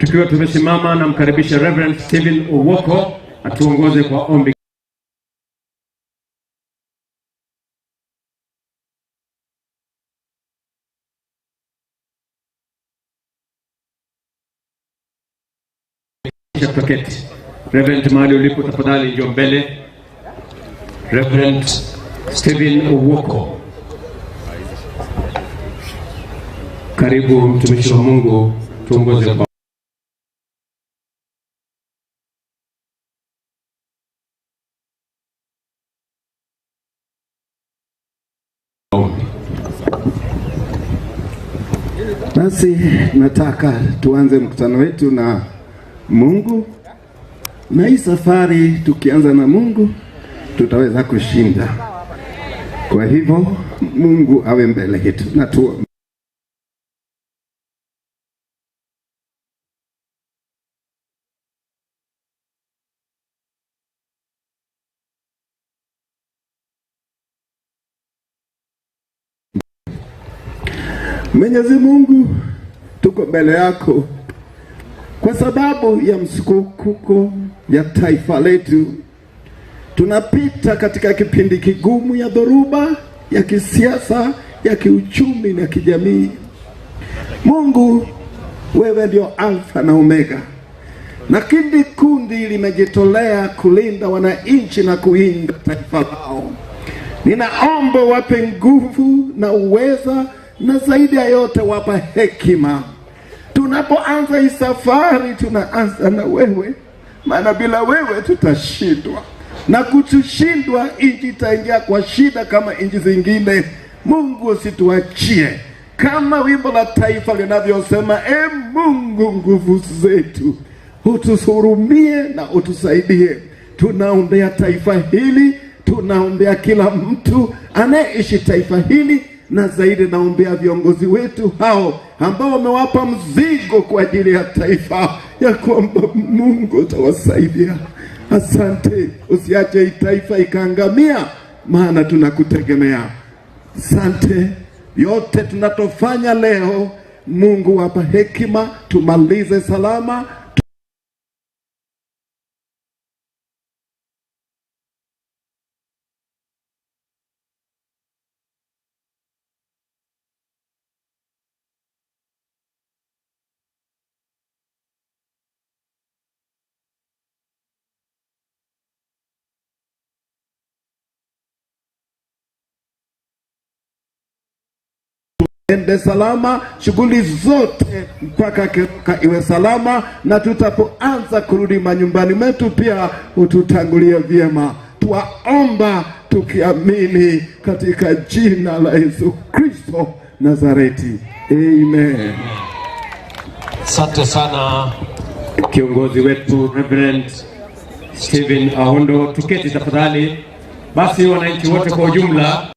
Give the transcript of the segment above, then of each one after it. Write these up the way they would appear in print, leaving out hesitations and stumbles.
Tukiwa tumesimama, namkaribisha Reverend Stephen Owoko atuongoze kwa ombi. Kisha tutaketi. Reverend, mahali ulipo tafadhali njoo mbele. Reverend Stephen Owoko, karibu mtumishi wa Mungu, tuongoze kwa ombi. Basi nataka tuanze mkutano wetu na Mungu, na hii safari tukianza na Mungu tutaweza kushinda. Kwa hivyo Mungu awe mbele yetu na tuombe. Mwenyezi Mungu, tuko mbele yako kwa sababu ya msukosuko ya taifa letu. Tunapita katika kipindi kigumu ya dhoruba ya kisiasa, ya kiuchumi na kijamii. Mungu, wewe ndio Alfa na Omega, na kila kundi limejitolea kulinda wananchi na kulinda taifa lao. Ninaomba wape nguvu na uweza, na zaidi ya yote wapa hekima. Tunapoanza hii safari, tunaanza na wewe, maana bila wewe tutashindwa, na kutushindwa nchi itaingia kwa shida kama nchi zingine. Mungu usituachie, kama wimbo la taifa linavyosema, e Mungu nguvu zetu, utuhurumie na utusaidie. Tunaombea taifa hili, tunaombea kila mtu anayeishi taifa hili, na zaidi naombea viongozi wetu hao ambao wamewapa mzigo kwa ajili ya taifa, ya kwamba Mungu utawasaidia. Asante, usiache hii taifa ikaangamia, maana tunakutegemea. Asante, yote tunatofanya leo, Mungu wapa hekima, tumalize salama. Ende salama, shughuli zote mpaka Keroka iwe salama, na tutapoanza kurudi manyumbani mwetu pia ututangulie vyema. Twaomba tukiamini katika jina la Yesu Kristo Nazareti, amen. Asante sana kiongozi wetu Reverend Stephen Aondo. Tuketi tafadhali. Basi wananchi wote kwa ujumla.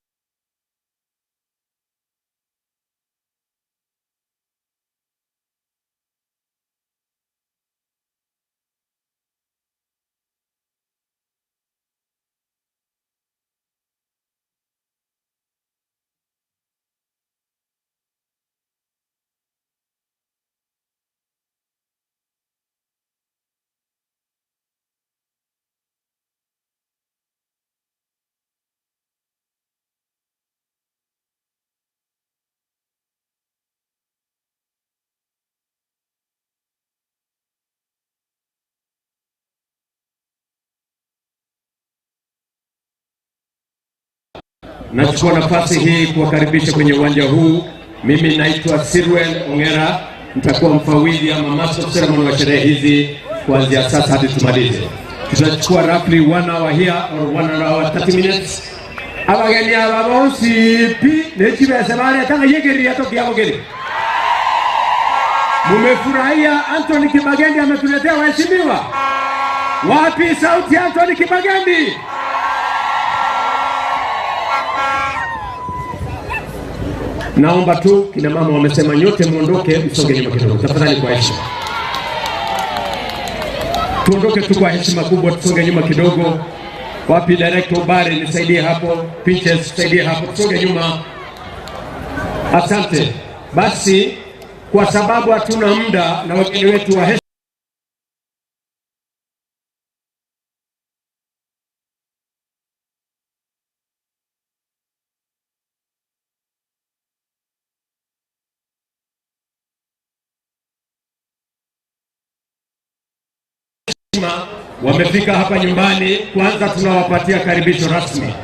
Nachukua nafasi hii kuwakaribisha kwenye uwanja huu. Mimi naitwa Sirwel Ongera, nitakuwa mfawidhi ama master of ceremony wa sherehe hizi kuanzia sasa hadi tumalize. Tutachukua roughly 1 hour here or 1 hour 30 minutes. Abageni aba bonsi pi nechibese baretanga yegeria tokiabogeri. Mumefurahia Anthony Kibagendi ametuletea waheshimiwa? Wapi sauti ya Anthony Kibagendi? Naomba tu kina mama wamesema nyote muondoke, msonge nyuma kidogo tafadhali, kwa heshima. Tuondoke tu kwa heshima kubwa, tusonge nyuma kidogo. Wapi director Obare, nisaidie hapo, Pinches nisaidie hapo, tusonge nyuma. Asante. Basi kwa sababu hatuna muda na wageni wetu wa Heshima wamefika hapa nyumbani. Kwanza tunawapatia karibisho rasmi.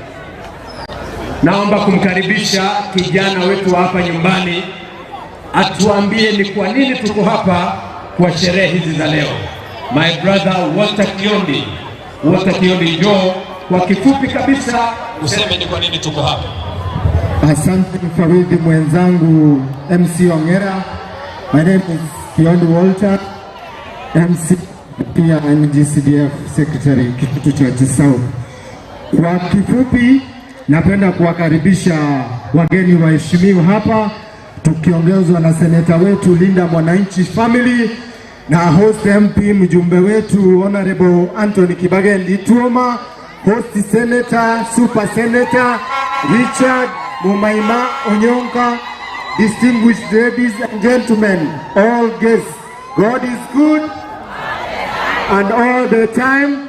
Naomba kumkaribisha kijana wetu wa hapa nyumbani atuambie ni kwa nini tuko hapa kwa sherehe hizi za leo. My brother Walter Kiondi. Walter Kiondi, njoo kwa kifupi kabisa useme ni kwa nini tuko hapa. Asante mfawidhi mwenzangu MC Ongera. My name is Kiondi Walter, MC pia NGCDF Secretary Kitutu Chache South. Kwa kifupi, napenda kuwakaribisha wageni waheshimiwa hapa tukiongozwa na seneta wetu Linda Mwananchi Family na host MP mjumbe wetu Honorable Anthony Kibagendi Tuoma, host senator, super senator Richard Mumaima Onyonka, distinguished ladies and gentlemen, all guests. God is good and all the time.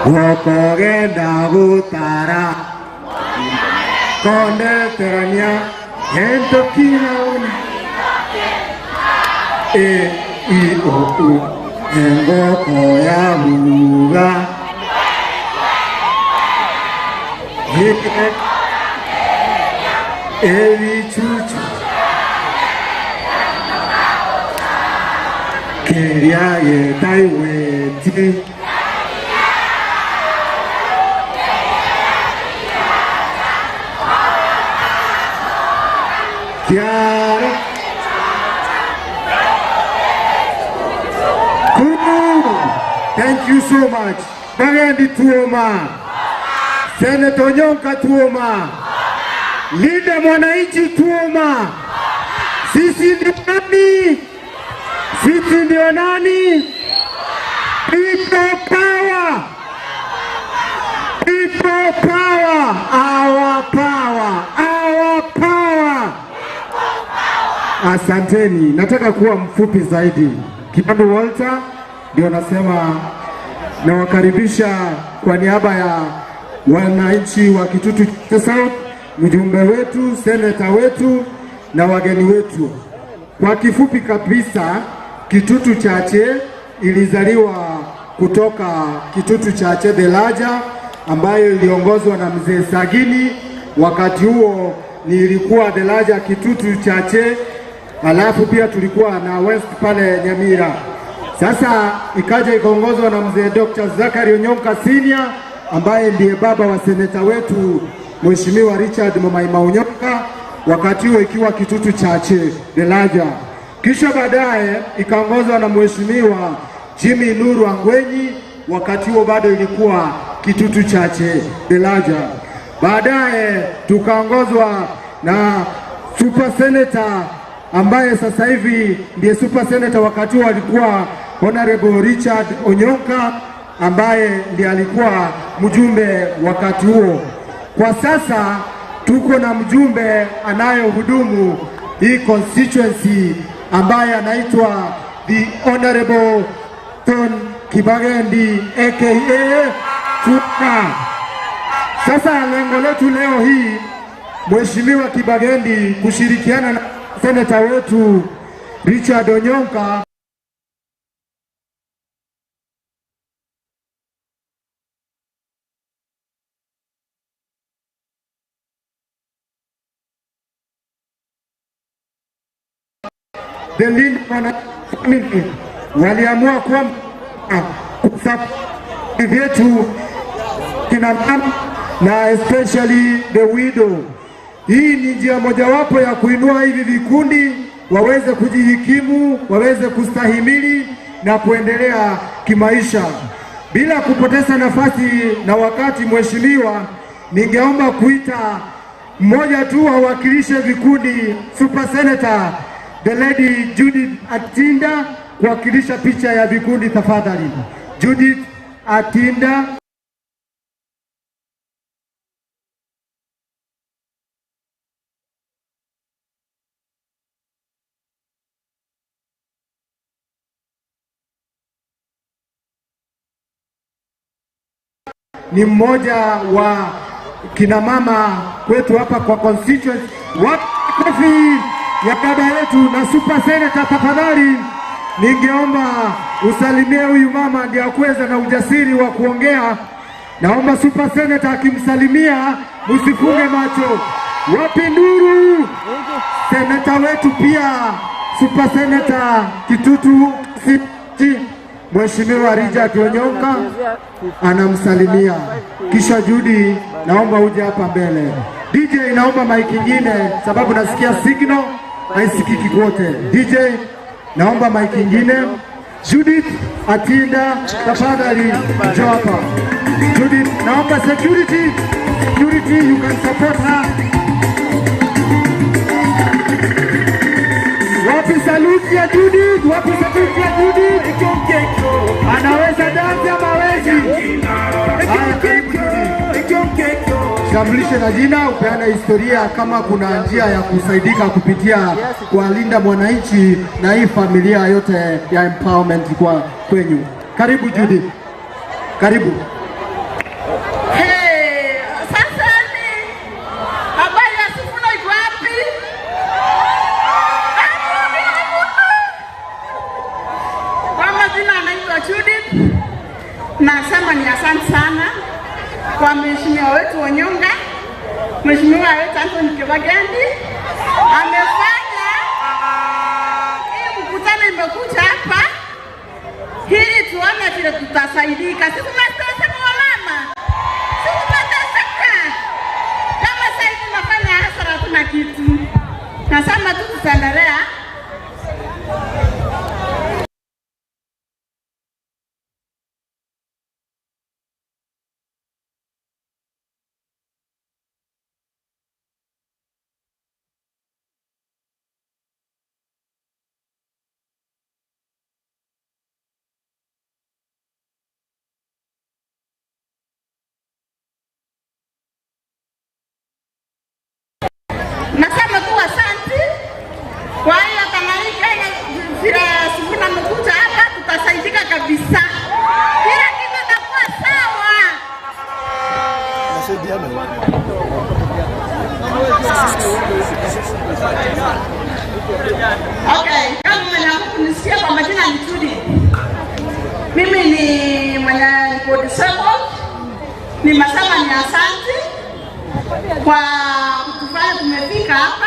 Gokogenda gutara kondeterania entokina e i o u engoko ya muga ebichuchu keria yetaiweti. Kiara Cool. Thank you so much. Bagendi Tuoma, Senator Onyonka Tuoma, Linda Mwananchi Tuoma. Sisi ndio nani? Sisi ndio nani? People power. People power. Our power. Our power. Asanteni, nataka kuwa mfupi zaidi. Kiondi Walter ndio nasema nawakaribisha kwa niaba ya wananchi wa Kitutu South, mjumbe wetu, seneta wetu na wageni wetu. Kwa kifupi kabisa, Kitutu Chache ilizaliwa kutoka Kitutu Chache Delaja ambayo iliongozwa na mzee Sagini. Wakati huo nilikuwa Delaja Kitutu Chache, alafu pia tulikuwa na West pale Nyamira. Sasa ikaja ikaongozwa na mzee Dr. Zachary Onyonka Senior ambaye ndiye baba wa seneta wetu Mheshimiwa Richard Mumaima Onyonka, wakati huo ikiwa Kitutu Chache Delaja. Kisha baadaye ikaongozwa na Mheshimiwa Jimmy Nuru Angwenyi, wakati huo bado ilikuwa Kitutu Chache Delaja. Baadaye tukaongozwa na super senator ambaye sasa hivi ndiye super senator, wakati huo alikuwa Honorable Richard Onyonka ambaye ndiye alikuwa mjumbe wakati huo. Kwa sasa tuko na mjumbe anayehudumu hii constituency ambaye anaitwa the Honorable Tom Kibagendi aka Tuoma. Sasa lengo letu leo hii, Mheshimiwa Kibagendi kushirikiana na seneta wetu Richard Onyonka the Linda Family waliamua kwamba kusapoti vyetu kina mama na especially the widow. Hii ni njia mojawapo ya kuinua hivi vikundi waweze kujihikimu, waweze kustahimili na kuendelea kimaisha. Bila kupoteza nafasi na wakati, mheshimiwa, ningeomba kuita mmoja tu awakilishe vikundi, Super Senator the Lady Judith Atinda, kuwakilisha picha ya vikundi tafadhali. Judith Atinda. Ni mmoja wa kina mama kwetu hapa kwa constituency. Wakofi ya baba yetu na super senator tafadhali. Ningeomba usalimie huyu mama ndiye akuweza na ujasiri wa kuongea. Naomba super senator akimsalimia msifunge macho. Wapi nduru? Seneta wetu pia super senator Kitutu City, Mheshimiwa Richard Onyonka anamsalimia. Kisha Judy, naomba uje hapa mbele. DJ, naomba mic ingine sababu nasikia signal haisikiki kwote. DJ, naomba mic ingine. Judith Atinda, tafadhali njoo hapa. Judith, naomba security, security, you can support her. Wapi saluti ya Judith? Wapi saluti ya Judith? Anaweza dance ama hawezi? Haya, karibu Judith. Tambulishe na jina, upeane historia kama kuna njia ya kusaidika kupitia kwa Linda Mwananchi na hii familia yote ya empowerment kwa kwenyu. Karibu Judith. Karibu. Hey, sasa ni habari ya Sifuna iko wapi? Hamuna. Kwa majina anaitwa Judith. Nasema ni asante sana kwa mheshimiwa wetu Onyonka, mheshimiwa wetu Anthony Kibagendi amefanya hii mkutano imekuja hapa ili tuone vile tutasaidika. Sisi tunateseka wamama, sisi tunateseka. Kama sasa hivi tunafanya hasara, hatuna kitu. Nasema tu tutaendelea. Nasema tu asante. Kwa hiyo kama hii Kenya vile Sifuna amekuja hapa, tutasaidika kabisa, kila kitu itakuwa sawa. Okay, kama mwenye kunisikia kwa majina ni Judy. Mimi ni mwenye niko disabled. Nimesema ni asante kwa kutufanya tumefika hapa.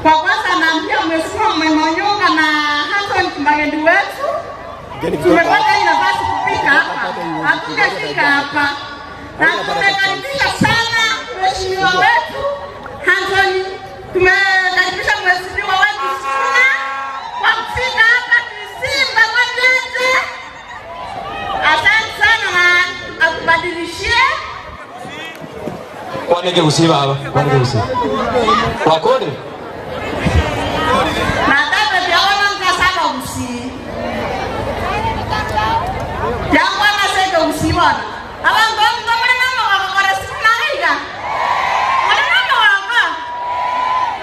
Kwa kwanza naambia Mheshimiwa Onyonka na Anthony Kibagendi wetu, tumepata hii nafasi kufika hapa, hatungefika hapa, na tumekaribisha sana mheshimiwa wetu Anthony, tumekaribisha mheshimiwa wetu Sifuna kwa kufika hapa Kisimba kwa Jeje. Asante sana na akubadilishie. Kwaneke kusiba hapa, kwaneke kusiba. Wakore. Nataka byawana nkasaba usi. Byakwana seke usi bona. Abantu ngomre mama wakakora siku naiga. Mwana mama waka.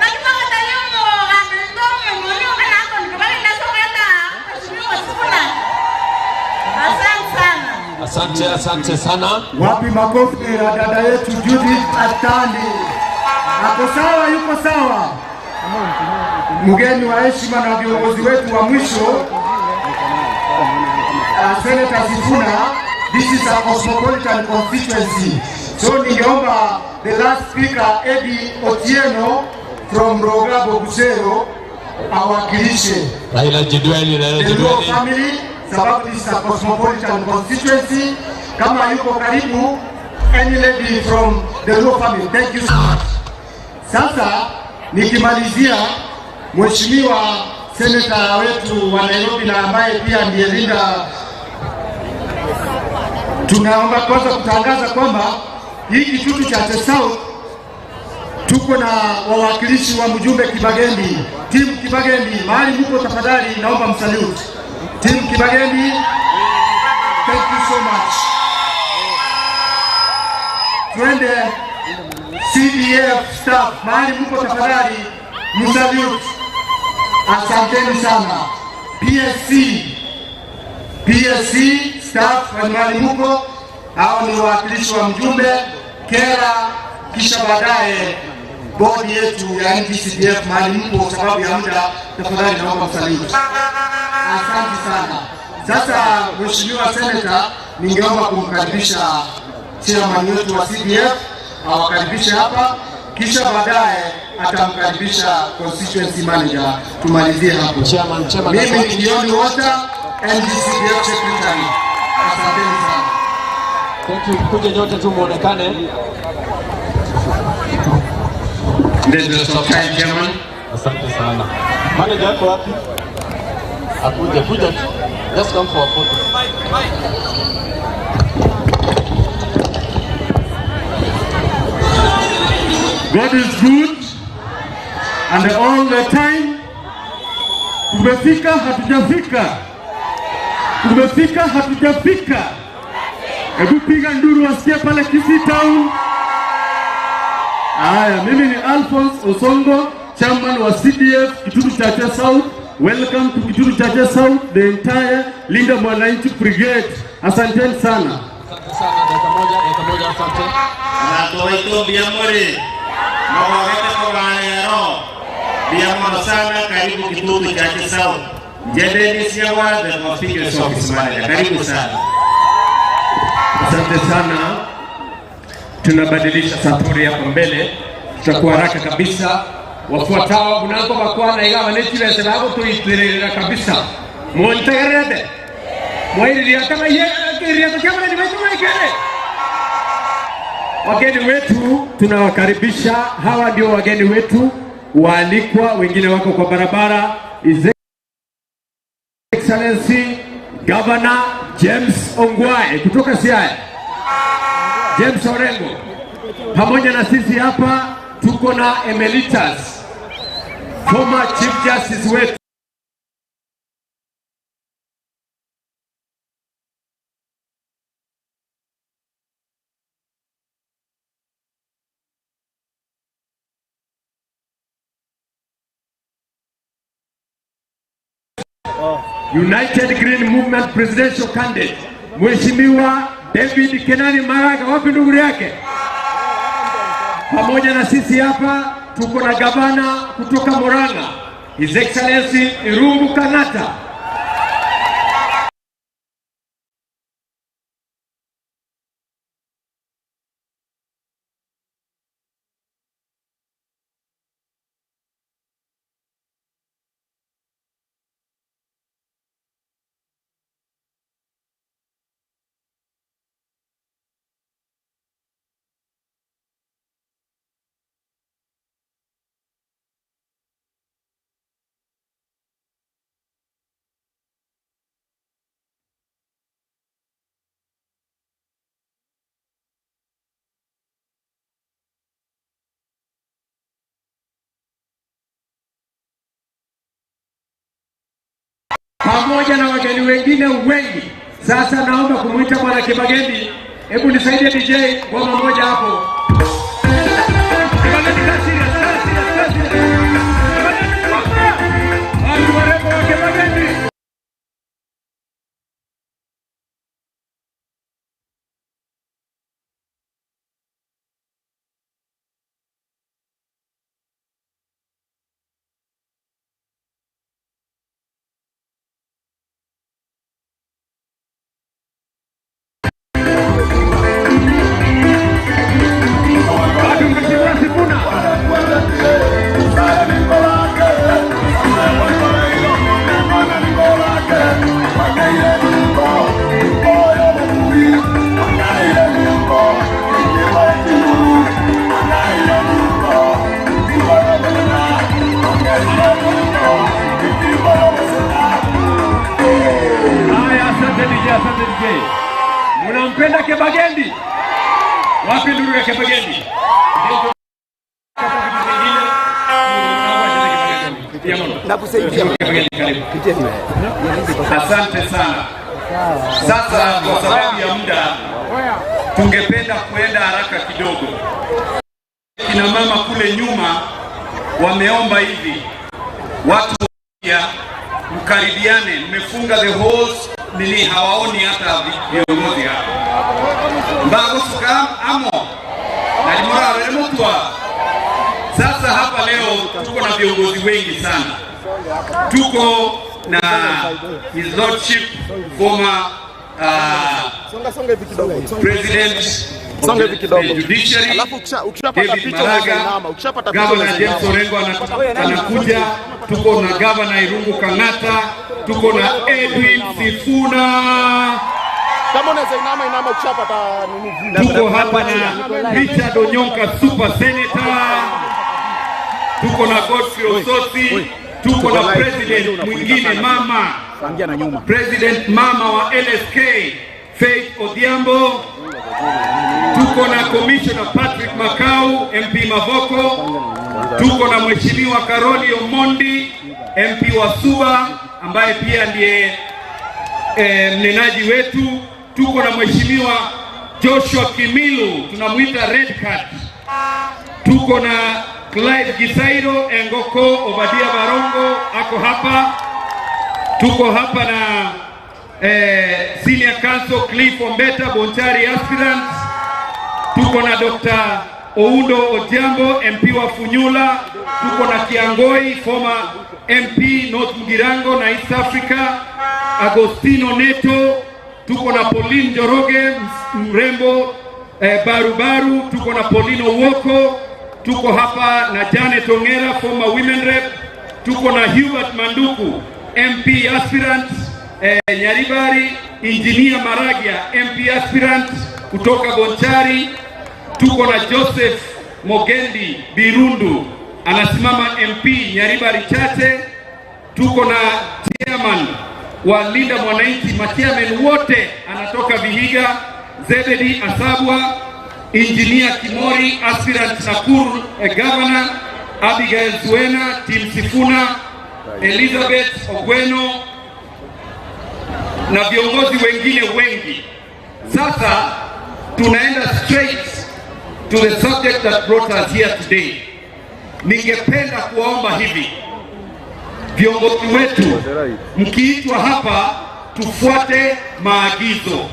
Nakitaka tayo mo gandu mo mo kana ko nikabali ndasokata. Mheshimiwa Sifuna. Asante sana. Asante, asante sana. Wapi makofi ya dada yetu Judith Atandi? Ako sawa, yuko sawa. Mgeni wa heshima na viongozi wetu wa mwisho, Senator Sifuna, this is a cosmopolitan constituency. So ningeomba the last speaker Eddie Otieno from Rogabo Busero awakilishe Raila Jidweli, Raila the Luo Jidweli. family, sababu this is a cosmopolitan constituency. Kama yuko karibu, any lady from the Luo family, thank you so much. Sasa nikimalizia, Mheshimiwa Seneta wetu wa Nairobi na ambaye pia ndiye Linda, tunaomba kwanza kutangaza kwamba hii Kitutu cha South tuko na wawakilishi wa mjumbe Kibagendi, timu Kibagendi, mahali mko tafadhali, naomba msalute timu Kibagendi. Thank you so much. Twende CDF staff, mahali mko tafadhali, msalute. Asanteni sana. PSC, PSC staff mahali mko, hao ni wawakilishi wa mjumbe Kera, kisha baadaye Bodi yetu ya NGCDF mahali mpo, kwa sababu ya muda, tafadhali naomba msaliti. Asante sana. Sasa Mheshimiwa Senator, ningeomba kumkaribisha chairman wetu wa CDF awakaribishe hapa, kisha baadaye atamkaribisha constituency manager. Tumalizie hapo. Chairman, chairman, Mimi ni Kioni Walter, NGCDF secretary. Asanteni sana. Thank you. Kuja nyote tu muonekane. Ndio time, chairman. Asante sana. Manager yako wapi? Akuja, kuja tu. Just come for a photo. God is good and all the time. Tumefika, hatujafika. Tumefika, hatujafika. Hebu piga nduru wasikie pale Kisii Town. Haya, mimi ni Alphonse Osongo, chairman wa CDF Kitutu Chache South. Welcome to Kitutu Chache South, the entire Linda Mwananchi Brigade. Asanteni sana. Asante sana. Dakika moja, asante. Anatoito Biamore. Mwawete kwa Biamore sana, karibu Kitutu Chache South. Jendeni Siawa, the constituency office manager. Karibu sana. Asante sana. Tunabadilisha safari hapa mbele, tutakuwa haraka kabisa. Wafuatao mnango bakwana igawa nechibese babo tuitirira kabisa montegerebe mwairiria kama ye kiria kama ni wetu mwekere. Wageni wetu tunawakaribisha. Hawa ndio wageni wetu waalikwa, wengine wako kwa barabara. His Excellency Governor James Ongwae kutoka Siaya, James Orengo. Pamoja na sisi hapa tuko na Emeritus former Chief Justice wetu United Green Movement Presidential Candidate Mheshimiwa David Kenani Maraga, wapi ndugu yake? Pamoja na sisi hapa tuko na gavana kutoka Murang'a, His Excellency Irungu Kang'ata. Pamoja na wageni wengine wengi. Sasa naomba kumuita Bwana Kibagendi. Hebu nisaidie DJ ngoma moja hapo. Kibagendi, kasi, kasi, kasi. Watu warembo wa Kibagendi. Haya, asante DJ, asante DJ. Mnampenda Kibagendi? Wapi nduru ya Kibagendi? Asante sana. Sasa kwa sababu ya muda tungependa kuenda haraka kidogo. Kina mama kule nyuma wameomba hivi, watu ya mkaribiane, mmefunga the whole nini, hawaoni hata viongozi hapa. Mbago suka amo na limora remotwa. Sasa viongozi wengi sana. Tuko na His Lordship former President of the Judiciary David Maraga, Governor James Orengo anakuja, tuko na Governor Irungu Kang'ata, tuko na Edwin Sifuna. Kama unaweza inama inama ukishapata nini. Tuko hapa na Richard Onyonka super senator, tuko na Godfrey Osotsi, tuko na president mwingine mama, president mama wa LSK Faith Odhiambo, tuko na Commissioner Patrick Makau MP Mavoko, tuko na Mheshimiwa Karoli Omondi MP wa Suba ambaye pia ndiye mnenaji wetu. Tuko na Mheshimiwa Joshua Kimilu tunamuita Red Card. Tuko na Clive Gisairo Engoko Obadia Barongo ako hapa. Tuko hapa na Senior Counsel Cliff Ombeta Bonchari aspirant. Tuko na Dr. Oundo Ojiambo MP wa Funyula. Tuko na Kiangoi former MP North Mugirango na East Africa, Agostino Neto. Tuko na Pauline Njoroge mrembo barubaru. Tuko na Paulino Woko. Tuko hapa na Janet Ongera former women rep. Tuko na Hubert Manduku MP aspirant Nyaribari, Engineer Maragia MP aspirant kutoka Bonchari. Tuko na Joseph Mogendi Birundu anasimama MP Nyaribari Chache. Tuko na chairman wa Linda Mwananchi, machairman wote anatoka Vihiga, Zebedi Asabwa, Engineer Kimori aspirant Nakuru Governor, Abigail Zuena, Tim Sifuna, Elizabeth Ogweno na viongozi wengine wengi. Sasa tunaenda straight to the subject that brought us here today. Ningependa kuwaomba hivi viongozi wetu, mkiitwa hapa tufuate maagizo.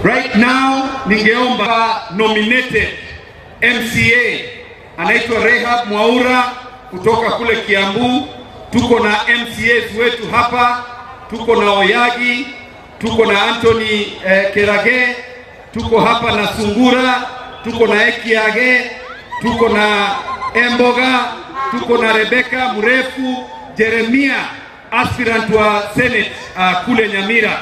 Right now ningeomba nominated MCA anaitwa Rehab Mwaura kutoka kule Kiambu. Tuko na MCAs wetu hapa, tuko na Oyagi, tuko na Anthony Kerage, tuko hapa na Sungura, tuko na Ekiage, tuko na Emboga, tuko na Rebecca Mrefu, Jeremia aspirant wa Senate kule Nyamira.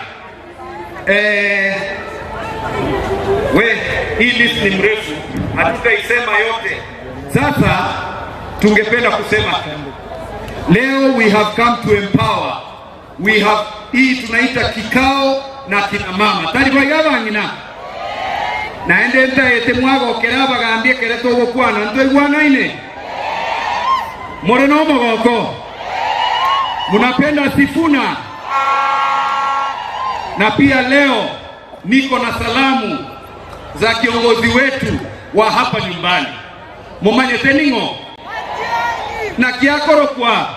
We, hii list ni mrefu, hatutaisema yote. Sasa tungependa kusema leo we have come to empower. We have hii tunaita kikao na kina mama tari bwaiga naende ntaete mwagokera bagambie kere tugukwana ntoigwanaine more no mogoko munapenda Sifuna. Na pia leo niko na salamu za kiongozi wetu wa hapa nyumbani mumanyete ning'o na kiakorokwa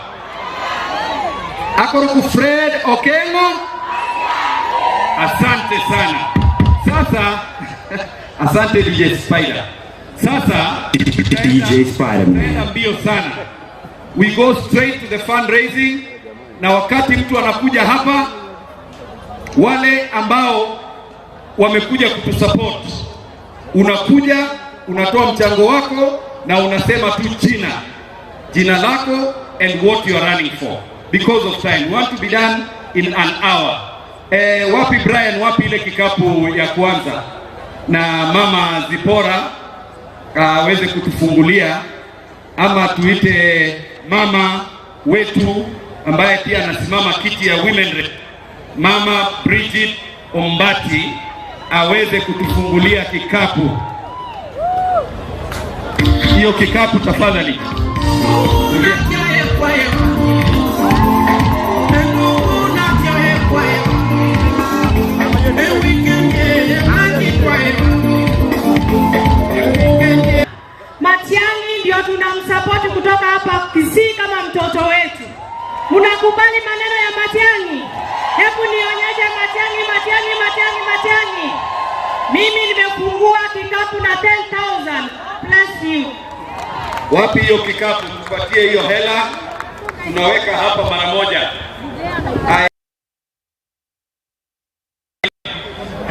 akoroku Fred Okengo. Asante sana. Sasa asante DJ Spider. Sasa DJ Spider-Man mbio sana, we go straight to the fundraising. Na wakati mtu anakuja hapa, wale ambao wamekuja kutusupport, unakuja unatoa mchango wako na unasema tu jina lako and what you are running for. Because of time, we want to be done in an hour. Wapi Brian, wapi ile kikapu ya kwanza? Na mama Zipora aweze kutufungulia, ama tuite mama wetu ambaye pia anasimama kiti ya women rep, Mama Bridget Ombati aweze kutufungulia kikapu. Hiyo kikapu tafadhali. Matiang'i ndio tunamsupport kutoka hapa Kisii kama mtoto wetu. Mnakubali maneno ya Matiang'i? Hebu nionyeshe Matiang'i, Matiang'i, Matiang'i, Matiang'i. Mimi nimefungua kikapu na 10,000. Bless you. Wapi hiyo kikapu? Tupatie hiyo hela, tunaweka hapa mara moja. Haya.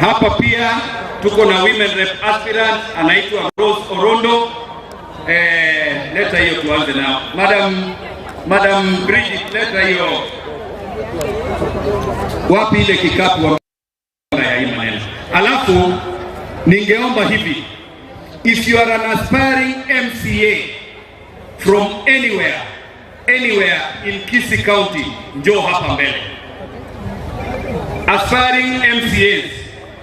Hapa pia tuko na women rep aspirant anaitwa Rose Orondo. Leta hiyo tuanze nao. Madam Bridget, leta hiyo. Wapi ile kikapu ya hii maneno? Alafu ningeomba hivi, if you are an aspiring MCA from anywhere in Kisii County, njoo hapa mbele. Aspiring MCAs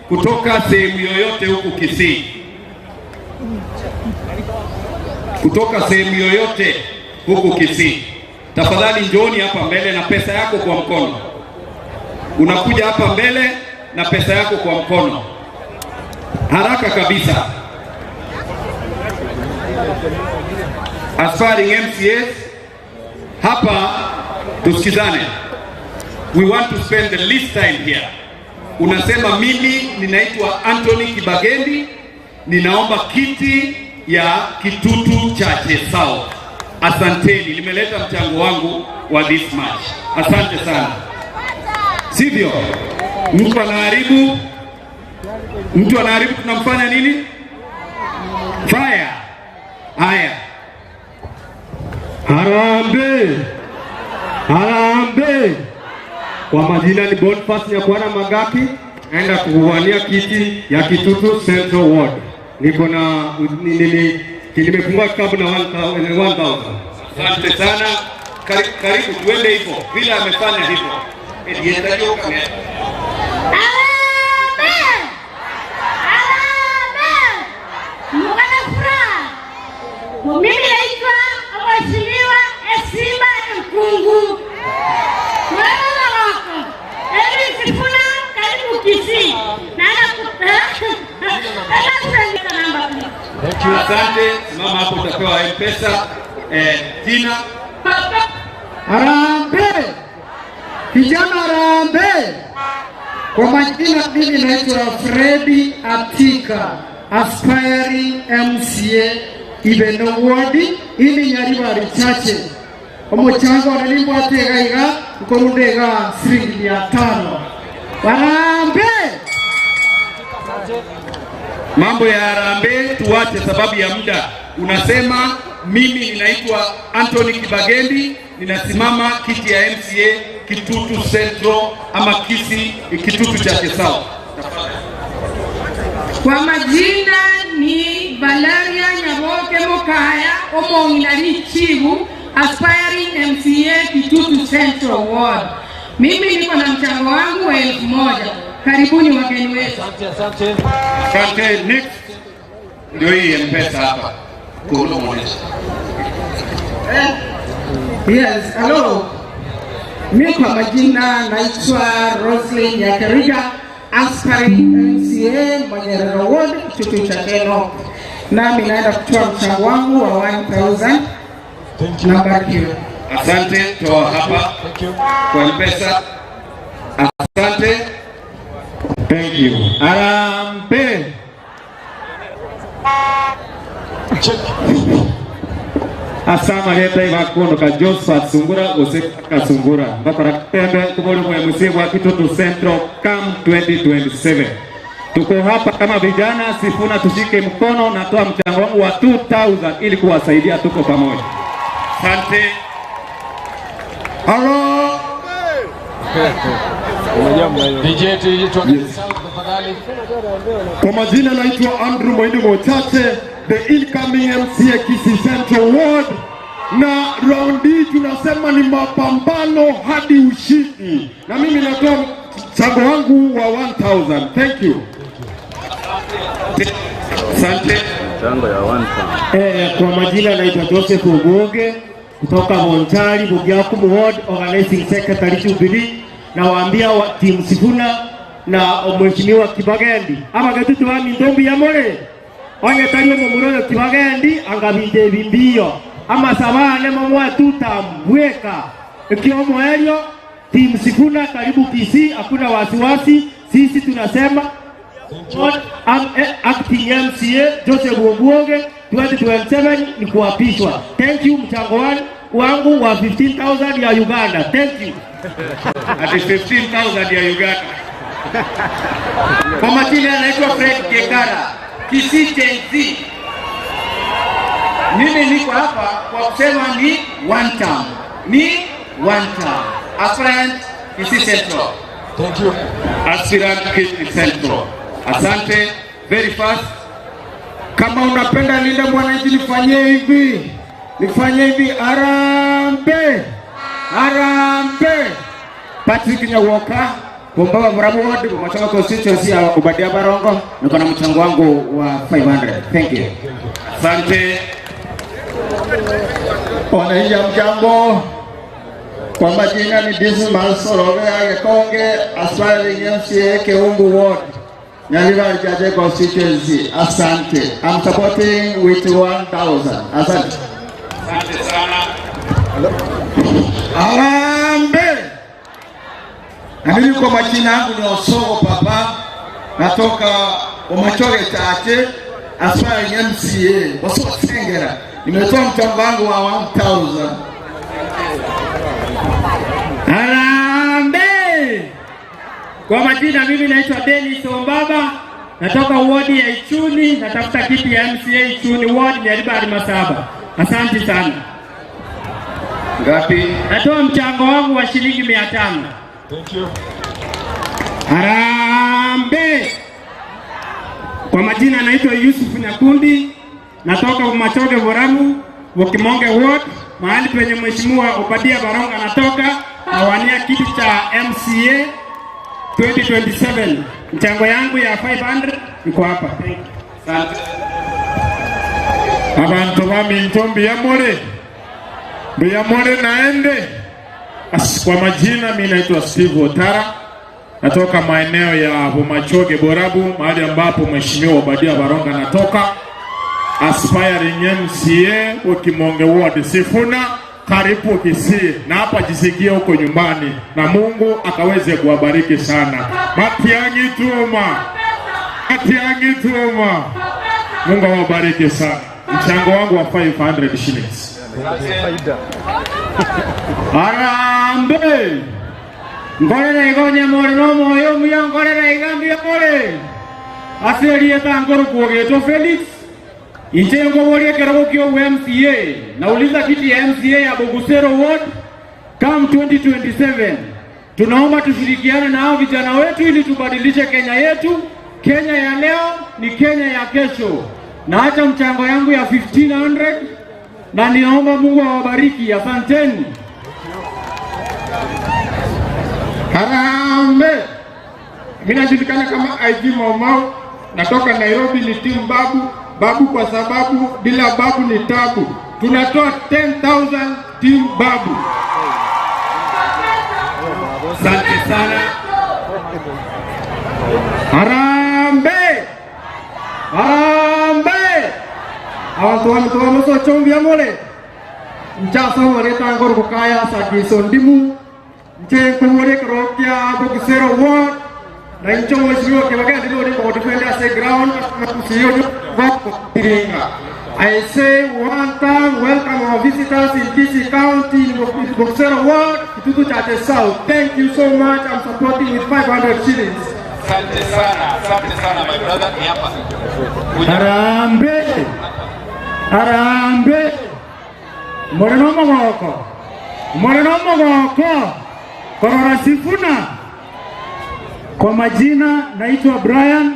kutoka sehemu yoyote huku Kisii, kutoka sehemu yoyote huku Kisii, tafadhali njooni hapa mbele na pesa yako kwa mkono. Unakuja hapa mbele na pesa yako kwa mkono, haraka kabisa. Aspiring MCAs hapa, tusikizane. We want to spend the least time here. Unasema mimi ninaitwa Anthony Kibagendi, ninaomba kiti ya Kitutu Chache South. Asanteni, nimeleta mchango wangu wa this much. Asante sana. Sivyo? Mtu anaharibu, tunamfanya nini? Fire. Haya. Harambee! Harambee! Kwa majina ni Boniface Nyakwana Magaki, naenda kuwania kiti ya Kitutu Central Ward. Niko na nimefungua kitabu na 1000. Asante sana. Karibu tuende hivyo. Vile amefanya hivyo. Harambee! Harambee! Mwana furaha. Mimi naitwa Mheshimiwa Esimba Nkungu. Mwana wako. Eli Sifuna, karibu Kisii. Asante, mama hapo utapewa M-Pesa. Jina Harambee! Kijana harambee! Kwa majina mimi naitwa Freddy Atika, aspiring MCA Ibeno Ward, ili Nyaribari Chache. Omuchango wanalimbwa tegaiga ukorundega shilingi 500. Harambee! Mambo ya harambee tuache sababu ya muda. Unasema mimi ninaitwa Anthony Kibagendi, ninasimama kiti ya MCA Kitutu Central ama Kisii Kitutu Chache South. Kwa majina ni Valeria Nyaboke Mokaya Omonginari Chibu, aspiring MCA Kitutu Central Ward. Mimi niko na mchango wangu wa 1000. Karibuni wageni wetu. Asante. Asante. Next. Ndio hii M-Pesa hapa. Kuona. Yes, hello. Mimi kwa majina naitwa Roslyn Nyakariga, aspiring MCA Manyerere Ward, Kitutu Chache North. Nami naenda kutoa mchango wangu wa 1000. Thank you. Nabarikiwe. Asante, toa hapa. Thank you. Kwa M-Pesa. Asante. Thank you. Harambee! Check. Asama leta ivakono ka Josephat Sungura gose Sungura. Ngakora tembe kuboli mwe MC wa Kitutu Central Camp 2027. Tuko hapa kama vijana Sifuna, tushike mkono na toa mchango wangu wa 2000 ili kuwasaidia, tuko pamoja. Asante. Harambee! DJ tuangalie sound tafadhali. Kwa majina naitwa Andrew Moindi Mochache, the incoming MCA Kisii Central Ward, na round hii tunasema ni mapambano hadi ushindi, na mimi natoa mchango wangu wa 1000. Thank you. Asante. Kwa majina naitwa Joseph Ogoge kutoka Montari Bugiakumu Ward, Organizing Secretary Jubilee. Nawaambia wa team Sifuna na Mheshimiwa Kibagendi ama gatutu wa mindombi ya more onye tariwe mumuroyo Kibagendi angabinde bimbio ama sabane mamwa tutamweka ikiwa mwerio. Team Sifuna karibu Kisii, hakuna wasiwasi. Sisi tunasema acting MCA Joseph Ogoge 2027 ni kuapishwa. Thank you, mchango wangu wa 15,000 ya Uganda. Thank you. Ati 15,000 ya Uganda. Kwa majina anaitwa Fred Gekara, Kisii Gen Z. Mimi niko hapa kwa kusema ni one term, ni one term. Aspirant Kisii Central. Thank you. Aspirant Kisii Central. Asante, very fast. Kama unapenda Linda Mwananchi, nifanyie hivi, nifanyie hivi. Harambee, harambee. Patrick Nyawoka, Bombawa Muramu Ward, Bomachoge constituency ya Obadia Barongo, niko na mchango wangu wa 500. Thank you. Asante. Wananchi, mjambo. Kwa majina ni Dismas Sorogea Gekonge, aspiring MCA Keumbu Ward, Nyaribari Chache constituency. Asante. I'm supporting with 1000. Asante. Asante sana. Harambee! Na mimi kwa majina yangu ni Osogo Papa, natoka Bomachoge Chache, aspiring MCA Osogo Sengera. Nimetoa mchango wangu wa 1000. Harambee! Kwa majina mimi naitwa Dennis Ombaba, natoka wodi ya Ichuni, natafuta kiti ya MCA Ichuni ward, Nyaribari Masaba. Asante sana. Ngapi? Natoa mchango wangu wa shilingi 500. Thank you. Harambee! Kwa majina naitwa Yusuf Nyakundi, natoka Bomachoge Borabu, Bokimonge Ward, mahali penye Mheshimiwa Obadia Barongo anatoka, nawania kiti cha MCA 2027. Mchango yangu ya 500 iko hapa. Thank you. Asante. Abantu baminto, mbiyamore, mbiyamore naende. Kwa majina mi naitwa Steve Otara, natoka maeneo ya Bomachoge Borabu, mahali ambapo Mheshimiwa Obadia Baronga anatoka, aspiring MCA Bokimonge Ward. Sifuna, karibu Kisii, na hapa jisikie huko nyumbani, na Mungu akaweze kuwabariki sana. Matiang'i tuma, Matiang'i tuma, Mungu awabariki sana. Mchango wangu wa 500 shillings. Harambee! Ngorera igonya more no moyo muya ngorera igambia more. Aserie tangoro kuogetwo Felix. Inche ngoborie kerogo kio MCA. Nauliza kiti ya MCA ya Bogusero Ward come 2027. Tunaomba tushirikiane na hao vijana wetu ili tubadilishe Kenya yetu. Kenya ya leo ni Kenya ya kesho. Naacha mchango yangu ya 1500 na ninaomba Mungu awabariki. Asanteni. Harambee! Mimi najulikana kama IG Maumau, natoka Nairobi, ni timu babu babu, kwa sababu bila babu ni tabu. Tunatoa 10,000 timu babu. Asante sana. Harambee! Harambee! Abantu bamitoa chombia mole. Nchasa leta ngoro kukaya sakiso ndimu. Nche kumore krokia Bogusero Ward. Na incho mheshimiwa Kibaki ndilo ni kwa defender ase ground na kusiyo Iringa. I say one time, welcome our visitors in Kisii County, in Bogusero Ward, Kitutu Chache South. Thank you so much. I'm supporting with 500 shillings. Asante sana, asante sana my brother. Ni hapa. Harambee! Harambee! Moreno mogoko. Moreno mogoko. Korora Sifuna. Kwa majina naitwa Brian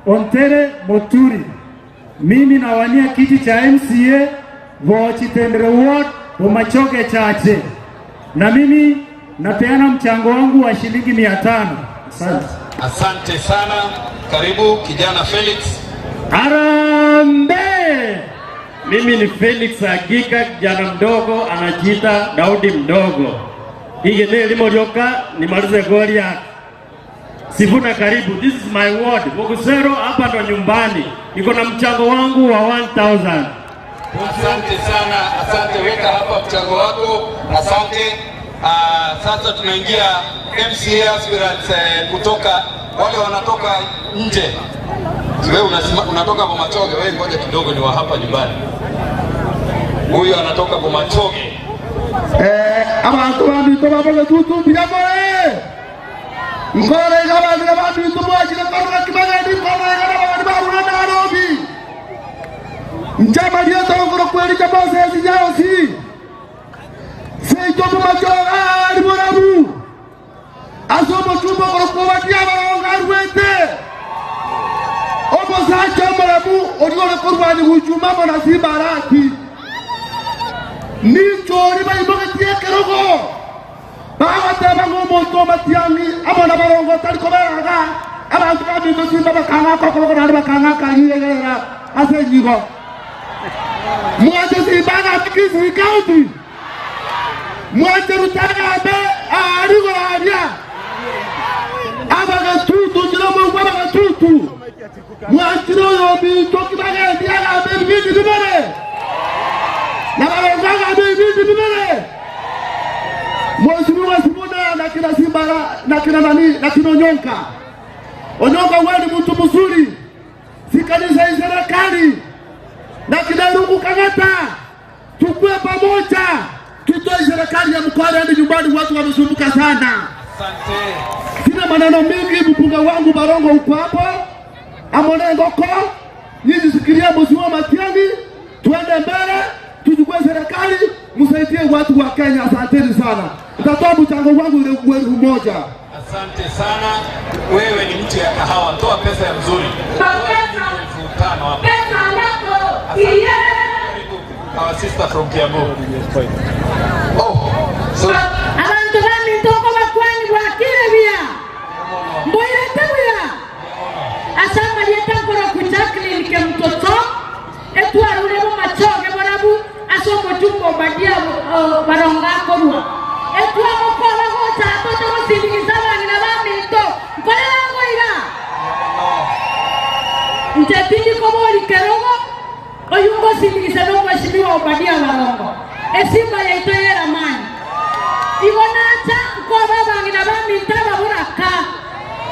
Ontere Moturi. Mimi nawania kiti cha MCA Vochitendere Ward, Bomachoge Chache, na mimi napeana mchango wangu wa shilingi 500. Asante. Asante sana. Karibu kijana Felix. Harambee! Mimi ni Felix Agika, kijana mdogo anajiita Daudi mdogo. Hige ne limorioka nimalize goli yake. Sifuna, karibu. This is my ward. Bogusero hapa ndo nyumbani. Niko na mchango wangu wa 1000. Asante sana, asante. Weka hapa mchango wako, asante. Sasa tunaingia MCA aspirants kutoka wale wanatoka nje. Wewe unatoka Bomachoge, wewe ngoja kidogo, ni wa hapa nyumbani. Huyu anatoka Bomachoge. Abantu bamito babaga tutu biyamore. Nkore abantu bamito bwakira kono kimagandi kono abantu baruna Nairobi. Njama lyeto ngoro kweli kabose sijao si. Seito Bomachoge ali borabu. Asomo chumbo ngoro kwa diaba ngarwete. Omosacha marabu oriole korwani hujuma mona simbaraki. Nichori baimogetie kerogo. Bagateba ngomoto matiangi abona barongo tali koberaga. Abantu babito simba bakanga kokoko nali bakanga kanyigerera asenyigo. Mwache simbaga Kisii County. Mwache rutaga be arigo aria. Abaga tutu chiromo abaga tutu. Mwachiro yobi tokibaga ndiaga be bindi bibere. Na barongaga be bindi bibere. Mheshimiwa Sifuna na kina Simbara na kina nani na kina Onyonka. Onyonka wewe ni mtu mzuri. Si kanisa ya serikali. Na kina Rungu Kangata. Tukue pamoja. Tutoe serikali ya mkoa hadi nyumbani, watu wamesumbuka sana. Asante. Sina maneno mingi, mpunga wangu Barongo uko hapo. Amone ngoko. Nyinyi sikiria Mheshimiwa Matiang'i, tuende mbele, tuchukue serikali, msaidie watu wa Kenya. Asanteni sana. Nitatoa mchango wangu 1,000. Asante sana. Wewe ni mtu ya kahawa, toa pesa ya mzuri. Pesa hapa. Pesa lako. Yeah. Our sister from Kiambu. Oh, so abantu bamintoko bakwani bwakire bia. Mboirete bia. Asamba yetankora ku Jacqueline ke mtoto etwarure mu machoge borabu asomo jumbo badia baronga korwa. Etwa mukora gocha toto musindikiza bangina baminto. Nkorera ngoiga. Ntetindi kobori kerogo oyungo sindikiza no mheshimiwa Obadia Barongo. Esimba yaitoyera mani. Igonacha nkoba bangina baminto baburaka.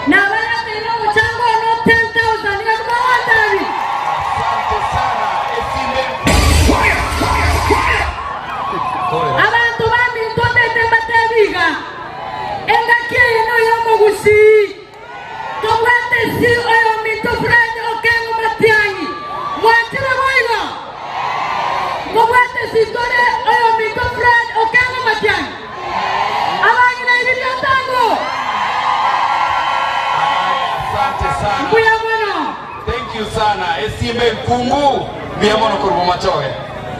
Na baratera muchango no 10,000 ngakubawatabi. Asante sana. Esimbe. Abantu baminto bete batebiga. Engakie ino yomogusi. Tobwate si oyo minto Fred Okengo Matiang'i. Mwachire boigo. Tobwate si tore oyo minto Fred Okengo Matiang'i. Abangina ibirio tango. Asante sana. Mbuya mono. Thank you sana. Esimbe mkungu. Mbuya mono kurubu machoge.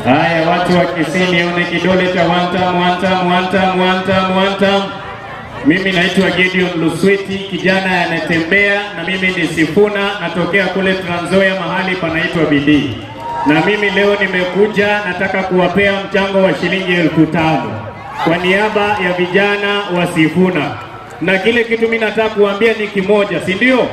Haya, watu wa Kisii nione kidole cha one time, one time, one time, one time, one time. Mimi naitwa Gideon Lusweti, kijana anatembea, na mimi ni Sifuna, natokea kule Trans Nzoia mahali panaitwa Bidii. Na mimi leo nimekuja, nataka kuwapea mchango wa shilingi 5,000 kwa niaba ya vijana wa Sifuna. Na kile kitu mimi nataka kuambia ni kimoja, si ndio?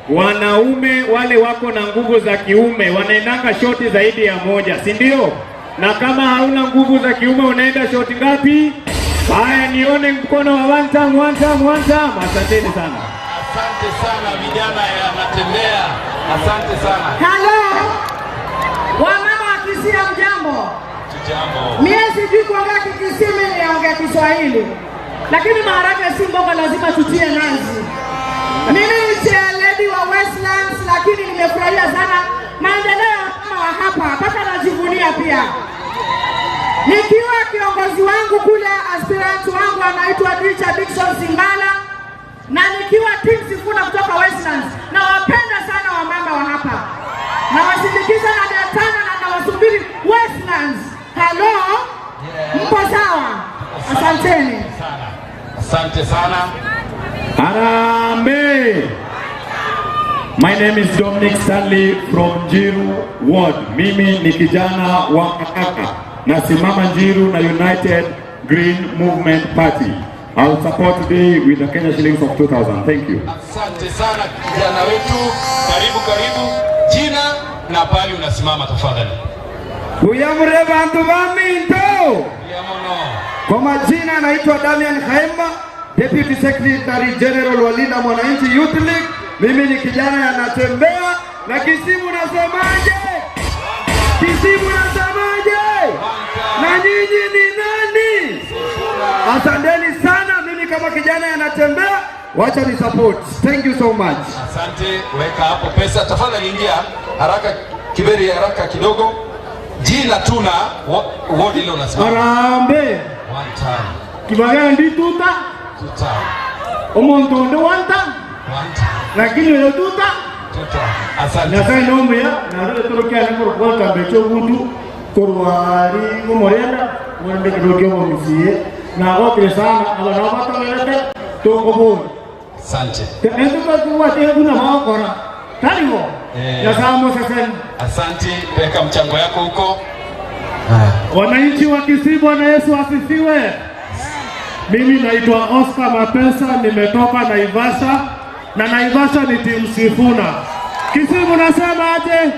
Wanaume wale wako na nguvu za kiume wanaendanga shoti zaidi ya moja, si ndio? Na kama hauna nguvu za kiume unaenda shoti ngapi? Haya, nione mkono wa one time, one time, one time. Asanteni sana. Asante sana vijana yanatembea. Asante sana. Hello. Wamama wa Kisii mjambo. Tujambo. Mimi sijui kuongea Kikisii, mimi naongea Kiswahili. Lakini maharage si mboga, lazima tutie nazi. Mimi ni chair lady wa Westlands, lakini nimefurahia sana maendeleo ya mama wa hapa, mpaka najivunia pia. Nikiwa kiongozi wangu kule, aspirant wangu anaitwa Richard Dickson Singala, na nikiwa team Sifuna kutoka Westlands, na wapenda sana wamama wa hapa. Na wasindikiza na 500 na nawasubiri Westlands. Hello? Mpo sawa? Asanteni. Asante sana. Harambee. My name is Dominic Stanley from Njiru Ward. Mimi ni kijana wa Makaka. Nasimama Njiru na United Green Movement Party. I'll support today with the Kenya shillings of 2,000. Thank you. Asante sana kijana wetu. Karibu karibu. Jina na pali unasimama tafadhali. Uyamure bantu baminto. Kwa majina naitwa Damian Khaemba, Deputy Secretary General wa Linda Mwananchi Youth League. Mimi ni kijana anatembea Na Kisii munasemaje? Kisii munasemaje? Na nyinyi ni nani? Asanteni sana. Mimi kama kijana anatembea, wacha ni support. Thank you so much. Asante, weka hapo pesa. Tafadhali ingia haraka Kiberi, haraka kidogo. Jina tuna ward ile unasimama. Harambee. One time. Kibagandi tuta. Tuta. Omontondo one time. One time. Lakini wewe tuta. Tuta. Asante. Nyasaye nomuya naro turukia nako kwata becho bundu korwari ngomorenda ngorende kidogo mumsie na gokire sana abana batongerete tokobona. Asante. Tendo kwa kwa kuna makora. Tariwo. Nyasaye sasa. Asante, weka mchango yako huko. Wananchi wa Kisii, Bwana Yesu asifiwe. Mimi naitwa Oscar Mapesa, nimetoka Naivasha na Naivasha ni timu Sifuna. Kisii mnasema aje?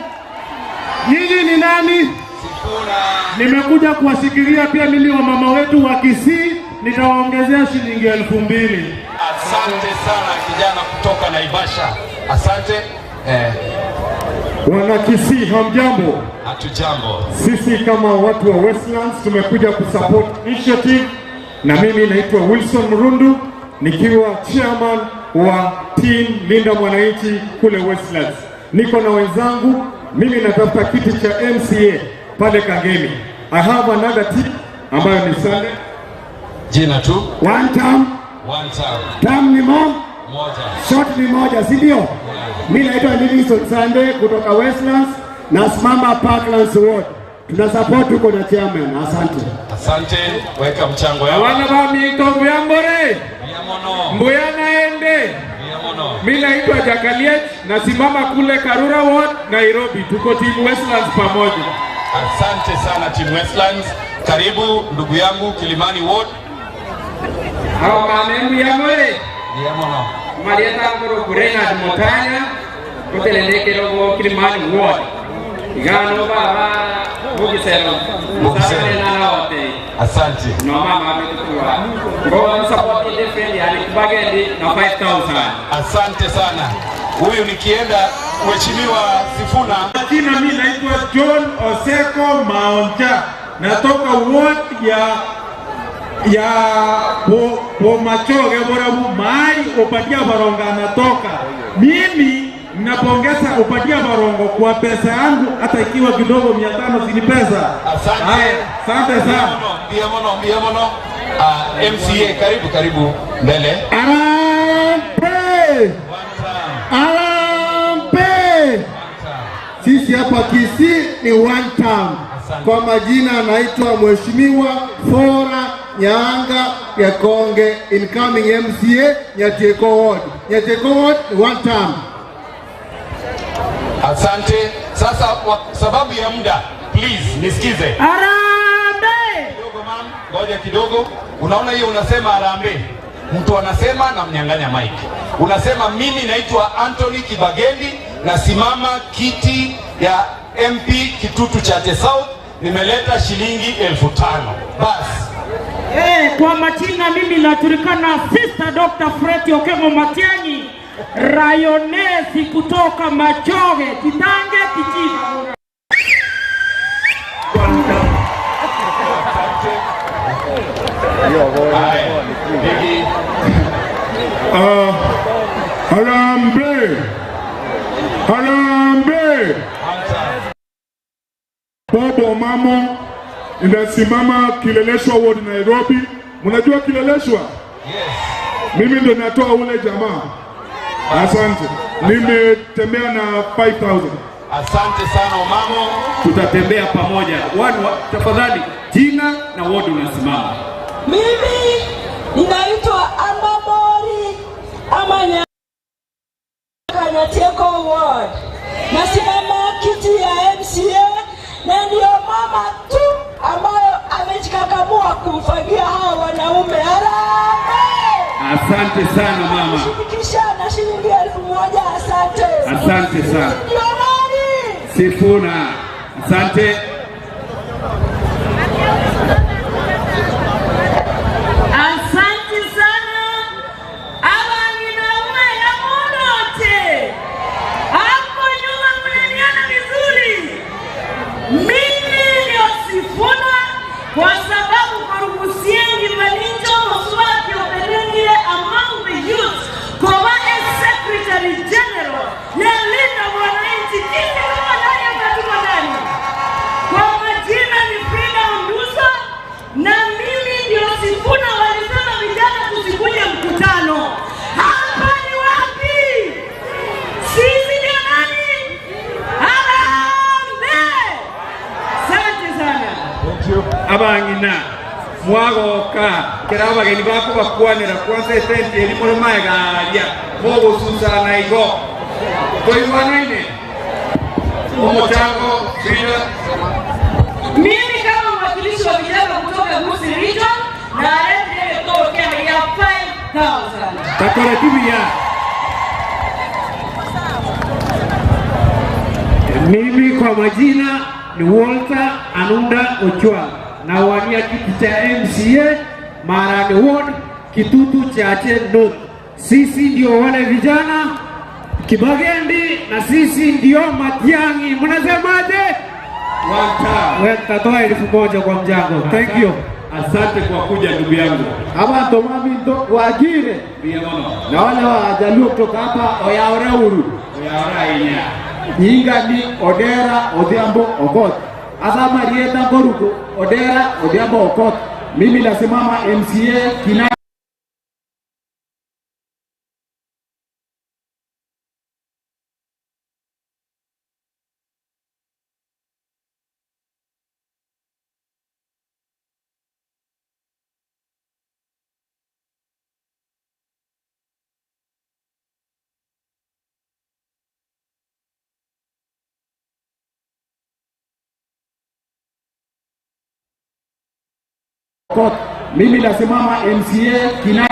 Nyinyi ni nani? Sifuna. Nimekuja kuwashikilia pia mimi wa mama wetu wa Kisii, nitawaongezea shilingi 2000. Asante sana kijana kutoka Naivasha. Asante. Wana Kisii, hamjambo? Hatujambo. Sisi kama watu wa Westlands tumekuja kusupport initiative, na mimi naitwa Wilson Mrundu nikiwa chairman wa team Linda Mwananchi kule Westlands. Niko na wenzangu, mimi natafuta kiti cha MCA pale Kangemi. I have another team ambayo ni Sunday. Jina tu. One term. One term. Term ni moja. Short ni moja, si ndio? Mimi naitwa Livingston Sunday kutoka Westlands, nasimama Parklands Ward. Tuna support huko na chairman. Asante. Asante, weka mchango yako. Wana ba mito mbuyambore. Mbuya naende. Mimi naitwa Jakaliet, nasimama kule Karura Ward, Nairobi. Tuko team Westlands pamoja. Asante sana team Westlands. Karibu ndugu yangu Kilimani Ward. Hawa mame mbuyambore. Yamono. Marieta ngoro Bernard Motanya kutelelekero go Kilimani Ward. Igano baba Mugisero. Mugisero na wote. Asante. No mama ametutua. Ngo support different yani Kibagendi na 5000. Asante sana. Huyu nikienda Mheshimiwa Sifuna. Jina mimi naitwa John Oseko Maonja. Natoka ward ya Bomachoge Borabu, mahali Obadia Barongo anatoka. Mimi napongeza Obadia Barongo kwa pesa yangu, hata ikiwa kidogo 500 si ni pesa. Asante. Asante sana. Mbia mono. MCA karibu karibu mbele. Harambee. Harambee. Sisi hapa Kisii ni one term. Kwa majina anaitwa Mheshimiwa Flora Nyaanga Yakonge, incoming MCA Nyatieko Ward. Nyatieko Ward one term. Asante. Sasa kwa sababu ya muda, please nisikize. Harambee. Kidogo ma'am, ngoja kidogo. Unaona hiyo unasema harambee. Mtu anasema na mnyang'anya mic. Unasema mimi naitwa Anthony Kibagendi, nasimama kiti ya MP Kitutu Chache South, nimeleta shilingi 5000. Bas. Kwa majina mimi najulikana Sister Dr. Fred Okengo Matiang'i, Rayonesi kutoka Machoge, Kitange Kijiji. Harambee. Harambee. Bobo Mamo, inasimama Kileleshwa Ward Nairobi. Mnajua Kileleshwa? Yes. Mimi ndo natoa ule jamaa. Asante. Nimetembea na 5000. Asante sana Omamo. Tutatembea pamoja. Tafadhali jina na ward unasimama. Mimi ninaitwa Amamori Amanya Nyatieko Ward. Nasimama kiti ya MCA na ndio mama tu ambayo amejikakamua kumfagia hawa wanaume. Harambee! Asante sana mama. Shirikisha na shilingi 1000. Asante. Asante sana. Ndio nani? Sifuna. Asante. Asante sana. Abangina ya munote. Hapo nyuma Abang'ina mwagoka kera abageni bako bakwanira kwanza etenti eri muri maegaria mogosusana igo toiwanaine omochango Frida. Mimi kama mwakilishi wa vijana kutoka Gusii Region na lete ya 5000. Takoretiria. Mimi kwa majina ni Walter Anunda Ochwa, nawania kiti cha MCA Marani Ward, Kitutu Chache North. Sisi ndio wale vijana Kibagendi na sisi ndio Matiang'i. Mnasemaje? Wewe tatoa 1000 kwa mjango. Thank you. Asante kwa kuja ndugu yangu. Hapa tomaminto wajire na wale wajaluo kutoka hapa Oyaore uru. Oyaore inya. Nyinga ni Odera Odhiambo Okoth. Asa Marieta Boruko Odera Odhiambo Okoth. Mimi nasimama MCA Kina Okoth. Mimi nasimama MCA Kina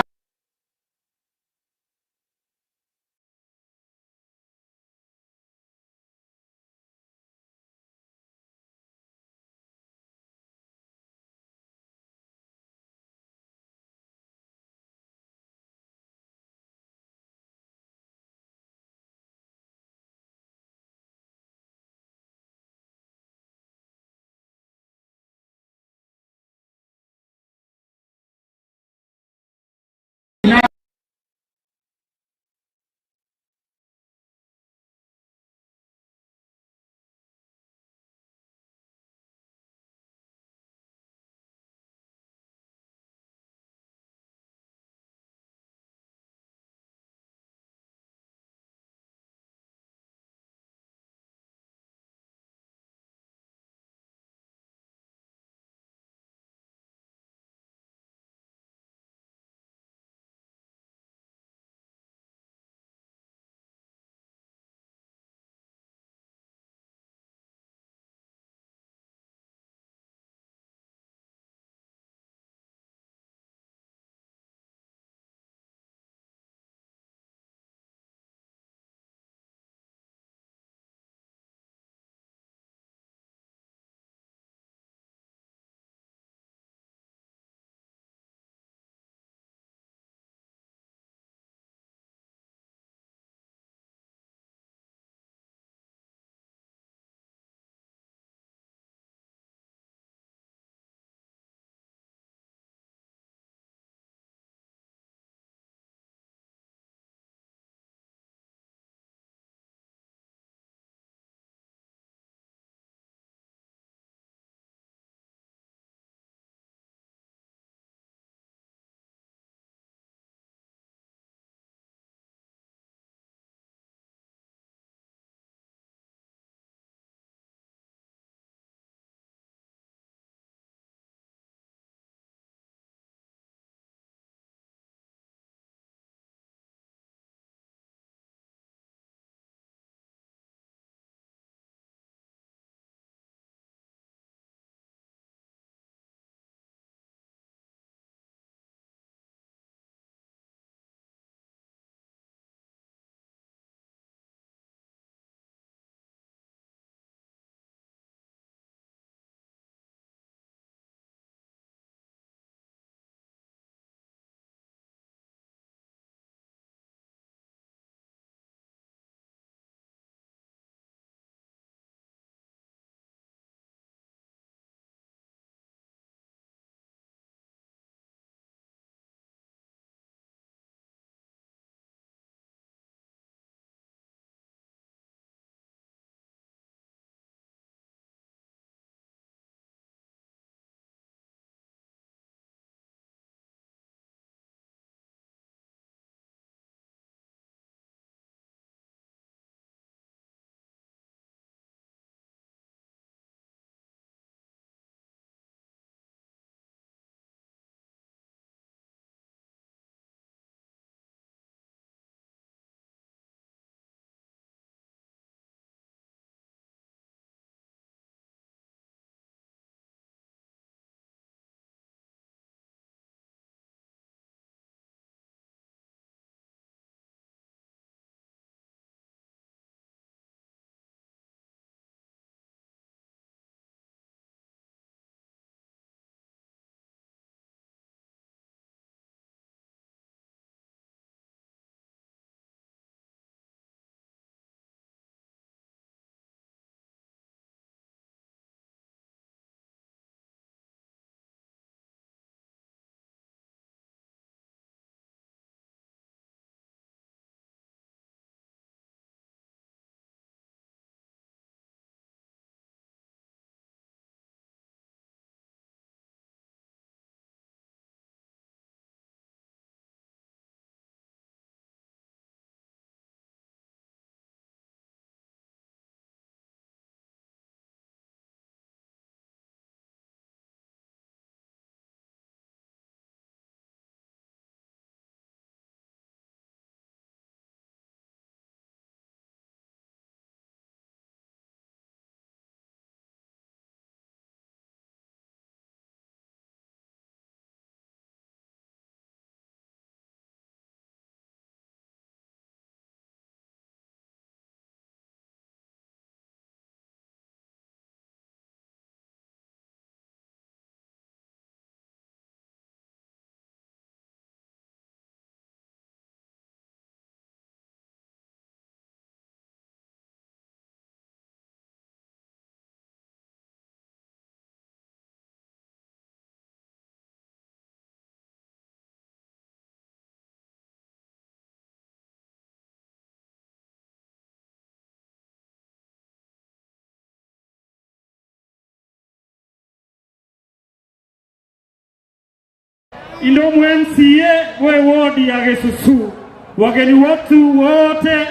Indomu MCA we ward ya Gesusu. Wageni wetu wote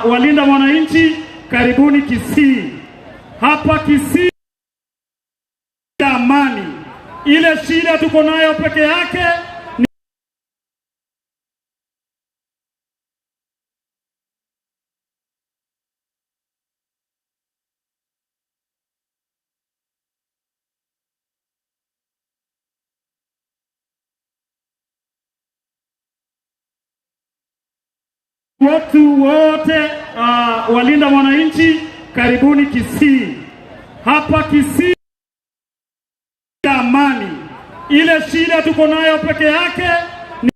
walinda mwananchi, karibuni Kisii. Hapa Kisii amani. Ile shida tuko nayo peke yake ni watu wote walinda mwananchi, karibuni Kisii. Hapa Kisii amani. Ile shida tuko nayo peke yake ni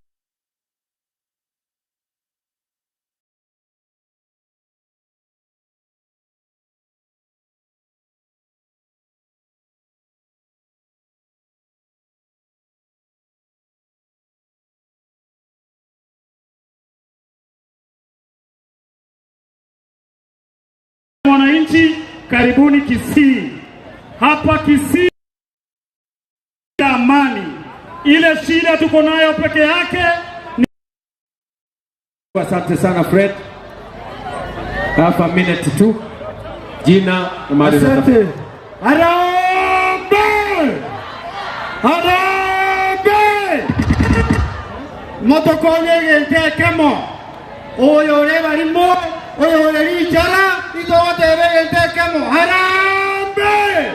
mwananchi, karibuni Kisii. Hapa Kisii amani. Ile shida tuko nayo peke yake ni... Asante sana Fred. Half a minute tu. Jina na. Asante. Harambee! Harambee! Motokonye gente kemo. Oyore barimo, oyore richara, itogotebe gente kemo. Harambee!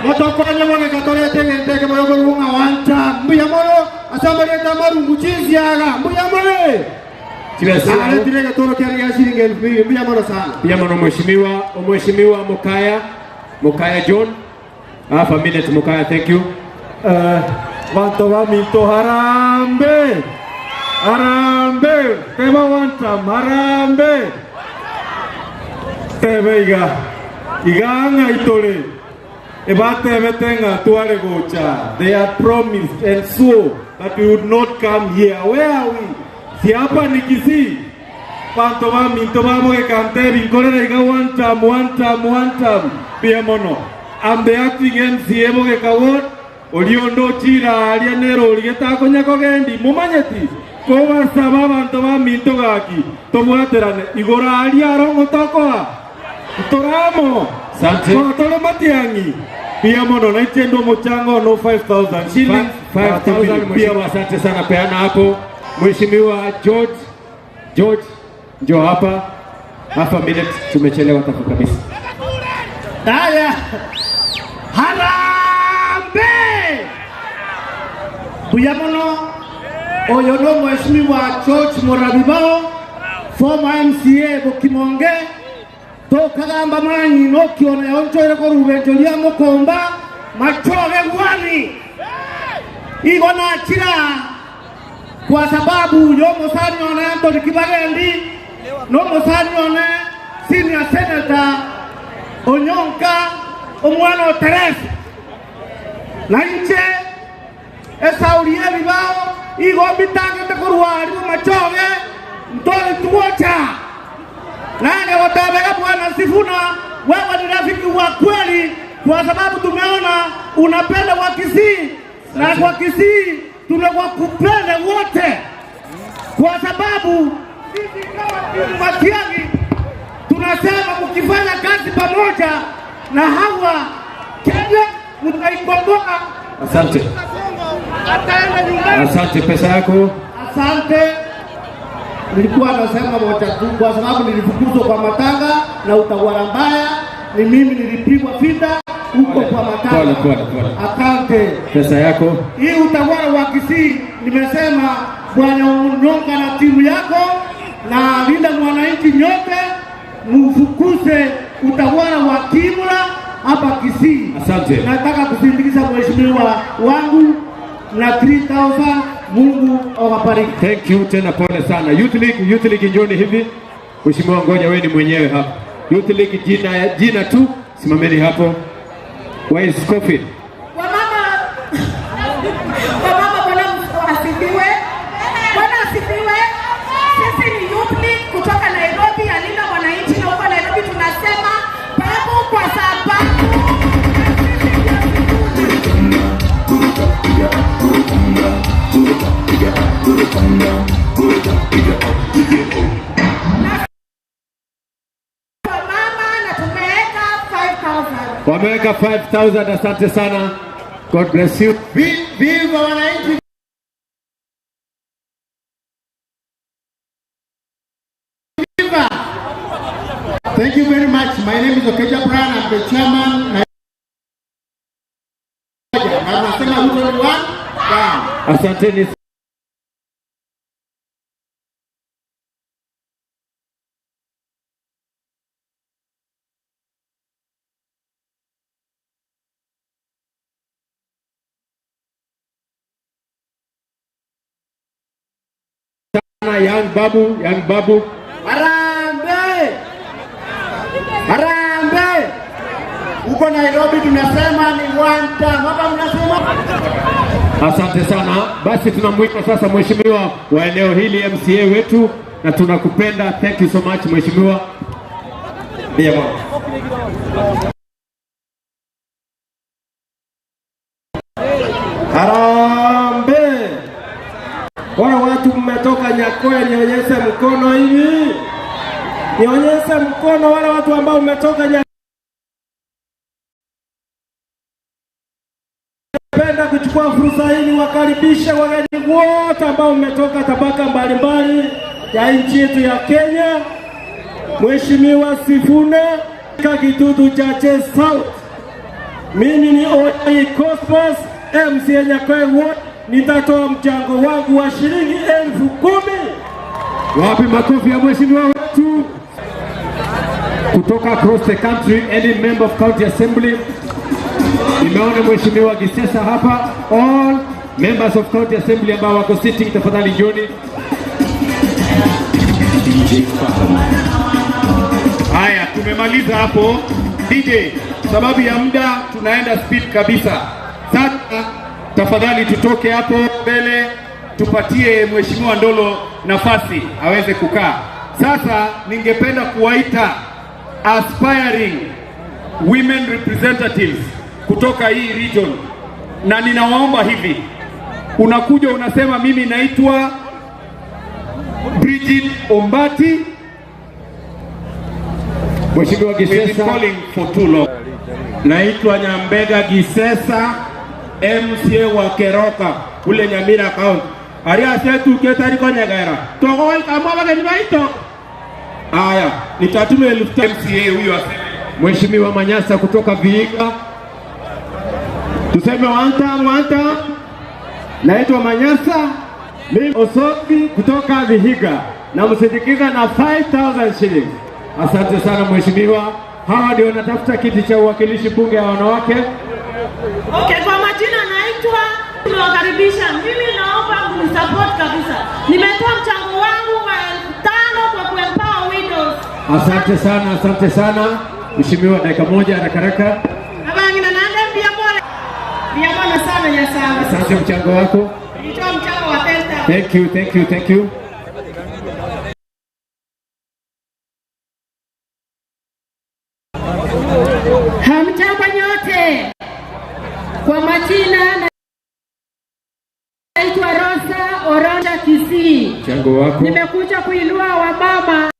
Motokonye mone katorete gente kemo yokorunga wancha. Mbuya moro, asambareta marungu chiziaga. Mbuya more. Pia mwana mheshimiwa Mokaya, Mokaya John. Half a minute Mokaya, thank you. Wanto wa mito harambe. Harambe. Tema wantam harambe. Tebe iga. Iga anga itore. Ebate metenga tuare gocha. They had promised and swore that we would not come here. Where are we? Si hapa ni Kisii. Panto wa minto vamo que cante vincore iga one time, one time, one time. Pia mono. I'm the acting MCA moge kawon. Oliondo chira aria nero ligeta konya kogendi mumanyeti. Koba saba banto wa minto gaki. Tomwaterane igora aria arongo tokoa. Toramo. Sante. Toro matiangi. Pia mono na itendo mochango no 5,000 shillings. 5,000 mheshimiwa, asante sana, peana hapo. Mheshimiwa George njoo hapa. Half a minute, tumechelewa tafu kabisa. Haya. Harambee! Buya mono oyo no mheshimiwa George Morabibao, former MCA Bokimonge, tokagamba manyi nokiona yonchoire korubencho lia mukomba machoge gwani igo na chira kwa sababu yo musani one Anthony Kibagendi no musani one senior senator Onyonka omwana Teresa na inche esaurie bibao igo bitangete korwari machoge ntole tuocha nane watabega. Bwana Sifuna, wewe ni rafiki wa kweli kwa sababu tumeona unapenda wa Kisii na kwa Kisii tunawakupenda wote kwa sababu sisi kama timu Matiang'i tunasema mkifanya kazi pamoja na hawa Kenya mtaikomboa. Asante. Ataenda nyumbani. Asante, pesa yako. Asante. Nilikuwa nasema moja tu kwa sababu nilifukuzwa kwa matanga na utawala mbaya, ni mimi nilipigwa vita huko kwa matanga. Pole pole. Asante. Pesa yako. Hii utawala wa Kisii nimesema Bwana Onyonka na timu yako na linda mwananchi nyote mfukuze utawala wa Kimura hapa Kisii. Asante. Nataka kusindikiza mheshimiwa wangu na 3000. Mungu awabariki. Thank you tena, pole sana. Youth League njoni hivi. Mheshimiwa, ngoja wewe ni mwenyewe hapa. Youth League jina tu, simameni hapo. Where is coffee? Wamama Bwana asifiwe. Bwana asifiwe. Sisi ni Youth League kutoka Nairobi, alinda mwananchi, na huko Nairobi tunasema babu kwa sababu Wameweka 5000. Asante sana. God bless you. Viva wananchi! Viva! Thank you very much. My name is Okeja Brown. I'm the chairman. Na nasema Ruto ni one down. Asanteni sana, Young Babu, Young Babu. Harambee! Harambee! Huko Nairobi tunasema ni one term. Hapa mnasema? Asante sana. Basi tunamwita sasa mheshimiwa wa eneo hili, MCA wetu, na tunakupenda. Thank you so much, mheshimiwa. Ndiyo bwana. Harambee! Wale watu mmetoka Nyakoe, nionyeshe mkono hivi. Nionyeshe mkono wale watu ambao mmetoka Nyakoe. Napenda kuchukua fursa hii niwakaribishe wageni wote ambao mmetoka tabaka mbalimbali ya nchi yetu ya Kenya. Mheshimiwa Sifuna Kitutu Chache South. Mimi ni Oi Cosmos, MCA Nyakoe Ward, nitatoa mchango wangu wa shilingi 10,000. Wapi makofi ya mheshimiwa wetu kutoka across the country, any member of county assembly. Nimeona mheshimiwa Gisesa hapa, all members of county assembly ambao wako sitting, tafadhali njoni. DJ Haya, tumemaliza hapo. DJ, sababu ya muda tunaenda speed kabisa. Sasa tafadhali tutoke hapo mbele tupatie mheshimiwa Ndolo nafasi aweze kukaa. Sasa ningependa kuwaita aspiring women representatives kutoka hii region, na ninawaomba hivi, unakuja unasema mimi naitwa Bridget Ombati. Mheshimiwa Gisesa. Calling for too long. Naitwa Nyambega Gisesa, MCA wa Keroka kule Nyamira County. Aria setu ketari konyegera. Togoi kama wageni baito. Aya, nitatuma 5,000. MCA huyo aseme. Mheshimiwa Manyasa kutoka Vihiga. Tuseme one time, one time. Naitwa Manyasa, mimi Osoki kutoka Vihiga. Namsindikiza na 5000 shillings. Asante sana mheshimiwa. Hawa ndio wanatafuta kiti cha uwakilishi bunge ya wanawake. Okay, kwa majina naitwa, nimewakaribisha. Mimi naomba mnisupport kabisa. Nimetoa mchango wangu wa 5,000 kwa kuempower widows. Asante sana, asante sana mheshimiwa. Dakika moja haraka haraka. Abangina nande mbia bora. Mbia bora sana Nyasaye. Asante mchango wako. Nilitoa mchango wa 10,000. Thank you, thank you, thank you. Hamjambo nyote. Kwa majina naitwa Rosa Oronda Kisii. Mchango wako. Nimekuja kuinua wamama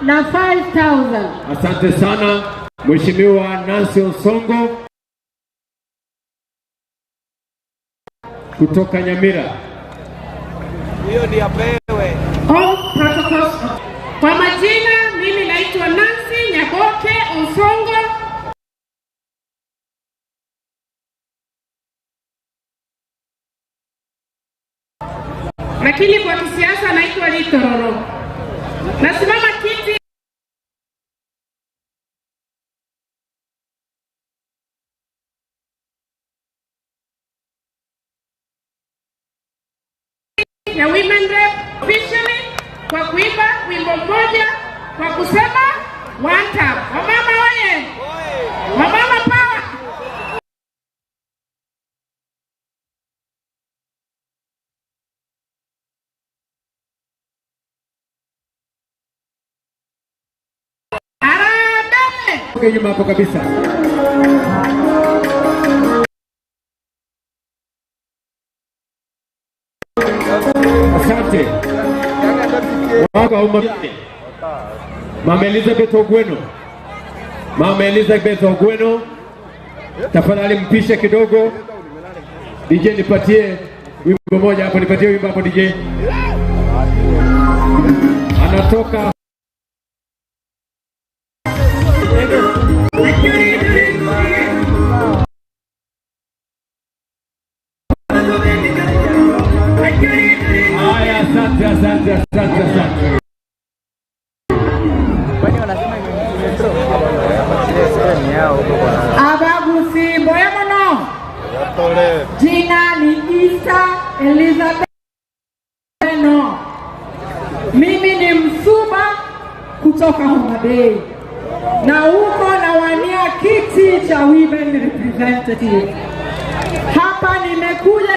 na 5000. Asante sana Mheshimiwa Nancy Osongo kutoka Nyamira. Hiyo ndio apewe. All protocols. Kwa majina mimi naitwa Nancy Nyaboke Osongo. Lakini kwa kisiasa naitwa Litororo. Nasimama kiti ya Women Rep officially kwa kuimba wimbo mmoja kwa kusema one time. Wamama oye! Wamama power! Harambee! Okay, nyuma hapo kabisa. Asante. Wako. Mama Elizabeth Ogweno, Mama Elizabeth Ogweno, tafadhali mpishe kidogo. DJ nipatie wimbo moja hapo, nipatie wimbo hapo DJ. Anatoka Haya, asante, asante, asante, asante. Abagusi mboya mono. Jina ni Isa Elizabeth no. Mimi ni Msuba kutoka Homa Bay na huko nawania kiti cha women representative. Hapa nimekuja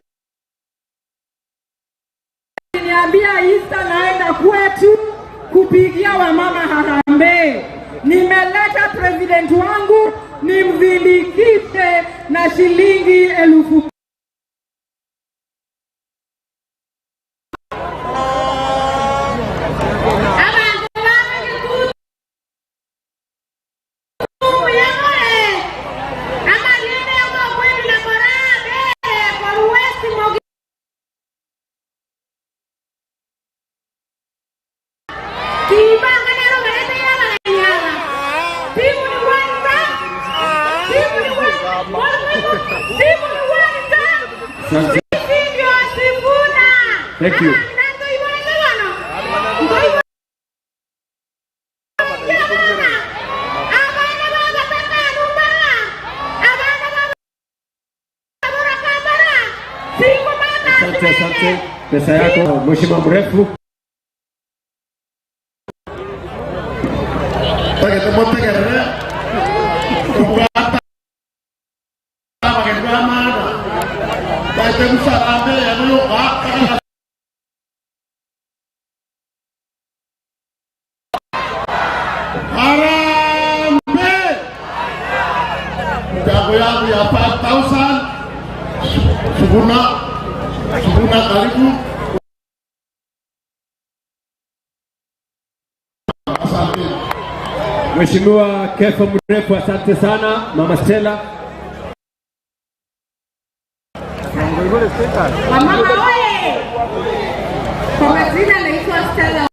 niambia Isa naenda kwetu kupigia wamama harambee. Nimeleta president wangu nimzindikishe na shilingi 10,000. Thank you. Asante, asante. Pesa yako Mheshimiwa Mrefu. Harambee! Mchango yangu ya 5000 Suguna, Suguna karibu. Asante. Mheshimiwa Kefa Mrefu, asante sana. Mama Stella. Wamama oye! Kwa majina naitwa Stella.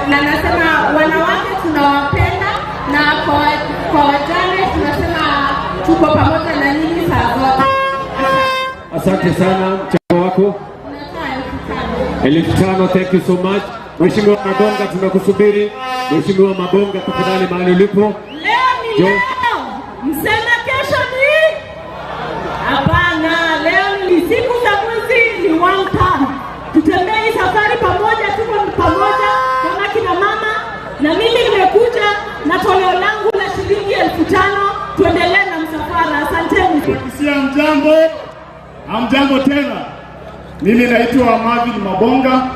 Na nasema wanawake tunawapenda, na kwa wajane tunasema tuko pamoja na nyinyi saa zote. Asante sana, mchango wako 5,000. Thank you so much. Mheshimiwa Mabonga, tunakusubiri. Mheshimiwa Mabonga, tafadhali mahali ulipo. Leo ni leo, mseme kesho ni hapana. Leo ni siku za mwezi ni one time. Tutembee safari pamoja, tuko pamoja kama kina mama, na mimi nimekuja na toleo langu la shilingi 5,000. Tuendelee na msafara. Asanteni. Hamjambo, hamjambo tena. Mimi naitwa Marvin Mabonga,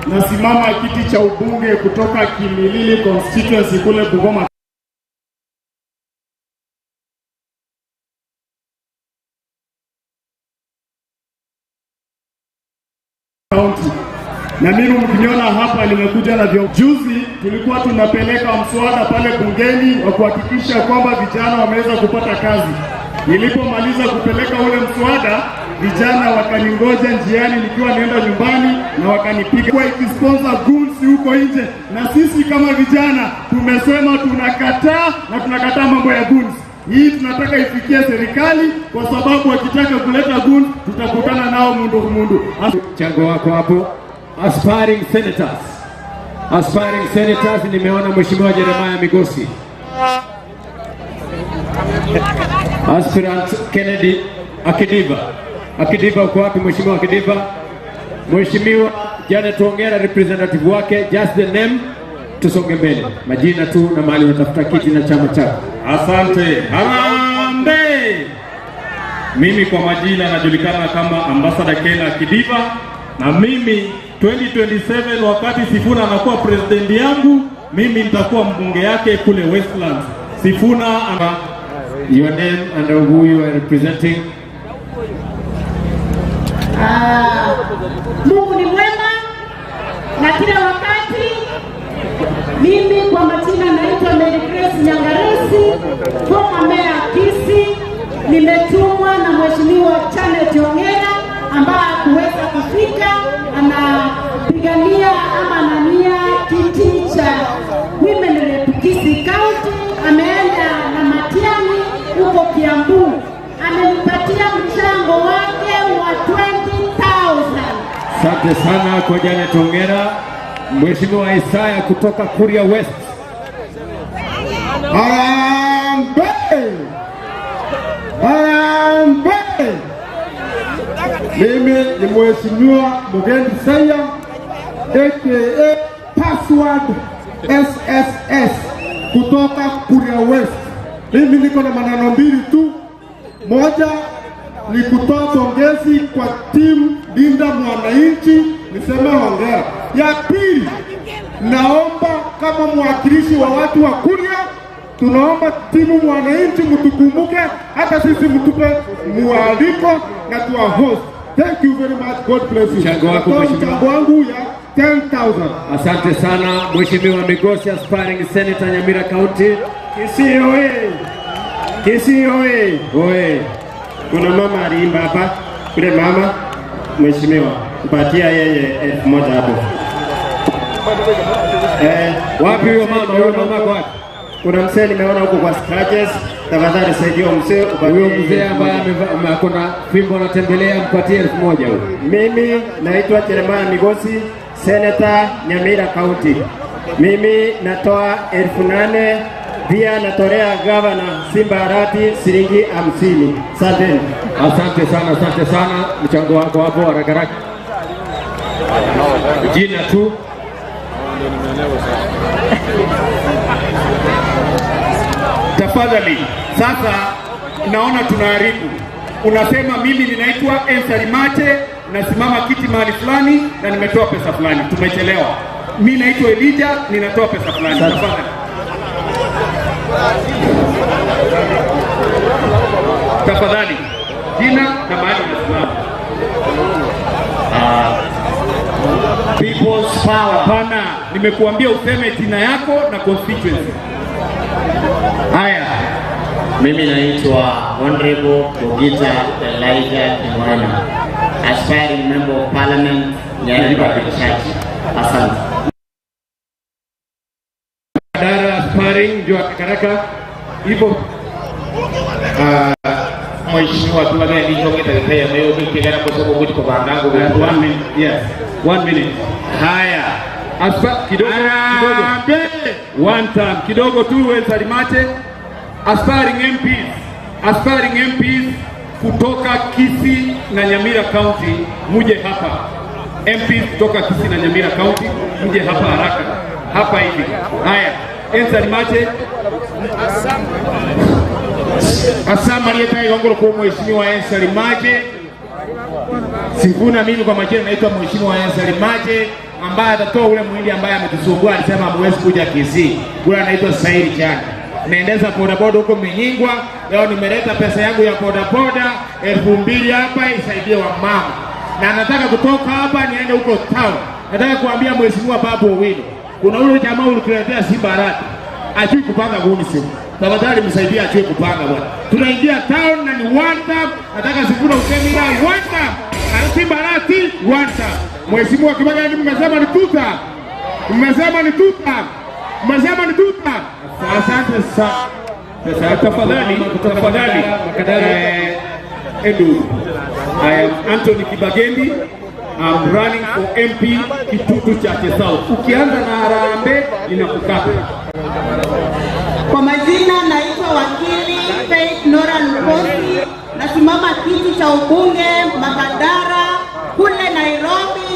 nasimama kiti cha ubunge kutoka Kimilili constituency kule Bungoma County. Na mimi mkiniona hapa nimekuja na juzi tulikuwa tunapeleka mswada pale bungeni wa kuhakikisha kwamba vijana wameweza kupata kazi. Nilipomaliza kupeleka ule mswada, vijana wakaningoja njiani nikiwa naenda nyumbani na wakanipiga. Kwa ikisponsor goons huko nje, na sisi kama vijana tumesema tunakataa na tunakataa mambo ya goons. Hii tunataka ifikie serikali, kwa sababu wakitaka kuleta goons tutakutana nao mundu mundu. Mchango wako hapo. Aspiring senators, aspiring senators, nimeona Mheshimiwa Jeremiah Migosi, aspirant Kennedy Akidiva. Akidiva uko wapi Mheshimiwa Akidiva? Mheshimiwa Janet Ongera representative wake, just the name, tusonge mbele, majina tu na mahali unatafuta kiti na chama chako. Asante. Harambee! Mimi kwa majina najulikana kama Ambassador Ken Akidiva, na mimi 2027 wakati Sifuna anakuwa president yangu, mimi nitakuwa mbunge yake kule Westlands. Sifuna ana... Your name and who you are representing. Mungu ni mwema na kila wakati. Mimi kwa majina naitwa Mary Grace Nyangaresi, former mayor Kisii. Nimetumwa na Mheshimiwa Janet Ongera ambaye hakuweza kufika, anapigania ama anania kiti cha Women Rep Kisii County. Ameenda na Matiang'i huko Kiambu, amenipatia mchango wake wa 20,000. Asante sana kwa Janet Ongera. Mheshimiwa Isaya kutoka Kuria West. Harambee! Harambee! Mimi ni Mheshimiwa Mugendi Saya aka Password SSS kutoka Kuria West. Mimi niko na maneno mbili tu. Moja ni kutoa pongezi kwa timu Linda Mwananchi, niseme hongera. Ya pili, naomba kama mwakilishi wa watu wa Kuria, tunaomba timu Mwananchi mtukumbuke, hata sisi mtupe mwaliko na tuwa host. Thank you very much. God bless you. Mchango wako mheshimiwa. Mchango wangu ya 10,000. Asante sana Mheshimiwa Migosi, aspiring senator Nyamira County. Kisii oye! Kisii oye! Oye! Kuna mama aliimba hapa, yule mama mheshimiwa, mpatia yeye 1,000 hapo. Wapi huyo mama? Huyo mama kwa wapi? Kuna mzee nimeona huko kwa scratches, tafadhali saidia mzee upatie. Huyo mzee ambaye ako na fimbo anatembelea, mpatie 1,000 huyo. Mimi naitwa Jeremiah Migosi, Senator Nyamira County. Mimi natoa 8,000 pia natolea gavana Simba Arati shilingi 50. Asante. Asante sana, asante sana. Mchango wako hapo haraka haraka. Jina tu. Tafadhali, sasa naona tunaharibu. Unasema mimi ninaitwa Ensari Mate, nasimama kiti mahali fulani na nimetoa pesa fulani. Tumechelewa. Mimi naitwa Elijah, ninatoa pesa fulani. Tafadhali. Tafadhali, jina na mahali unasimama. People's Power. Hapana, nimekuambia useme jina yako na constituency. Haya, mimi naitwa Honorable Bogita Elijah Kimwana, aspiring member of parliament Nyaribari Church. Asante. Dara aspiring Joa Karaka. Ipo. Mheshimiwa Tuwame nicho kita ya mayo kigana kwa sababu kuti kwa bangango. 1 minute. Yes. 1 minute. Haya. Aspa kidogo kidogo. One time kidogo tu Ensari Mate. Aspiring MPs, aspiring MPs kutoka Kisii na Nyamira County muje hapa. MPs kutoka Kisii na Nyamira County muje hapa haraka. Hapa hivi. Haya, Ensari Mate. Asama aliyetaka kongolo kwa Mheshimiwa Ensari Mate. Sifuna, mimi kwa majina naitwa Mheshimiwa Ensari Mate ambaye atatoa ule mwili ambaye ametusumbua, alisema hamwezi kuja Kisii. Kule anaitwa Saidi Chana. Naendeza bodaboda huko Minyingwa. Leo nimeleta pesa yangu ya bodaboda 2,000 hapa isaidie wamama. Na nataka kutoka hapa niende huko town. Nataka kuambia Mheshimiwa Babu Owino, kuna ule jamaa ulituletea Simba Arati. Ajui kupanga gunisi. Tafadhali msaidie ajue kupanga bwana. Tunaingia town na ni one time. Nataka Sifuna useme ila one time. Simba Arati one time. Mheshimiwa Kibagendi mmesema ni two time. Mmesema ni two time. Mmesema ni two time. Asante sana. Sasa tafadhali, tafadhali Edu, I am Anthony Kibagendi. I'm running for MP Kitutu Chache South. Ukianza na harambee inakukata. Kwa majina naitwa wakili Faith Nora Lukosi, nasimama kiti cha ubunge Makadara kule Nairobi,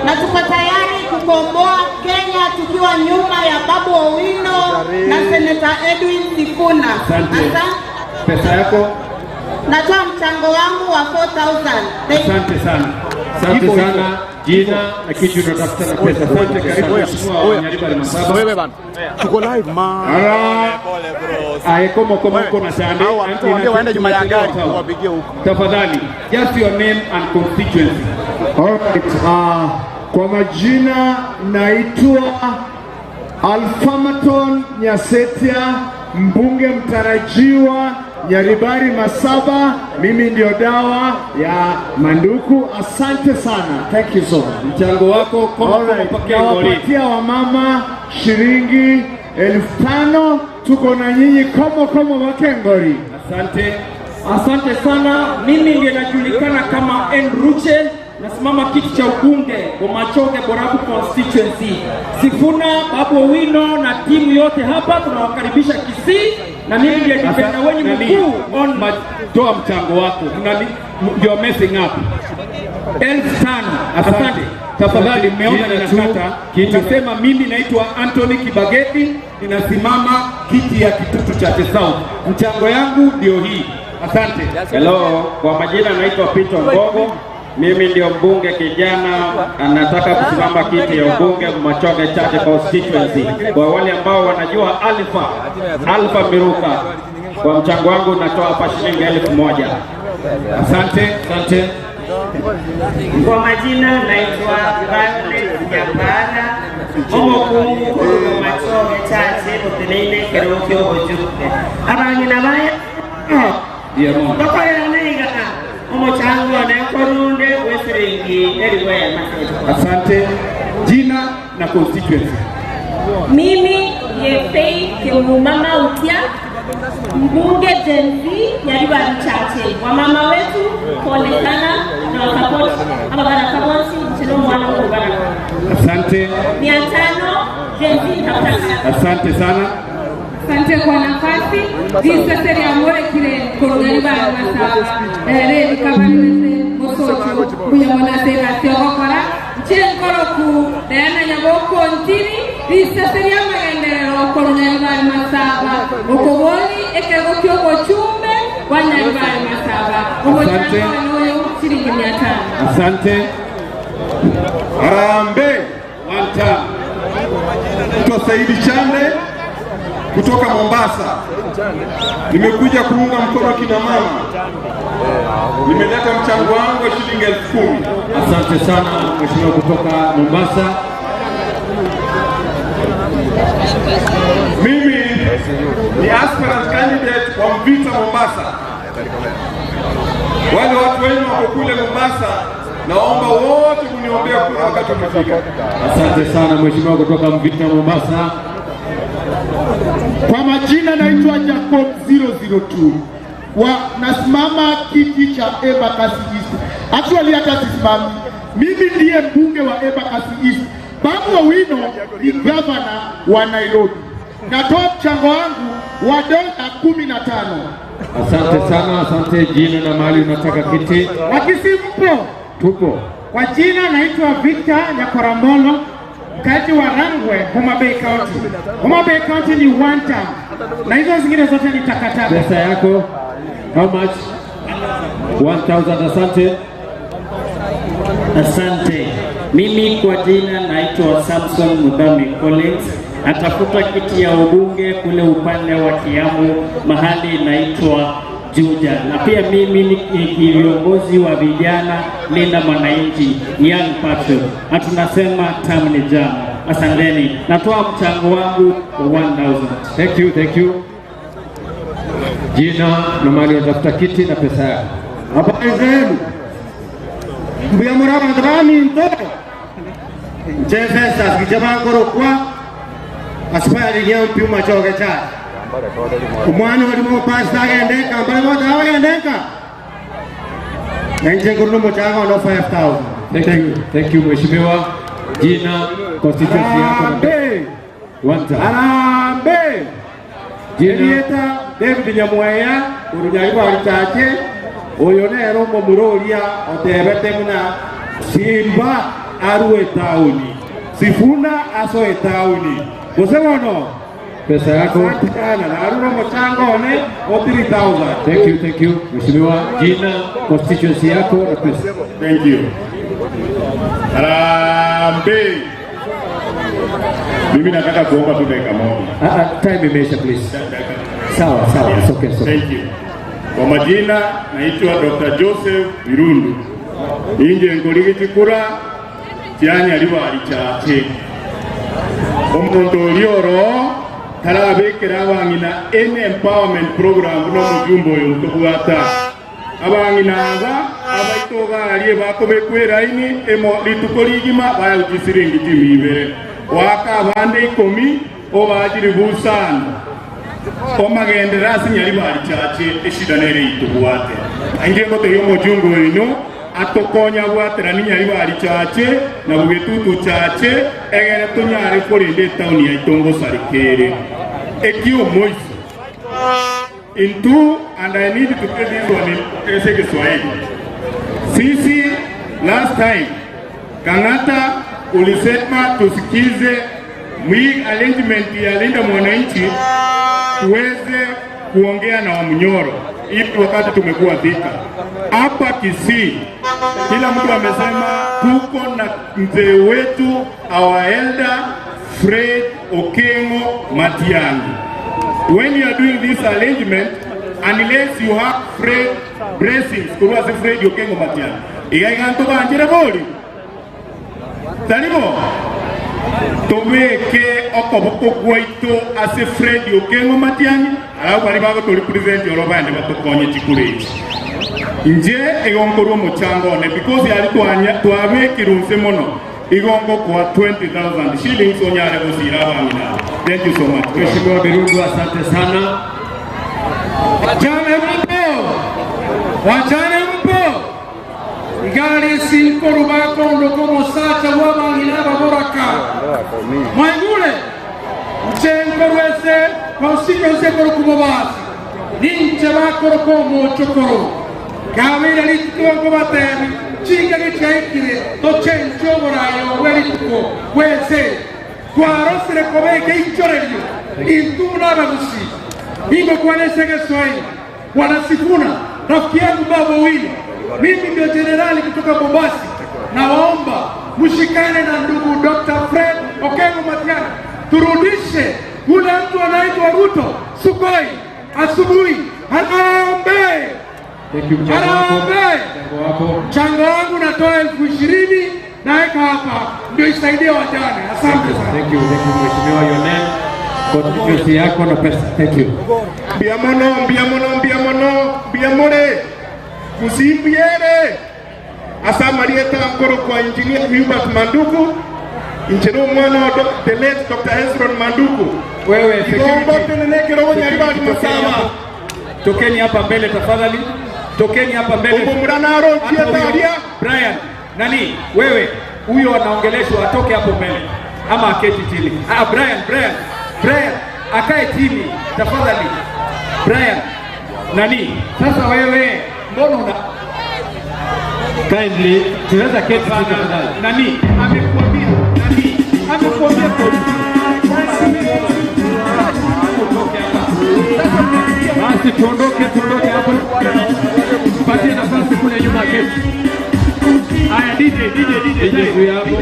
na tuko tayari kukomboa Kenya tukiwa nyuma ya Babu Owino na Senator Edwin Sifuna. Asante. Pesa yako? Natoa mchango wangu wa 4000. Asante sana. Asante sana. Jina na kitu tunatafuta na pesa. Asante, karibu Mheshimiwa Nyaribari Masaba. Wewe bana. Tuko live man. Aye, komo komo komo sana. Waambie waende nyuma ya gari wapigie huko. Tafadhali, just your name and constituency. All right. Kwa majina naitwa Alphamaton Nyasetia, mbunge mtarajiwa Nyaribari Masaba. Mimi ndio dawa ya Manduku. Asante sana, thank you so much. Mchango wako kama nawapatia wamama shilingi 5,000. Tuko na nyinyi komo komo Makengori. Asante, asante sana. Mimi ndiye najulikana kama Enruche, nasimama kiti cha ubunge Bomachoge Borabu constituency. Sifuna, Babu Owino na timu yote hapa tunawakaribisha Kisii, na mimi ndiye defender wenu mkuu on toa mchango wako. You are messing up. 5,000. Asante. Tafadhali mmeona ninakata. Nasema mimi naitwa Anthony Kibagendi, ninasimama kiti ya Kitutu Chache South. Mchango yangu ndio hii. Asante. Hello, kwa majina naitwa Peter Ngogo. Mimi ndio mbunge kijana anataka kusimama kiti ya ubunge Machoge Chache constituency. Kwa wale ambao wanajua Alpha Miruka, kwa mchango wangu natoa hapa shilingi 1,000. Asante, asante. Kwa majina naitwa Violet Nyambana, omukungu Machoge Chache oteneine kerokyo ojukwe. Abangina baya bakorera neigana omochango nekorunde wesiringi eriwe. Asante. Jina na constituency. Mimi ni Faith Kimumama Utia, mbunge Gen Z Nyaribari Chache. Wamama wetu pole sana na support ama bana support mchelo mwana wangu bana. Asante. 500 Gen Z tafuta. Asante sana. Asante kwa nafasi. Disaseri amore kile korogari ba masaba. Ere kabani mosocho kuya mwana sera seokora. Chenkoro ku Diana Nyaboko ntiri disaseri amagenderero korogari ba masaba. Okoboli ekego kyogo chumbe wa Nyaribari Masaba. Asante. Shilingi 500. Asante. Harambee. One time. Mtu Saidi Chande kutoka Mombasa. Nimekuja kuunga mkono kina mama. Nimeleta mchango wangu wa shilingi 10,000. Asante sana mheshimiwa kutoka Mombasa. Mimi ni aspirant candidate wa Mvita Mombasa. Wale watu wenu wako kule Mombasa, naomba wote mniombee kura wakati ukifika. Asante sana mheshimiwa kutoka Mvita Mombasa. Kwa majina naitwa Jacob 002. Nasimama kiti cha Embakasi East. Actually hata sisimami. Mimi ndiye mbunge wa Embakasi East. Babu Owino ni governor wa Nairobi. Natoa mchango wangu wa $15. Asante sana, asante. Jina na mahali unataka kiti. Wakisi mpo? Tupo. Kwa jina naitwa Victor Nyakorambolo, mkazi wa Rangwe, Homa Bay County. Homa Bay County ni one term. Na hizo zingine zote ni takataka. Pesa yako how much? 1000. Asante. Asante. Mimi kwa jina naitwa Samson Mudhami Collins, natafuta kiti ya ubunge kule upande wa Kiambu, mahali inaitwa Juja. Na pia mimi ni kiongozi wa vijana Linda Mwananchi, Young Patriot. Na tunasema tamu ni jamu. Asanteni, natoa mchango wangu wa 1000. Thank you, thank you. Jina na mahali unatafuta kiti na pesa yako. Habari zenu. Mbuya muraba ndaminto. Nchefesa kijabangorokwa aspiring young Puma choge cha. Umwana walimo pasta agendeka mbali wote agendeka. Nje kuruno mchango no 5000. Thank you. Thank you mheshimiwa. Jina, constituency yako na pesa. Harambee. Jenieta David Nyamweya urunyari alichache oyo nero mururia otebete muna Simba aruwe tauni Sifuna asoe tauni gose bono pesa yako. Asante sana na aruro mchango one o 3000. Thank you, thank you mheshimiwa. Jina, constituency yako na pesa. Thank you. Harambee. Mimi nataka kuomba tu dakika moja. Time imeisha please. Sawa sawa, it's okay, it's okay. Thank you. Kwa majina naitwa Dr. Joseph Birundu. Inje ngoligitikura kyanya liba alichache. Omuntu olioro tarabekera abangina any empowerment program no mujumbo oyo ntobwata. Abangina aba abaitoga aliye bakobekwera ini emo lituko ligima bayagisiringi timibere. Waka abande 10 obajiri busano. Omagendera asinyali balichache eshida nere itubwate. Angengo teyo mujungu ino atokonya bwatera ninyali balichache na bugetutu chache egere tunyare kurinde town ya Itongo sarikere. Ekio moiso. Into and I need to tell this one in Kiswahili. Sisi last time Kangata ulisema tusikize mwi arrangement ya Linda Mwananchi tuweze kuongea na Wamunyoro ili wakati tumekuwa Thika. Hapa Kisii kila mtu amesema tuko na mzee wetu our elder Fred Okengo Matiang'i. When you are doing this arrangement, unless you have Fred blessings, kurwa si Fred Okengo Matiang'i. Igaiganto banjire boli. Tarimo tobeke okoboko gwaito ase Fred Okengo Matiang'i alafu bali bago to represent yorobande batokonye chikurechi nje igonkorwo muchango ne because yali twanya twabekirunse mono igongo kwa 20,000 shillings onyare gusira abangina. Thank you so much. Mheshimiwa Birundu, asante sana. Wachane mpo. Wachane mpo. Igari sinko rubako ndokomo sacha wabangina baboraka. Mwaigule mchenko rwese constituency korukumobasi ninche bakoroko mochokoro kabira lituko batemi chinga gichaikire tochencho borayo welituko wese twarosere kobeke ichorerio intuna bagusi ingo kwanese Kiswahili wanasifuna rafiki yangu Babu Owino. Mimi ndio jenerali kutoka Mombasa, nawaomba mshikane na ndugu Dr. Fred Okengo Matiang'i turudishe ule mtu anaitwa Ruto Sukoi asubuhi. Harambee. Thank you. Harambee. Mchango wangu natoa 20,000 naweka hapa ndio isaidie wajane. Asante sana. Thank you, thank you mheshimiwa. Your name, constituency yako na pesa. Thank you. Mbiamono, mbiamono, mbiamono, mbiamore. Kusimbiere. Asamarieta nkoro kwa engineer Hubert Manduku. Inchero mwana wa the late Dr. Hezron Manduku. Wewe security. Tokeni hapa mbele tafadhali. Tokeni hapa mbele. Brian, nani? Wewe huyo anaongeleshwa atoke hapo mbele ama aketi chini. Brian, Brian, Brian, akae chini tafadhali. Brian, nani? Sasa wewe mbona una kindly tunaweza keti chini tafadhali. Nani? Amekuambia nani? Amekuambia kwa basi tuondoke, tuondoke hapo. Tupatie nafasi kule nyuma keti. Aya DJ DJ DJ DJ hapo.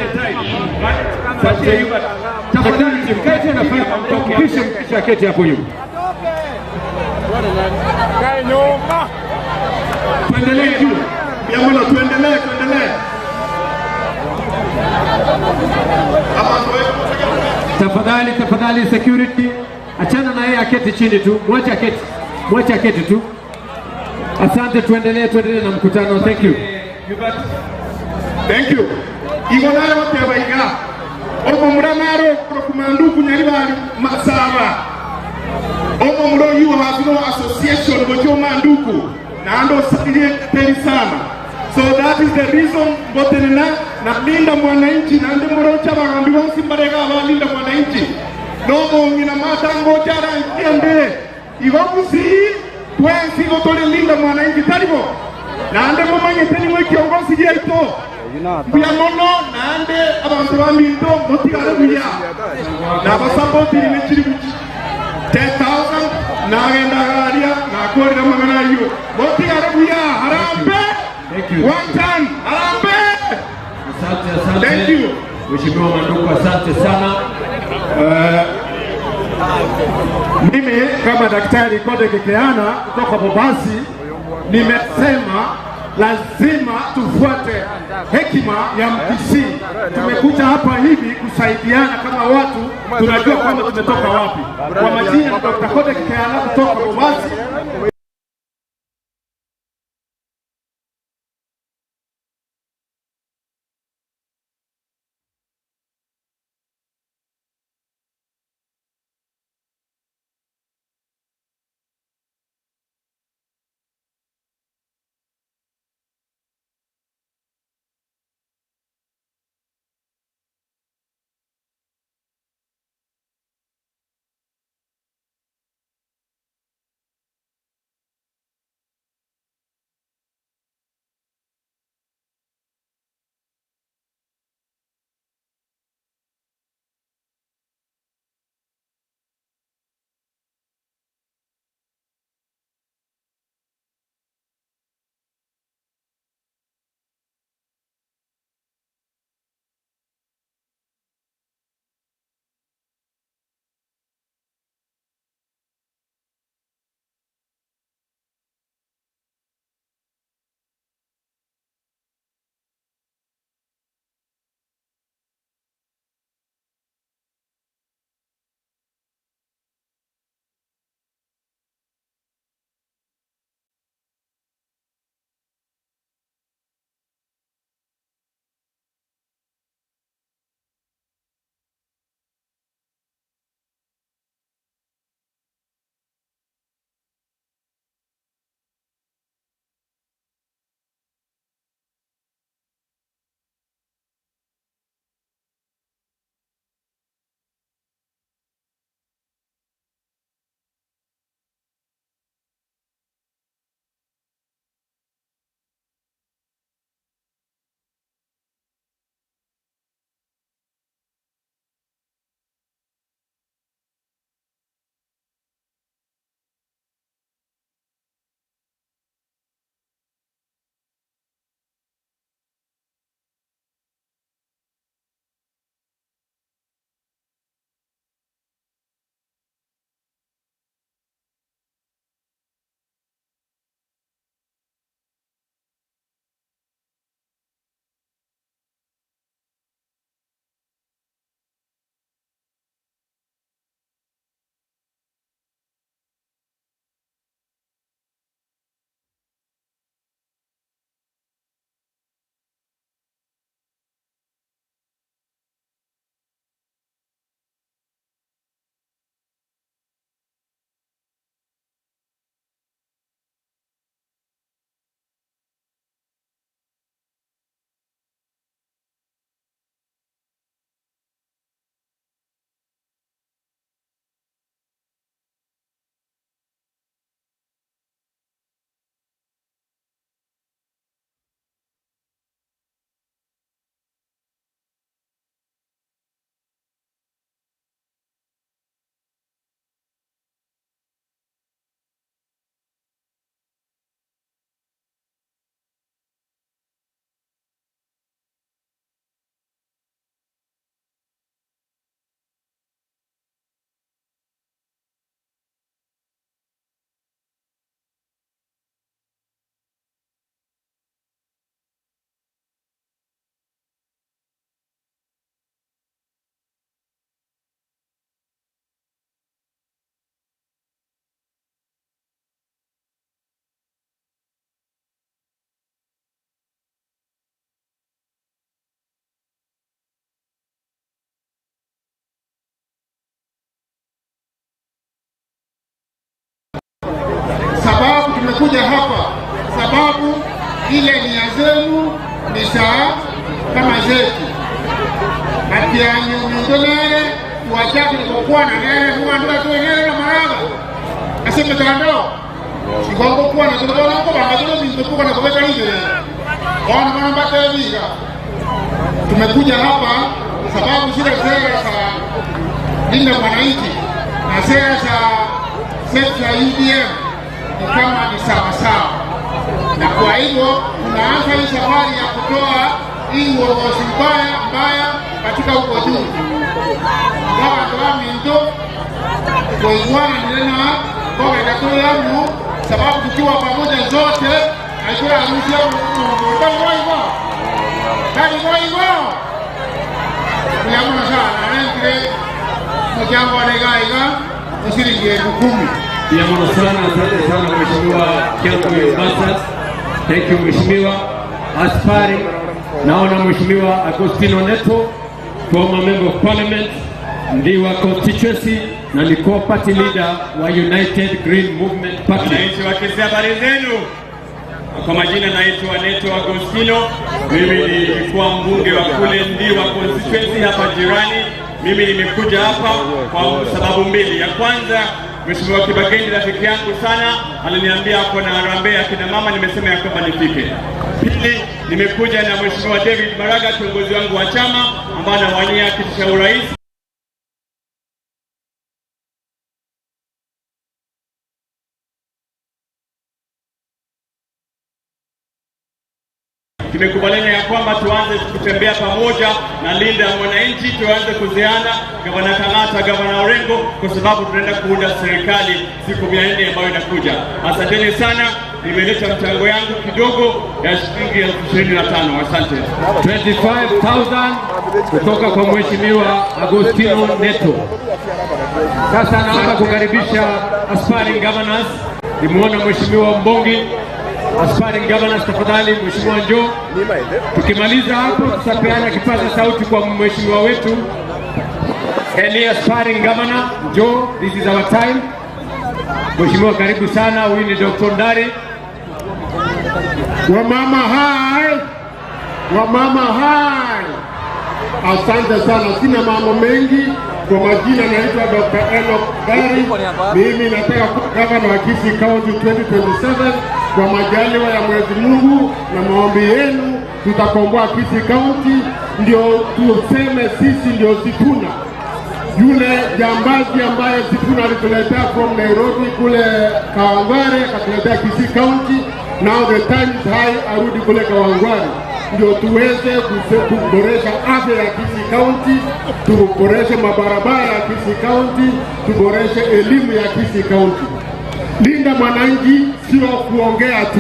Patie Hubert. Tafadhali mkate nafasi mpishe mpishe keti hapo nyuma. Kae nyuma. Tuendelee juu. Yamola tuendelee, tuendelee. Ama tuwe Tafadhali, tafadhali security, achana na yeye aketi chini tu, mwache aketi, mwache aketi tu. Asante, tuendelee, tuendelee na mkutano. Thank you. Thank you. Igo nayo batebaiga omo muramaro kumanduku Nyaribari masaba omo muro you have no association gocho manduku na ando saiye teri sana. So that is the reason botenena na linda mwananchi na ndi muro chabagambi bonsi mbarega abalinda mwananchi nomo ngina matango chara nkiende igo musi twensi gotore linda mwananchi taribo na ande mumanye teni mwe kiongozi jaito mbuya mono nande abantu baminto motigare buya nabasapoti nechiri 10,000 nagenda garia nakorera magana ayo motigare buya harambe. Thank you. One time harambe. Asante, asante. Thank you. Mheshimiwa Manduku, asante sana. Mimi kama Daktari Kode Kikeana kutoka Bobasi nimesema lazima tufuate hekima ya Mkisii. Tumekuja hapa hivi kusaidiana kama watu tunajua kwamba tumetoka wapi. Kwa majina ni Dr. Kode Kikeana kutoka Bobasi. Tumekuja hapa sababu ile nia zenu ni sawa kama zetu matianyunyundolere tuwachake kukwana nere huandura tuenere na maraba ase mitandao igongo kwana tulongo banga bintu kwa kubeka nje wana wana mbatebiga. Tumekuja hapa sababu zile sera za Linda Mwananchi na sera za sekta ya UDM ni kama ni sawa sawa, na kwa hivyo tunaanza hii safari ya kutoa hii uongozi mbaya katika huko juu gawandoaminto kuiguana nilena kogegatulamu sababu tukiwa pamoja zote aikura harusi ya Mungu taigoigo kuyamona sana nengire mchango anegaiga shilingi 10,000. Yamono sana, asante sana Mheshimiwa Kiambu Mombasa. Thank you Mheshimiwa Aspari. Naona Mheshimiwa Agostino Neto, former member of parliament, Ndiwa constituency na ni co-party leader wa United Green Movement Party. Wananchi wa Kisii, habari zenu? Kwa majina naitwa Neto Agostino. Mimi nilikuwa mbunge wa kule Ndiwa constituency hapa jirani. Mimi nimekuja hapa kwa sababu mbili. Ya kwanza, Mheshimiwa Kibagendi rafiki yangu sana aliniambia ako na harambee ya kina mama, nimesema ya kwamba nifike. Pili, nimekuja na Mheshimiwa David Maraga, kiongozi wangu wa chama ambaye anawania kiti cha urais. Tumekubaliana ya kwamba tuanze kutembea pamoja na Linda Mwananchi, tuanze kuziana Gavana Kang'ata, Gavana Orengo, kwa sababu tunaenda kuunda serikali siku 400 ambayo inakuja. Asanteni sana, nimeleta mchango yangu kidogo ya shilingi 25,000. Asante. 25,000 kutoka kwa Mheshimiwa Agostino Neto. Sasa naomba kukaribisha aspiring governors. Nimuona Mheshimiwa Mbongi. Aspiring governors tafadhali, Mheshimiwa njoo. Tukimaliza hapo tutapeana kipaza sauti kwa mheshimiwa wetu. Any aspiring governor, njoo, this is our time. Mheshimiwa karibu sana, huyu ni Dr. Ndari. Wamama hai, wamama hai. Asante sana, sina mambo mengi. Kwa majina naitwa Dr. Enoch Ndari. Mimi nataka kuwa gavana wa Kisii County 2027. Kwa majaliwa ya Mwenyezi Mungu na maombi yenu tutakomboa Kisii County, ndio tuseme sisi ndio Sifuna. Yule jambazi ambaye Sifuna alituletea from Nairobi kule Kawangware, akatuletea Kisii County. Now the time is high, arudi kule Kawangware ndio tuweze kuboresha afya ya Kisii County, tuboreshe mabarabara ya Kisii County, tuboreshe elimu ya Kisii County. Linda Mwananchi sio kuongea tu.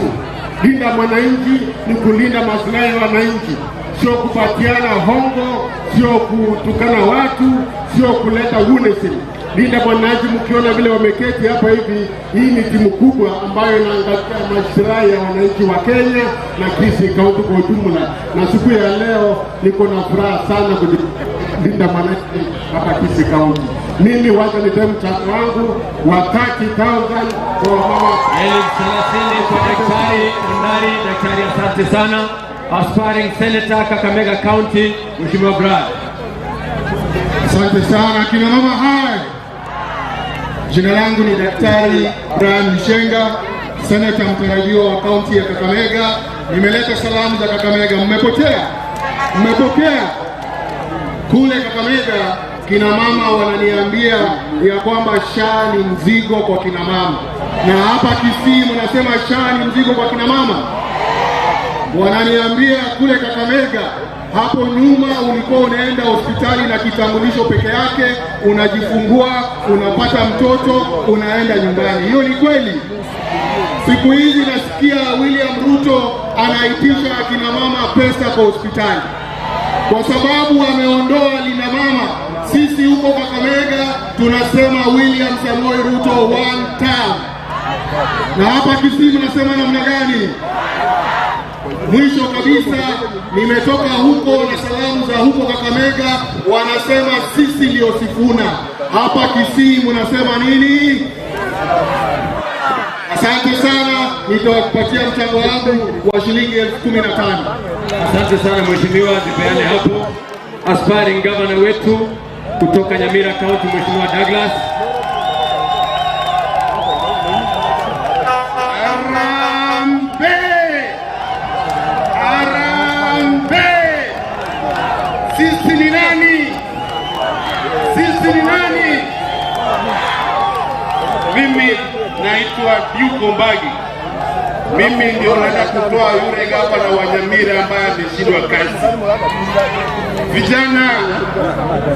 Linda Mwananchi ni kulinda maslahi ya wananchi, sio kupatiana hongo, sio kutukana watu, sio kuleta unism. Linda Mwananchi, mkiona vile wameketi hapa hivi, hii ni timu kubwa ambayo inaangalia maslahi ya wananchi wa Kenya na Kisii County kwa ujumla. Na siku ya leo niko na furaha sana kulinda Mwananchi hapa Kisii County. Mimi wacha nitoe mchango wangu wa 30,000 kwa mama. 30,000 kwa Daktari Ondari. Daktari, asante sana. Aspiring Senator Kakamega County, Mheshimiwa Brad. Asante sana kina mama hai. Jina langu ni Daktari Brian Lishenga, seneta mtarajiwa wa kaunti ya Kakamega. Nimeleta salamu za Kakamega. Mmepotea? Mmepokea? Kule Kakamega kina mama wananiambia ya kwamba SHA ni mzigo kwa kina mama, na hapa Kisii mnasema SHA ni mzigo kwa kina mama. Wananiambia kule Kakamega hapo nyuma ulikuwa unaenda hospitali na kitambulisho peke yake, unajifungua, unapata mtoto, unaenda nyumbani. Hiyo ni kweli? Siku hizi nasikia William Ruto anaitisha akina mama pesa kwa hospitali kwa sababu ameondoa Linda Mama. Sisi huko Kakamega tunasema William Samoei Ruto one term. Na hapa Kisii tunasema namna gani? Mwisho kabisa, nimetoka huko na salamu za huko Kakamega, wanasema sisi ndio Sifuna. Hapa Kisii mnasema nini? Asante sana, nitawapatia mchango wangu wa shilingi 15,000. Asante sana mheshimiwa, zipeane hapo. Aspiring governor wetu kutoka Nyamira County, Mheshimiwa Douglas. Harambee! Harambee! Sisi ni nani? Sisi ni nani? Mimi naitwa Duke Ombagi. Mimi ndio naenda kutoa yule gavana wa Nyamira ambaye ameshindwa kazi. Vijana,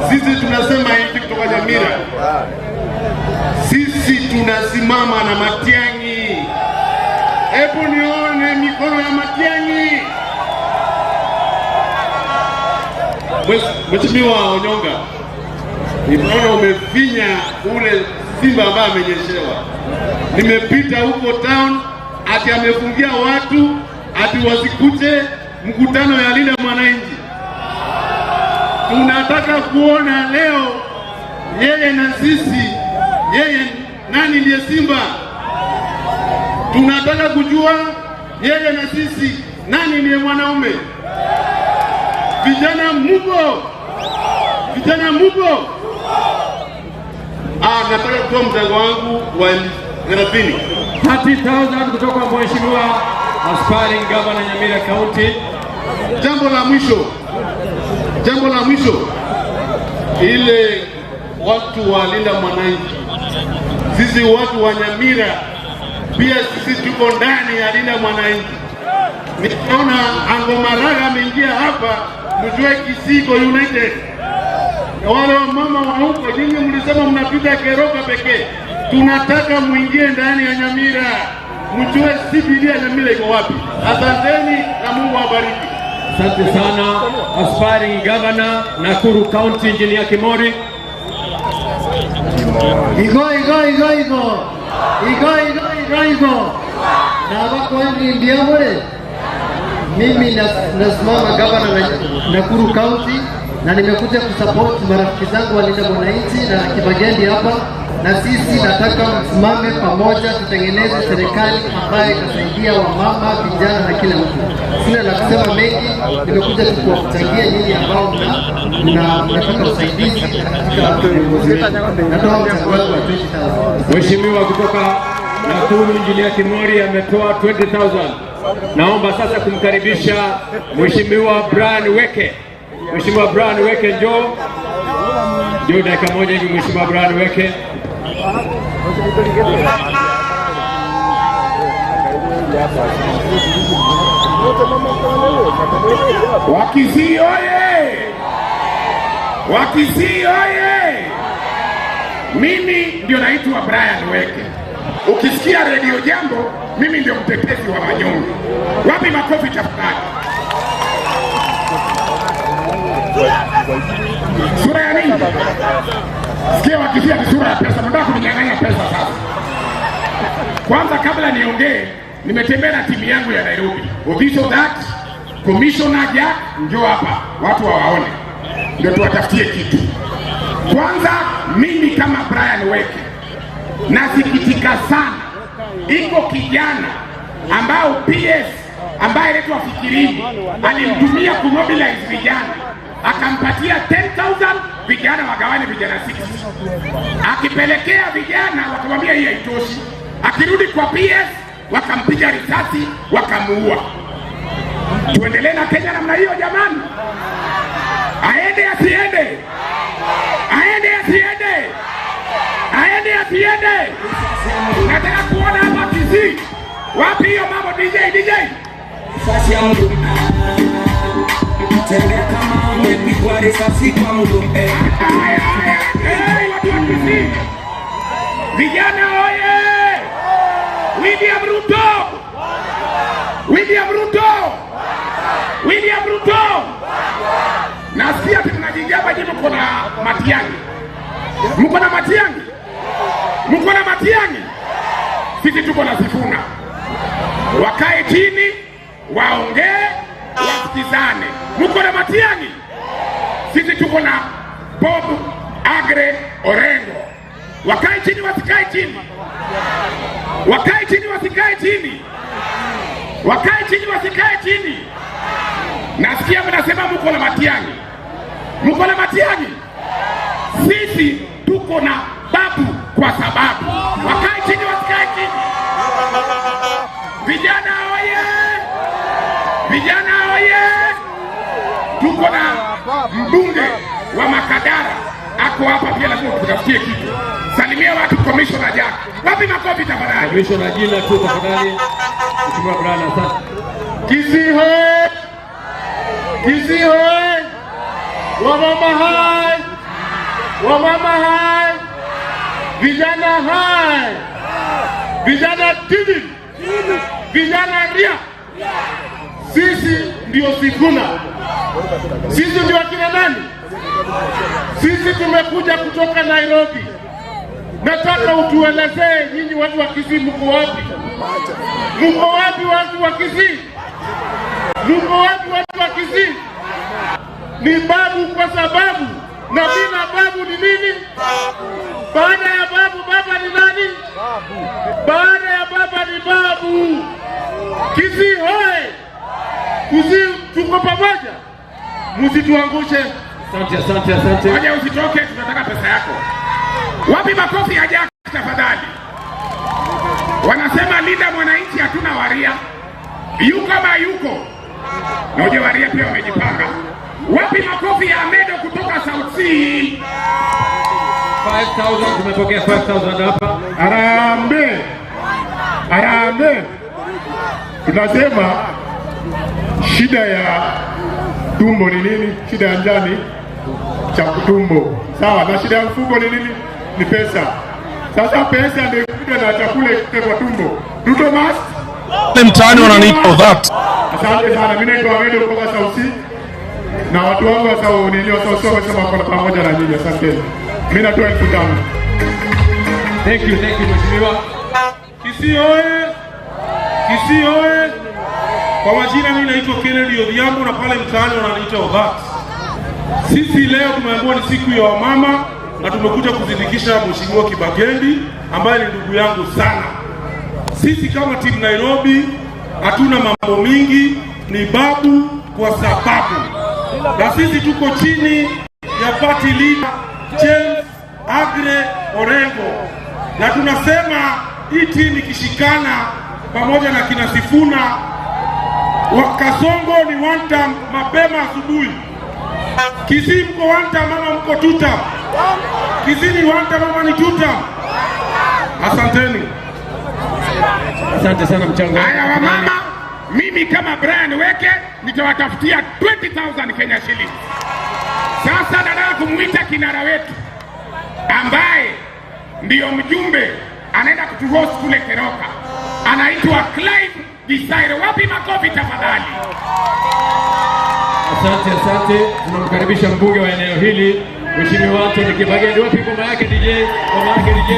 sisi tunasema hivi kutoka Nyamira, sisi tunasimama na Matiang'i. Hebu nione mikono ya Matiang'i. Mheshimiwa Onyonga, nimeona umefinya ule simba ambaye amenyeshewa. Nimepita huko town, ati amefungia watu ati wasikuje mkutano ya Linda Mwananchi. Tunataka kuona leo yeye na sisi, yeye nani ndiye simba? Tunataka kujua yeye na sisi nani ndiye mwanaume. Vijana mupo? Vijana mupo? Nataka kutoa mchango wangu wa 30,000. 30,000 kutoka kwa Mheshimiwa aspiring governor Nyamira County. Jambo la mwisho, ile watu wa Linda Mwananchi, sisi watu wa Nyamira pia sisi tuko ndani ya Linda Mwananchi. Nikiona Ango Maraga ameingia hapa, mjue Kisii iko united. Na wale wamama wa huko, nyinyi mlisema mnapiga Keroka pekee, tunataka muingie ndani ya Nyamira, mjue CBD ya Nyamira iko wapi. Asanteni na Mungu awabariki. Asante sana aspiring governor Nakuru County Engineer Kimori. Igo igo igo igo igo igo igo igo na bakwangi ndiamore. Mimi nasimama gavana na Nakuru County na nimekuja kusupport marafiki zangu wa Linda Mwananchi na Kibagendi hapa, na sisi nataka msimame pamoja, tutengeneze serikali ambayo itasaidia wamama, vijana na kila mtu. Sina la kusema mengi, nimekuja tu kuwachangia nyinyi ambao mnataka usaidizi katika uongozi wetu. Natoa mchango wangu wa 20,000. Mheshimiwa kutoka Nakuru Engineer Kimori ametoa 20,000. Naomba sasa kumkaribisha Mheshimiwa Brian Weke. Mheshimiwa Brian Weke, njoo. Njoo dakika moja hivi Mheshimiwa Brian Weke. Wakisii oye! Wakisii oye! Mimi ndio naitwa Brian Weke. Ukisikia redio Jambo, mimi ndio mtetezi wa wanyonge. Wapi makofi tafadhali? Sura ya nini? Sikia wakisia ni sura ya pesa. Nataka kuninyang'anya pesa sasa. Kwanza kabla niongee, nimetembea na timu yangu ya Nairobi. Official that Commissioner Jack, njoo hapa watu wawaone, ndio tuwatafutie kitu. Kwanza mimi kama Brian Weke nasikitika sana, iko kijana ambao PS ambaye anaitwa Fikirini alimtumia kumobilize vijana, akampatia 10,000 vijana wagawane vijana 6. Akipelekea vijana wakamwambia hii haitoshi, akirudi kwa PS wakampiga risasi wakamuua. Tuendelee na Kenya namna hiyo jamani? Aende asiende? Aende asiende? Aende asiende? Nataka kuona hapa Kisii. Wapi hiyo mambo DJ DJ? Risasi ya mtu. Tembea kama umepigwa risasi kwa mtu. Hey, watu wa Kisii. Vijana oye! William Ruto! William Ruto! William Ruto! Nasikia tunajiingia hapa, nyinyi mko na Matiang'i. Mko na Matiang'i? Mko na Matiang'i? Sisi tuko na Sifuna. Wakae chini, waongee, wasikizane. Mko na Matiang'i? Sisi tuko na Bob Agre Orengo. Wakae chini wasikae chini? Wakae chini wasikae chini? Wakae chini wasikae chini? Nasikia mnasema mko na Matiang'i. Mko na Matiang'i? Sisi tuko na Babu kwa sababu. Wakae chini wasikae chini? Vijana oye! Vijana oye! Tuko na mbunge wa Makadara ako hapa pia, lazima tutafutie kitu. Salimia watu, Commissioner Jack. Wapi makofi tafadhali? Commissioner jina tu tafadhali. Mheshimiwa Brian, asante. Kisii hoye! Kisii hoye! Wamama hai! Wamama hai! Vijana hai! Vijana TV! Vijana ria! Sisi ndio Sifuna. Sisi ndio akina nani? Sisi tumekuja kutoka Nairobi. Nataka utuelezee nyinyi watu wa Kisii mko wapi? Mko wapi watu wa Kisii? Mko wapi watu wa Kisii? Ni Babu kwa sababu, na bila Babu ni nini? Baada ya Babu, baba ni nani? Baada ya baba ni Babu. Kisii hoye! Kisii tuko pamoja. Msituangushe. Asante, asante, asante. Ngoja usitoke, tunataka pesa yako. Wapi makofi ya Jack tafadhali? Wanasema linda mwananchi, hatuna waria. Yuko ama yuko? Na uje waria pia wamejipanga. Wapi makofi ya Amedo kutoka South C? 5000 tumepokea 5000 hapa. Harambee! Harambee! Tunasema shida ya tumbo ni nini? Shida ya njaa ni cha tumbo. Sawa, na shida ya mfuko ni nini? Ni pesa. Sasa pesa ndio ikuja na chakula ikute kwa tumbo. Ruto must. Mtaani wananiita that. Asante sana. Mimi naitwa Amedo kutoka South C. Na watu wangu wa South nilio South C wamesema wako pamoja na nyinyi. Asante. Mimi natoa 5000. Thank you, thank you mheshimiwa. Kisii oye! Kisii oye! Kwa majina mimi naitwa Kennedy Odhiambo na pale mtaani wananiita Odhat. Sisi leo tumeambiwa ni siku ya wamama na tumekuja kuzindikisha Mheshimiwa Kibagendi ambaye ni ndugu yangu sana. Sisi kama timu Nairobi hatuna mambo mingi, ni Babu kwa sababu. Na sisi tuko chini ya party leader James Agre Orengo, na tunasema hii timu ikishikana pamoja na kina Sifuna Wakasongo ni one time mapema asubuhi. Kisii mko one time ama mko two time? Kisii ni one time ama ni two time? Asanteni. Asante sana mchango. Haya wamama, mimi kama Brian Weke nitawatafutia 20,000 Kenya shillings. Sasa nataka kumuita kinara wetu ambaye ndiyo mjumbe anaenda kutuhost kule Keroka. Anaitwa Clive Gisairo. Wapi makofi tafadhali? Asante, asante. Tunamkaribisha mbunge wa eneo hili Mheshimiwa Anthony Kibagendi. Wapi ngoma yake DJ? Ngoma yake DJ.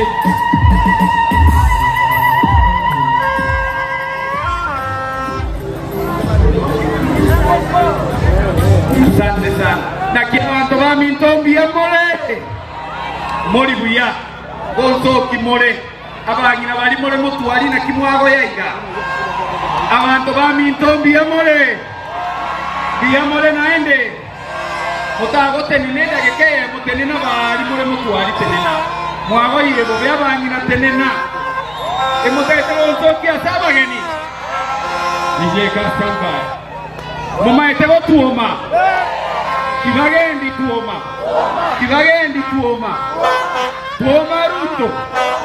Asante sana. Na kila bantu ba mintombi ya more. Mori buya. Gonsoki more. Abangina bali more mutwari na kimwago yaiga. Abantu ba mintombi ya more. Biya more naende. Mutago tenine dageke mutenena bali more mutwari tenena. Mwago yebo bya bangina tenena. Emutete gonsoki asabageni. DJ ka stand by. Mumaete gotuoma. Kibagendi tuoma. Kibagendi tuoma. Tuoma Ruto.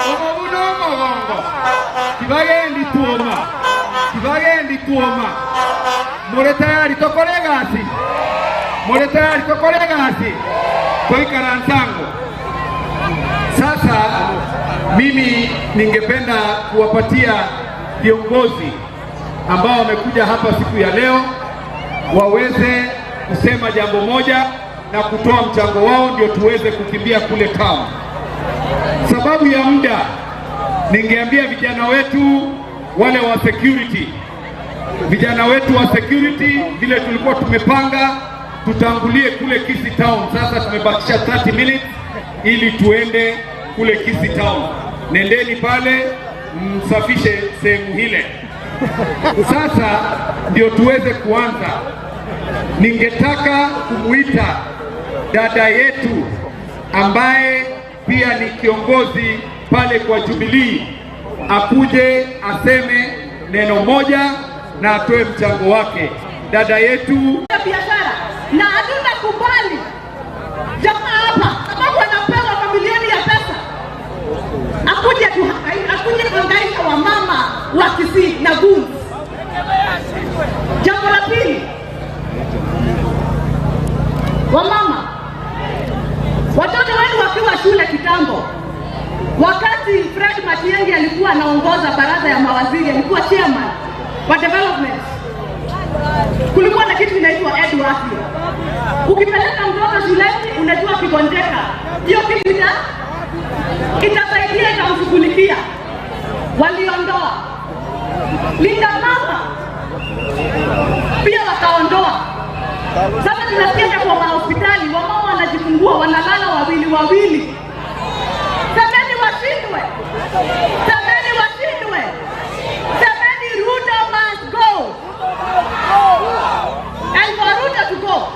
Omobuno omogongo. Kibagendi tuoma. Kibagendi tuoma. More tayari tokore gasi. More tayari tokore gasi. Toikara nsango. Sasa mimi ningependa kuwapatia viongozi ambao wamekuja hapa siku ya leo waweze kusema jambo moja na kutoa mchango wao ndio tuweze kukimbia kule town. Sababu ya muda, ningeambia vijana wetu wale wa security, vijana wetu wa security, vile tulikuwa tumepanga tutangulie kule Kisii town. Sasa tumebakisha 30 minutes ili tuende kule Kisii Town. Nendeni pale msafishe sehemu ile. Sasa ndio tuweze kuanza. Ningetaka kumuita dada yetu ambaye pia ni kiongozi pale kwa Jubilee akuje aseme neno moja na atoe mchango wake. Dada yetu biashara na hatutakubali jamaa hapa sababu anapewa mamilioni ya pesa akuje kuhangaisha wamama wa Kisii na goons. Jambo la pili, wamama, watoto wenu wakiwa shule kitambo, wakati Fred Matiang'i alikuwa anaongoza baraza ya mawaziri, alikuwa chairman wa development, kulikuwa na kitu inaitwa Edu Afya. Ukipeleka mtoto shuleni, unajua kigonjeka, hiyo kitu itasaidia, itamshughulikia. Waliondoa Linda Mama pia wakaondoa. Sasa tunasikia kwa mahospitali wamama wanajifungua wanalala wawili wawili. Semeni washindwe, semeni washindwe, semeni Ruto must go. And for Ruto to go,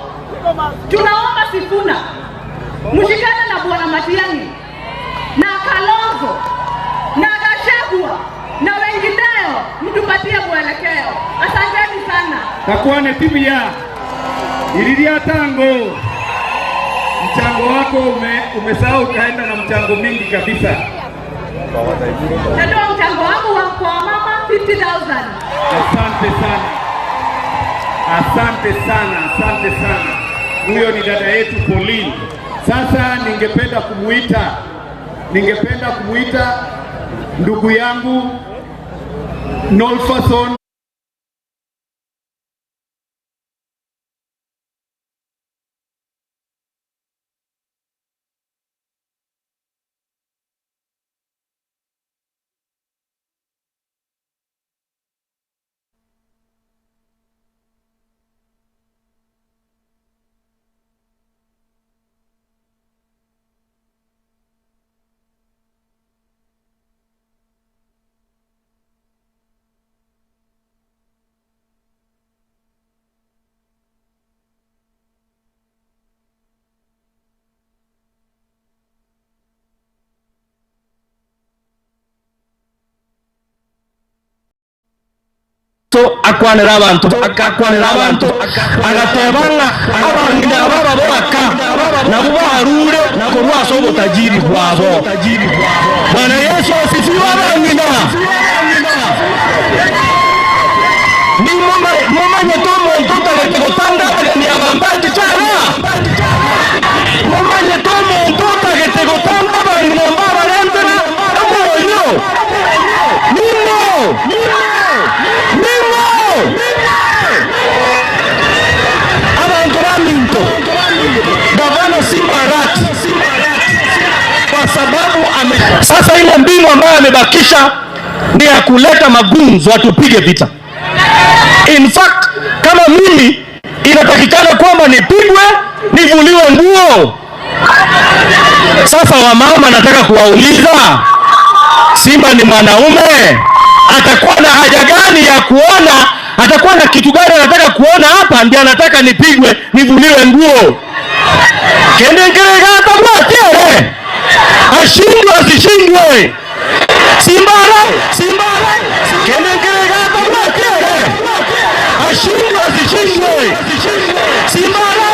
tunaomba Sifuna mshikane na Bwana Matiang'i na Kalonzo na Gachagua na wengineo, mtupatie mwelekeo. Asanteni sana. Takwane timu ya ililia tango. Mchango wako umesahau ukaenda na mchango mingi kabisa. Natoa mchango wangu kwa mama 50,000. Asante sana. Asante sana, asante sana. Huyo ni dada yetu Pauline. Sasa ningependa kumuita ndugu yangu Nolfason Akwanera abantu agatebanga abangina ababaka nabo barure korwaso obutajiri bwabo. Bwana Yesu asifiwe. Abangina ni mumanye tomo mtoto ni abambaji chana mumanye tomo mtoto getegotanga bangina mbabarentera amoyo nimo nimo abantu baminto gavana Simba Arati kwa sababu sasa ile mbinu ambayo amebakisha ni ya kuleta magunzo atupige vita. In fact, kama mimi inatakikana kwamba nipigwe, nivuliwe nguo. Sasa wamama nataka kuwauliza, Simba ni mwanaume, atakuwa na haja gani ya kuona? Atakuwa na kitu gani anataka kuona hapa ndiye anataka nipigwe, nivuliwe nguo? Kende ngerega atabwatiere. Ashindwe asishindwe. Simbara, Simbara. Kende ngerega atabwatiere. Ashindwe asishindwe. Simbara,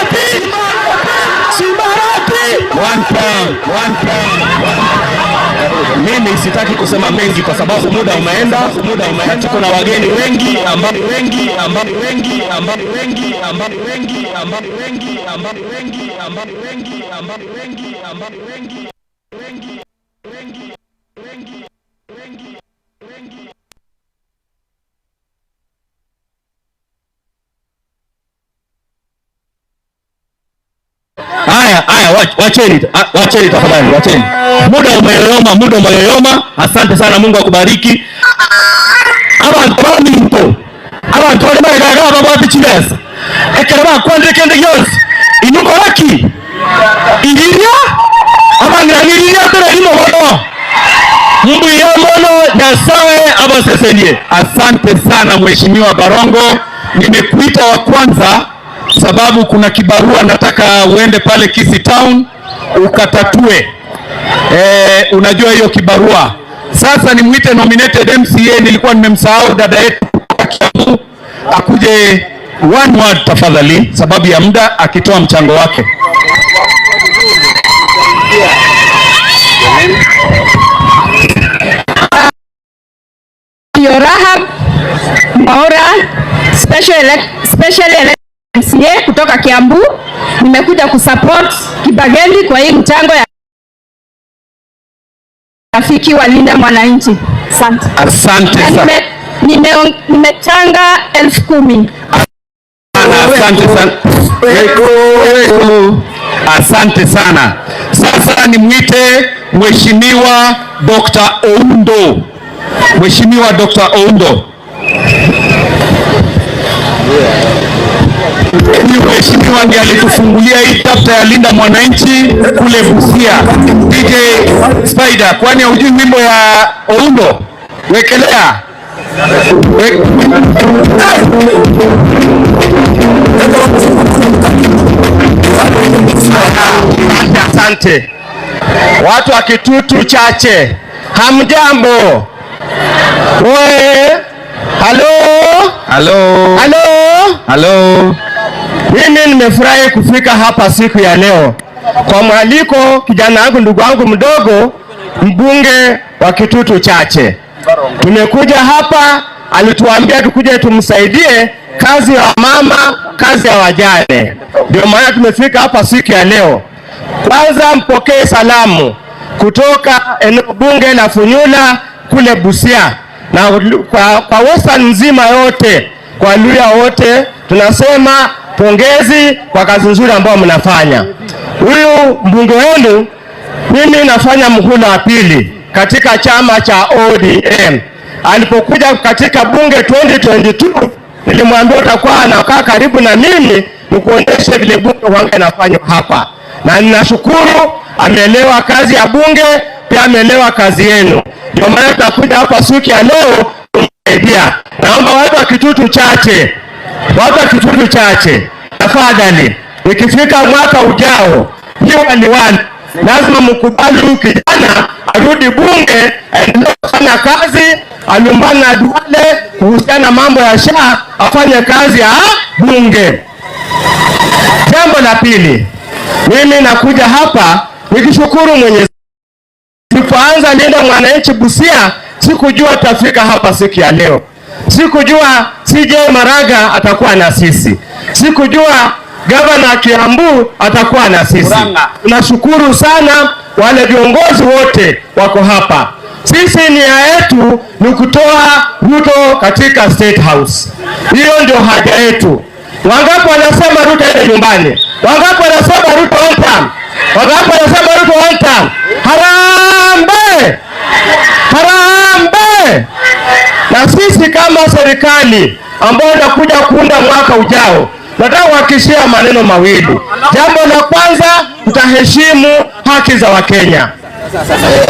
Simbara. One pound, one pound. Mimi sitaki kusema mengi kwa sababu muda umeenda, na tuko na wageni wengi ambao wengi ambao wengi ambao wengi ambao wengi ambao wengi ambao wengi ambao wengi ambao wengi ambao wengi wengi wengi wengi wengi wengi. Haya, haya, wacheni, wacheni tafadhali, wacheni. Muda umeyoyoma, muda umeyoyoma. Asante sana, Mungu akubariki. Abantu baminto, abantu bali baragaga babati chibesa. Ekera bakwandire kende gyonsi. Inuko laki. Iriria? Abangira iriria tere limo bono. Mbuyamono Nyasaye abaseselie. Asante sana Mheshimiwa Barongo, nimekuita wa kwanza sababu kuna kibarua nataka uende pale Kisii Town ukatatue. Unajua hiyo kibarua. Sasa nimuite nominated MCA, nilikuwa nimemsahau dada yetu kutoka Kiambu, akuje one word tafadhali, sababu ya muda, akitoa mchango wake. Rahab Mwaura, special elect MCA kutoka Kiambu. Nimekuja kusupport Kibagendi kwa hii mchango ya rafiki wa Linda Mwananchi. Asante. Asante sana. Nimechanga 10,000. Asante sana. Asante sana. Sasa nimwite Mheshimiwa Dr. Oundo. Mheshimiwa Dr. Oundo. Huyu mheshimiwa ndiye alitufungulia hii chapter ya Linda Mwananchi kule Busia. DJ Spider, kwani hujui wimbo ya Oundo? Wekelea. Asante. Watu wa Kitutu Chache, hamjambo? Oe. Halo. Halo. Halo. Halo. Mimi nimefurahi kufika hapa siku ya leo kwa mwaliko kijana wangu, ndugu wangu mdogo, mbunge wa Kitutu Chache. Tumekuja hapa, alituambia tukuje tumsaidie kazi ya mama, kazi ya wajane. Ndio maana tumefika hapa siku ya leo. Kwanza mpokee salamu kutoka eneo bunge la Funyula kule Busia, na kwa Western nzima yote, kwa Luya wote tunasema pongezi kwa kazi nzuri ambayo mnafanya. Huyu mbunge wenu, mimi nafanya muhula wa pili katika chama cha ODM. Alipokuja katika bunge 2022 nilimwambia utakuwa anakaa karibu na mimi nikuonyeshe vile bunge wangu inafanywa hapa, na ninashukuru ameelewa kazi ya bunge, pia ameelewa kazi yenu. Ndio maana tutakuja hapa siku ya leo kumsaidia. Naomba watu wa Kitutu Chache, watu wa Kitutu Chache, tafadhali, ikifika mwaka ujao hiyo lazima mkubali huyu kijana arudi bunge, aendelee kufanya kazi, alumbane na Duale kuhusiana mambo ya SHA, afanye kazi ya bunge. Jambo la pili, mimi nakuja hapa nikishukuru Mwenyezi. Tulipoanza Linda Mwananchi Busia, sikujua tutafika hapa siku ya leo. Sikujua CJ Maraga atakuwa na sisi. Sikujua Gavana Kiambu atakuwa na sisi. Tunashukuru sana wale viongozi wote wako hapa. Sisi nia yetu ni kutoa Ruto katika State House. Hiyo ndio haja yetu. Wangapi wanasema Ruto aende nyumbani? Wangapi wanasema Ruto one time? Wangapi wanasema Ruto one time? Harambee! Harambee! Na sisi kama serikali ambayo inakuja kuunda mwaka ujao, nataka kuhakikishia maneno mawili. Jambo la kwanza, tutaheshimu haki za Wakenya.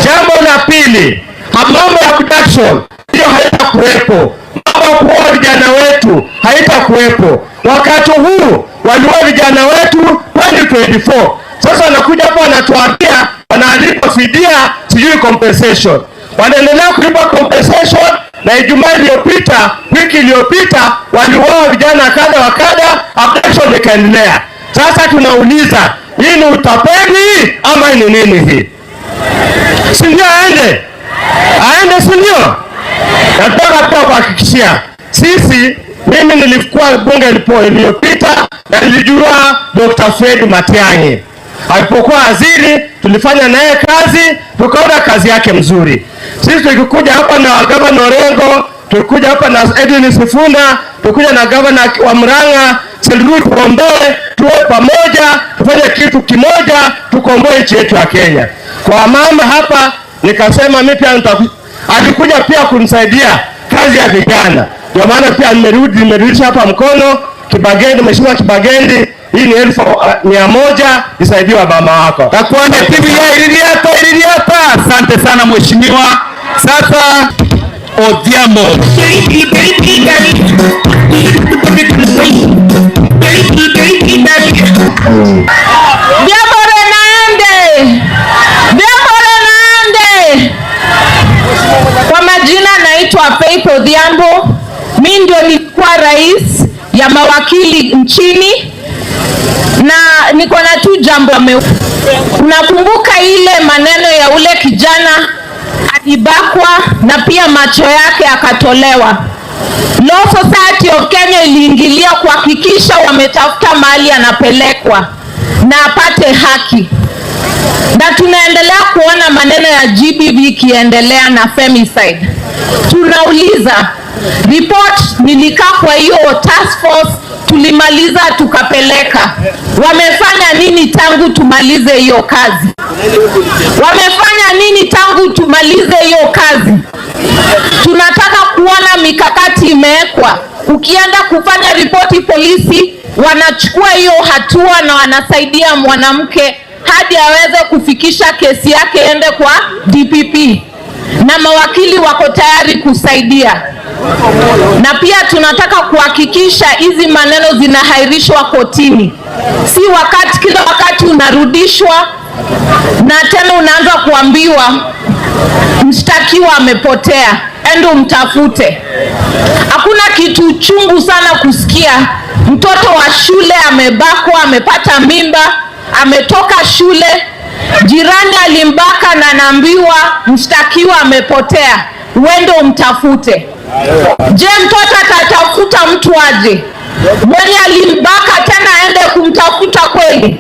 Jambo la pili, mambo ya abduction hiyo haitakuwepo. Mambo ya kuua vijana wetu haitakuwepo. Wakati huu waliua vijana wetu 2024. Sasa wanakuja hapa wanatuambia wanalipa fidia, sijui compensation. Wanaendelea kulipa compensation, na Ijumaa iliyopita, wiki iliyopita waliuawa vijana kadha wa kadha, abduction ikaendelea. Sasa tunauliza, hii ni utapeli ama ni nini hii? Si ndio aende? Aende, si ndio? Nataka pia kuhakikishia sisi, mimi nilikuwa bunge iliyopita na nilijua Dr. Fred Matiang'i alipokuwa waziri, tulifanya naye kazi, tukaona kazi yake mzuri. Sisi tulikuja hapa na Gavana Orengo, tulikuja hapa na Edwin Sifuna, tulikuja na Gavana wa Murang'a, Selru, tuombe, tuwe pamoja, tufanye kitu kimoja, tukomboe nchi yetu ya Kenya. Kwa mama hapa nikasema mimi pia alikuja pia kunisaidia kazi ya vijana. Ndio maana pia nimerudisha hapa mkono Kibagendi, Mheshimiwa Kibagendi, hii ni 1,100 isaidiwa mama wako. Takuwa TV ya Iridiata. Asante sana mheshimiwa. Sasa Odhiambo. Biamore naende. Biamore naende. Kwa majina naitwa Faith Odhiambo. Mimi ndio nilikuwa rais ya mawakili nchini na niko na tu jambo. Unakumbuka ile maneno ya ule kijana alibakwa na pia macho yake akatolewa. Law Society of Kenya iliingilia kuhakikisha wametafuta mahali anapelekwa na apate haki. Na tunaendelea kuona maneno ya GBV ikiendelea na femicide. Tunauliza, report nilikaa kwa hiyo task force, tulimaliza tukapeleka. Wamefanya nini tangu tumalize hiyo kazi? Wamefanya nini tangu tumalize hiyo kazi? Tunataka kuona mikakati imewekwa. Ukienda kufanya ripoti polisi, wanachukua hiyo hatua na wanasaidia mwanamke hadi aweze kufikisha kesi yake ende kwa DPP, na mawakili wako tayari kusaidia. Na pia tunataka kuhakikisha hizi maneno zinahairishwa kotini, si wakati kila wakati unarudishwa na tena unaanza kuambiwa mshtakiwa amepotea, endo umtafute. Hakuna kitu chungu sana kusikia mtoto wa shule amebakwa, amepata mimba, ametoka shule, jirani alimbaka na anaambiwa mshtakiwa amepotea, uende umtafute. Je, mtoto atatafuta mtu aje? Mwenye alimbaka tena aende kumtafuta kweli?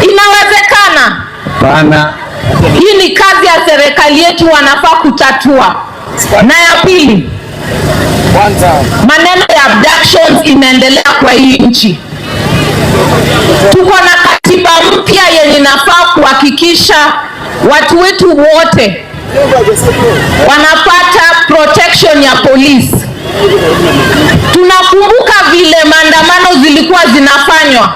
Inawezekana? Hapana. Hii ni kazi ya serikali yetu, wanafaa kutatua. Na ya pili, maneno ya abductions inaendelea kwa hii nchi. Tuko na katiba mpya yenye inafaa kuhakikisha watu wetu wote wanapata protection ya polisi. Tunakumbuka vile maandamano zilikuwa zinafanywa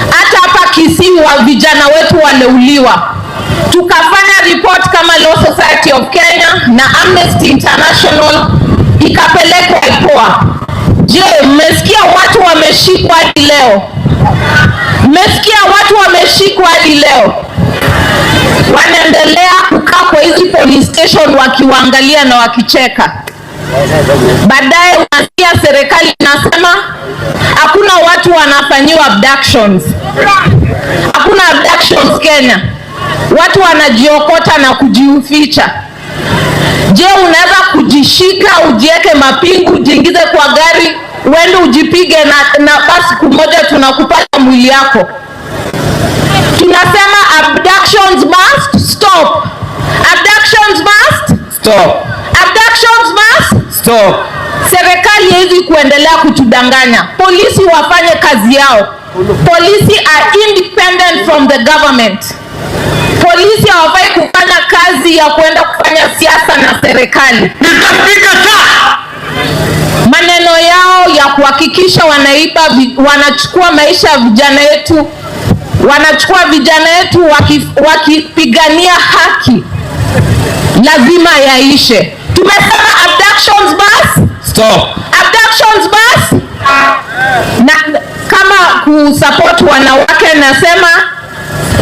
hata hapa Kisii, wa vijana wetu waleuliwa. Tukafanya report kama Law Society of Kenya na Amnesty International ikapelekwa IPOA. Je, mmesikia watu wameshikwa hadi leo? Mmesikia watu wameshikwa hadi leo? Wanaendelea kukaa kwa hizi police station wakiwaangalia na wakicheka. Baadaye unasikia serikali inasema hakuna watu wanafanyiwa abductions. Hakuna abductions Kenya. Watu wanajiokota na kujiuficha. Je, unaweza kujishika ujieke mapingu ujiingize kwa gari uende ujipige na basi siku moja tunakupata mwili yako? Tunasema abductions must stop. Abductions must stop. Abductions must stop. Serikali haiwezi kuendelea kutudanganya. Polisi wafanye kazi yao. Polisi are independent from the government. Polisi hawafai kufanya kazi ya kuenda kufanya siasa na serikali. Maneno yao ya kuhakikisha wanaiba, wanachukua maisha ya vijana wetu, wanachukua vijana wetu wakipigania haki, lazima yaishe. Tumesema abductions must stop. Abductions must. Na kama kusupport wanawake nasema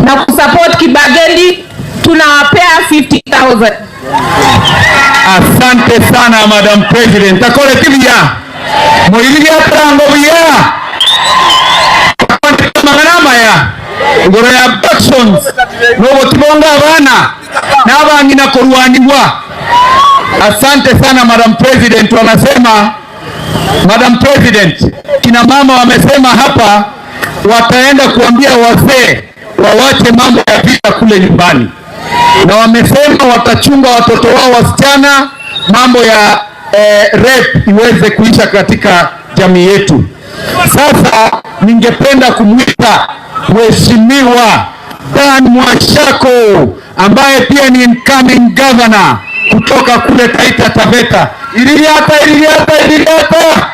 na kusupport Kibagendi tunawapea 50,000. Asante sana Madam President. Akole tibia. Moirigia tango bia. Magarama ya ngoro ya abductions nobo tibonga abana n'abangina kurwaniwa. Asante sana Madam President. Wanasema Madam President, kina mama wamesema hapa wataenda kuambia wazee wawache mambo ya vita kule nyumbani, na wamesema watachunga watoto wao wasichana, mambo ya rape iweze kuisha katika jamii yetu. Sasa ningependa kumwita Mheshimiwa Dan Mwashako ambaye pia ni incoming governor kutoka kule Taita Taveta. Ililiata, ililiata, ililiata.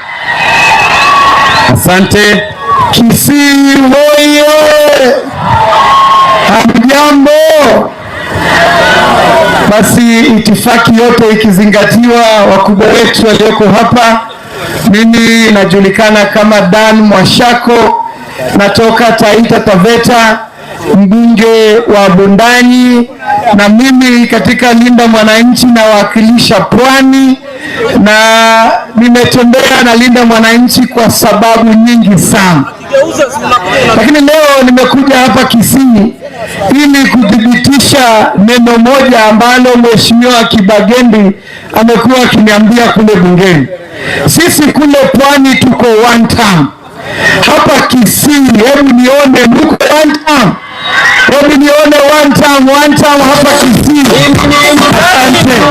Asante. Kisii woye! Hamjambo? Basi itifaki yote ikizingatiwa, wakubwa wetu walioko hapa, mimi najulikana kama Dan Mwashako, natoka Taita Taveta, mbunge wa Bondani, na mimi katika Linda Mwananchi nawakilisha Pwani, na nimetembea na Linda Mwananchi kwa sababu nyingi sana, lakini leo nimekuja hapa Kisii ili kuthibitisha neno moja ambalo Mheshimiwa Kibagendi amekuwa akiniambia kule bungeni. Sisi kule Pwani tuko one term. Hapa Kisii, hebu nione mko one term. Hebu nione one term, one term hapa Kisii. Asante.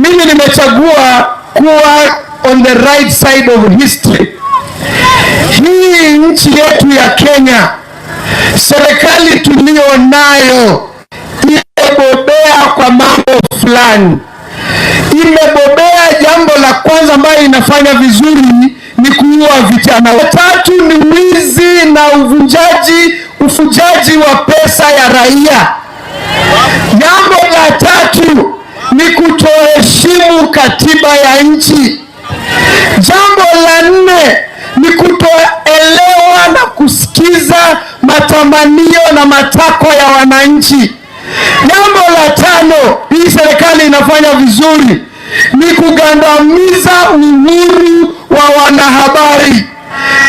Mimi nimechagua kuwa on the right side of history. Hii nchi yetu ya Kenya, serikali tuliyo nayo imebobea kwa mambo fulani. Imebobea, jambo la kwanza ambayo inafanya vizuri ni kuua vijana. Tatu ni wizi na uvunjaji, ufujaji wa pesa ya raia. Jambo la tatu ni kutoheshimu katiba ya nchi. Jambo la nne ni kutoelewa na kusikiza matamanio na matakwa ya wananchi. Jambo la tano, hii serikali inafanya vizuri ni kugandamiza uhuru wa wanahabari.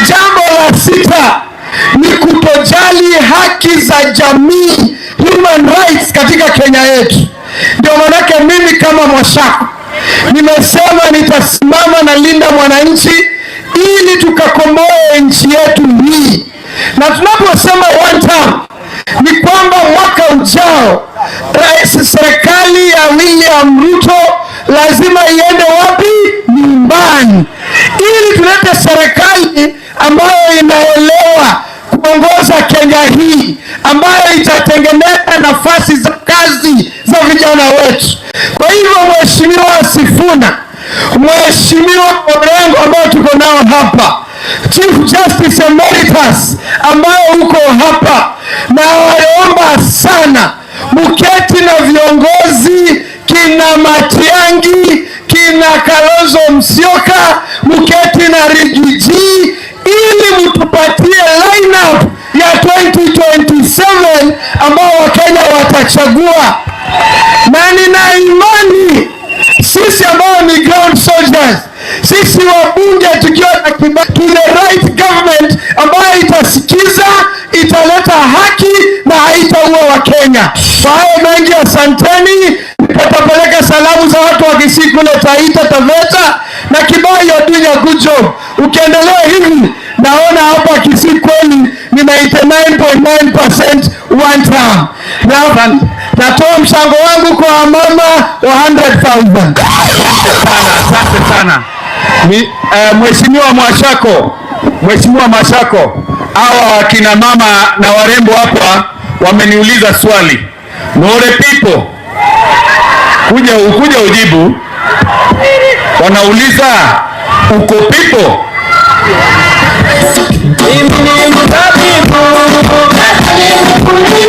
Jambo la sita ni kutojali haki za jamii, human rights katika Kenya yetu. Ndio maanake mimi kama Mwashako nimesema nitasimama na Linda Mwananchi ili tukakomboe nchi yetu hii. Na tunaposema one term ni kwamba mwaka ujao rais, serikali ya William Ruto lazima iende wapi? Nyumbani, ili tulete serikali ambayo inaelewa kuongoza Kenya hii, ambayo itatengeneza nafasi za kazi za vijana wetu. Kwa hivyo, Mheshimiwa Sifuna, Mheshimiwa Orengo ambao tuko nao hapa, Chief Justice Emeritus ambayo uko hapa, na waomba sana muketi na viongozi kina Matiang'i, kina Kalonzo Musyoka, muketi na Riggy G ili mtupatie lineup ya 2027 ambao Wakenya watachagua, na nina imani sisi ambao ni ground soldiers, sisi wabunge tukiwa na to the right government ambayo itasikiza, italeta haki na haitaua Wakenya. Kwa hayo mengi, asanteni. Nitapeleka salamu za watu wa Kisii kule Taita Taveta na Kibai, you're doing a good job. Ukiendelea hivi, naona hapa Kisii kweli ni 99.9% one term. Na natoa mchango wangu kwa mama wa 100,000. Asante sana. Mheshimiwa Mwashako, Mheshimiwa Mwashako, hawa wakina mama na warembo hapa wameniuliza swali. More people, kuja ukuja ujibu. Wanauliza uko people?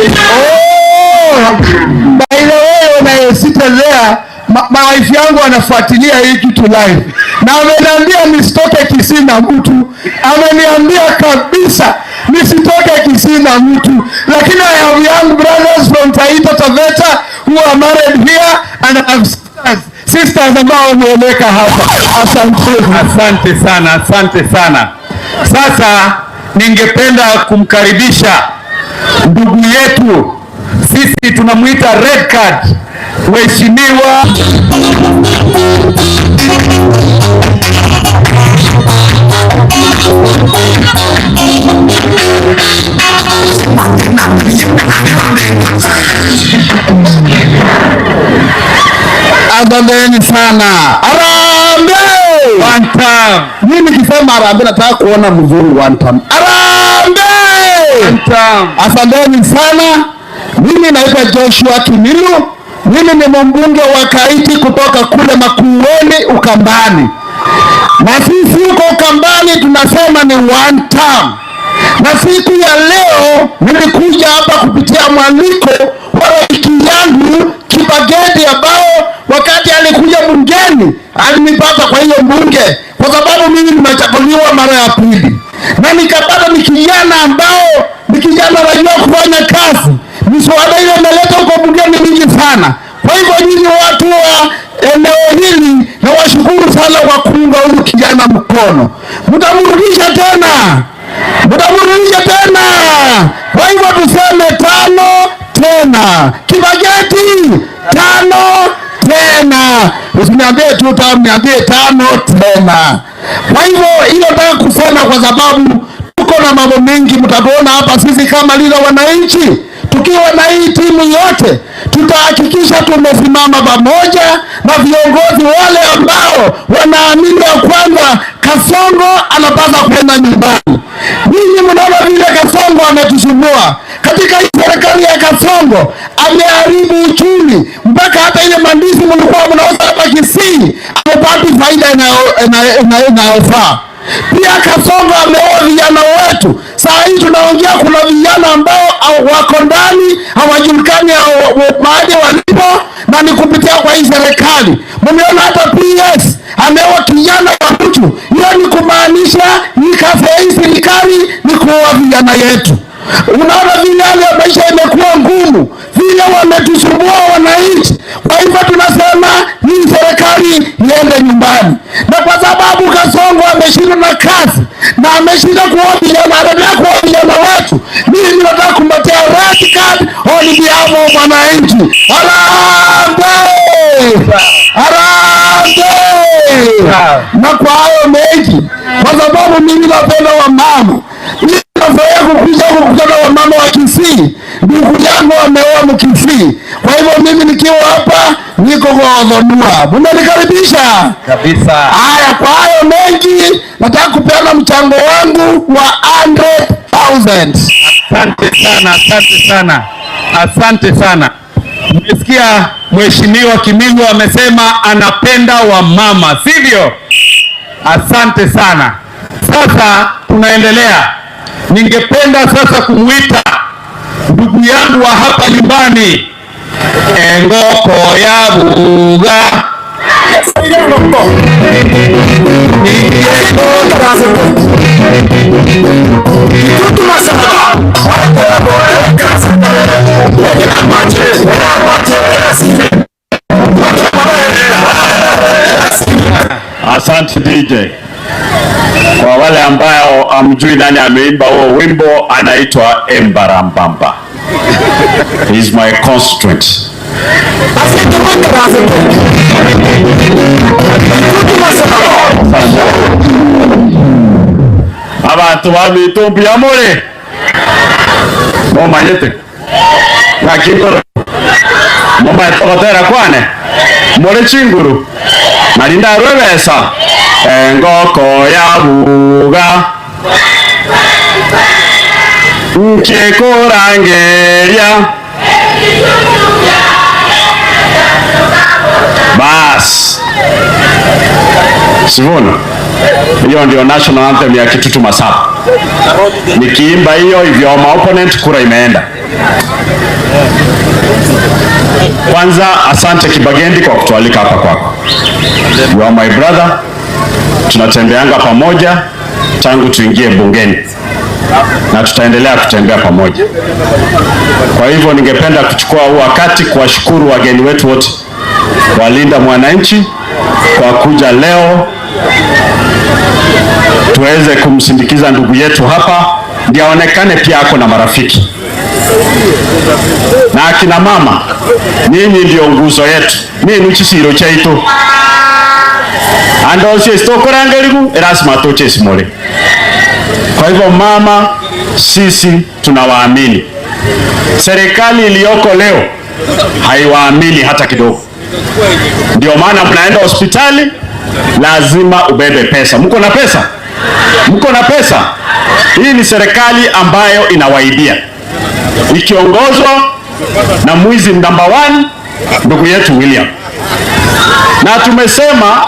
Oh, by the way, when I sit there, ma wife yangu anafuatilia hii kitu live na ameniambia nisitoke Kisii na mtu, ameniambia kabisa nisitoke Kisii na mtu, lakini I have young brothers from Taita Taveta who are married here and I have sisters ambao wameoleka hapa. Asante, asante sana, asante sana. Sasa ningependa kumkaribisha ndugu yetu, sisi tunamuita red card, Mheshimiwa Asanteni sana. Harambee! One time. Mimi nikisema harambee nataka kuona mzuri one time. Harambee! One time. Asanteni sana. Mimi naitwa Joshua Kimilu. Mimi ni mbunge wa Kaiti kutoka kule Makueni Ukambani. Na sisi huko Ukambani tunasema ni one term. Na siku ya leo nilikuja hapa kupitia mwaliko wa rafiki yangu Kibagendi ambao wakati alikuja bungeni alinipata kwa hiyo mbunge, kwa sababu mimi nimechaguliwa mara ya pili, na nikapata ni kijana ambao ni kijana anajua kufanya kazi. Miswada hiyo imeleta huko bungeni mingi sana. Kwa hivyo nyinyi watu wa eneo hili nawashukuru sana kwa kuunga huyu kijana mkono. Mtamrudisha tena, mtamrudisha tena. Kwa hivyo tuseme 5 tena, Kibagendi 5 tena, usiniambie tu tano, niambie 5 tena. Kwa hivyo hilo nataka kusema kwa sababu tuko na mambo mengi, mtatuona hapa sisi kama lile wananchi tukiwa na hii timu yote tutahakikisha tumesimama pamoja na viongozi wale ambao wanaamini ya kwamba Kasongo anapaswa kwenda nyumbani. Ninyi mnaona vile Kasongo ametusumbua katika hii serikali ya Kasongo, ameharibu uchumi mpaka hata ile mandizi mlikuwa mnauza hapa Kisii amepata faida inayofaa. Pia Kasongo ameoa vijana wetu. Saa hii tunaongea kuna vijana ambao wako ndani hawajulikani mahali walipo, na ni kupitia kwa hii serikali. Mmeona hata PS ameoa kijana wa mtu. Hiyo ni kumaanisha ni kazi ya hii serikali ni kuoa vijana yetu. Unaona vile hali ya maisha imekuwa ngumu, vile wametusumbua wananchi. Kwa hivyo tunasema hii serikali iende nyumbani. Na kwa sababu Kasongo ameshindwa na kazi na ameshindwa kuoa vijana, anaendelea kuoa vijana wetu, mimi nataka kumbatia red card on behalf of wananchi. Harambee! Harambee! Na kwa hayo mengi, kwa sababu mimi napenda wamama, nafurahia kukuja kukutana wamama wa Kisii. Ndugu yangu ameoa Mkisii, kwa hivyo mimi nikiwa hapa niko kwa Odhonua. Mnanikaribisha kabisa. Haya, kwa hayo mengi nataka kupeana mchango wangu wa 100,000. Asante sana, asante sana, asante sana. Mmesikia Mheshimiwa Kimingo amesema anapenda wamama, sivyo? Asante sana. Sasa tunaendelea. Ningependa sasa kumuita ndugu yangu wa hapa nyumbani, Engoko ya Buga. Asante DJ. Kwa wale ambao hamjui nani ameimba huo wimbo, anaitwa Embarambamba. He's my constituent. Abantu ba mitumbi amore momanyete nakikoro momaetogotera kwane more chinguru narinda rwebesa engoko ya buga nkikurangeria. Bas Sivona, hiyo ndio national anthem ya Kitutu Masaba. Nikiimba hiyo hivyo ma opponent kura imeenda. Kwanza asante Kibagendi kwa kutualika hapa kwako. You are my brother. Tunatembeanga pamoja tangu tuingie bungeni na tutaendelea kutembea pamoja. Kwa hivyo ningependa kuchukua huu wakati kuwashukuru wageni wetu wote walinda mwananchi kwa kuja leo tuweze kumsindikiza ndugu yetu hapa, ndiye aonekane pia ako na marafiki. Na akina mama, ninyi ndio nguzo yetu. Nini chisiro chaitu andosio istokorangerigu erasima toche simole. Kwa hivyo mama, sisi tunawaamini. Serikali iliyoko leo haiwaamini hata kidogo. Ndio maana mnaenda hospitali lazima ubebe pesa. Mko na pesa? Mko na pesa? Hii ni serikali ambayo inawaibia, ikiongozwa na mwizi number 1, ndugu yetu William. Na tumesema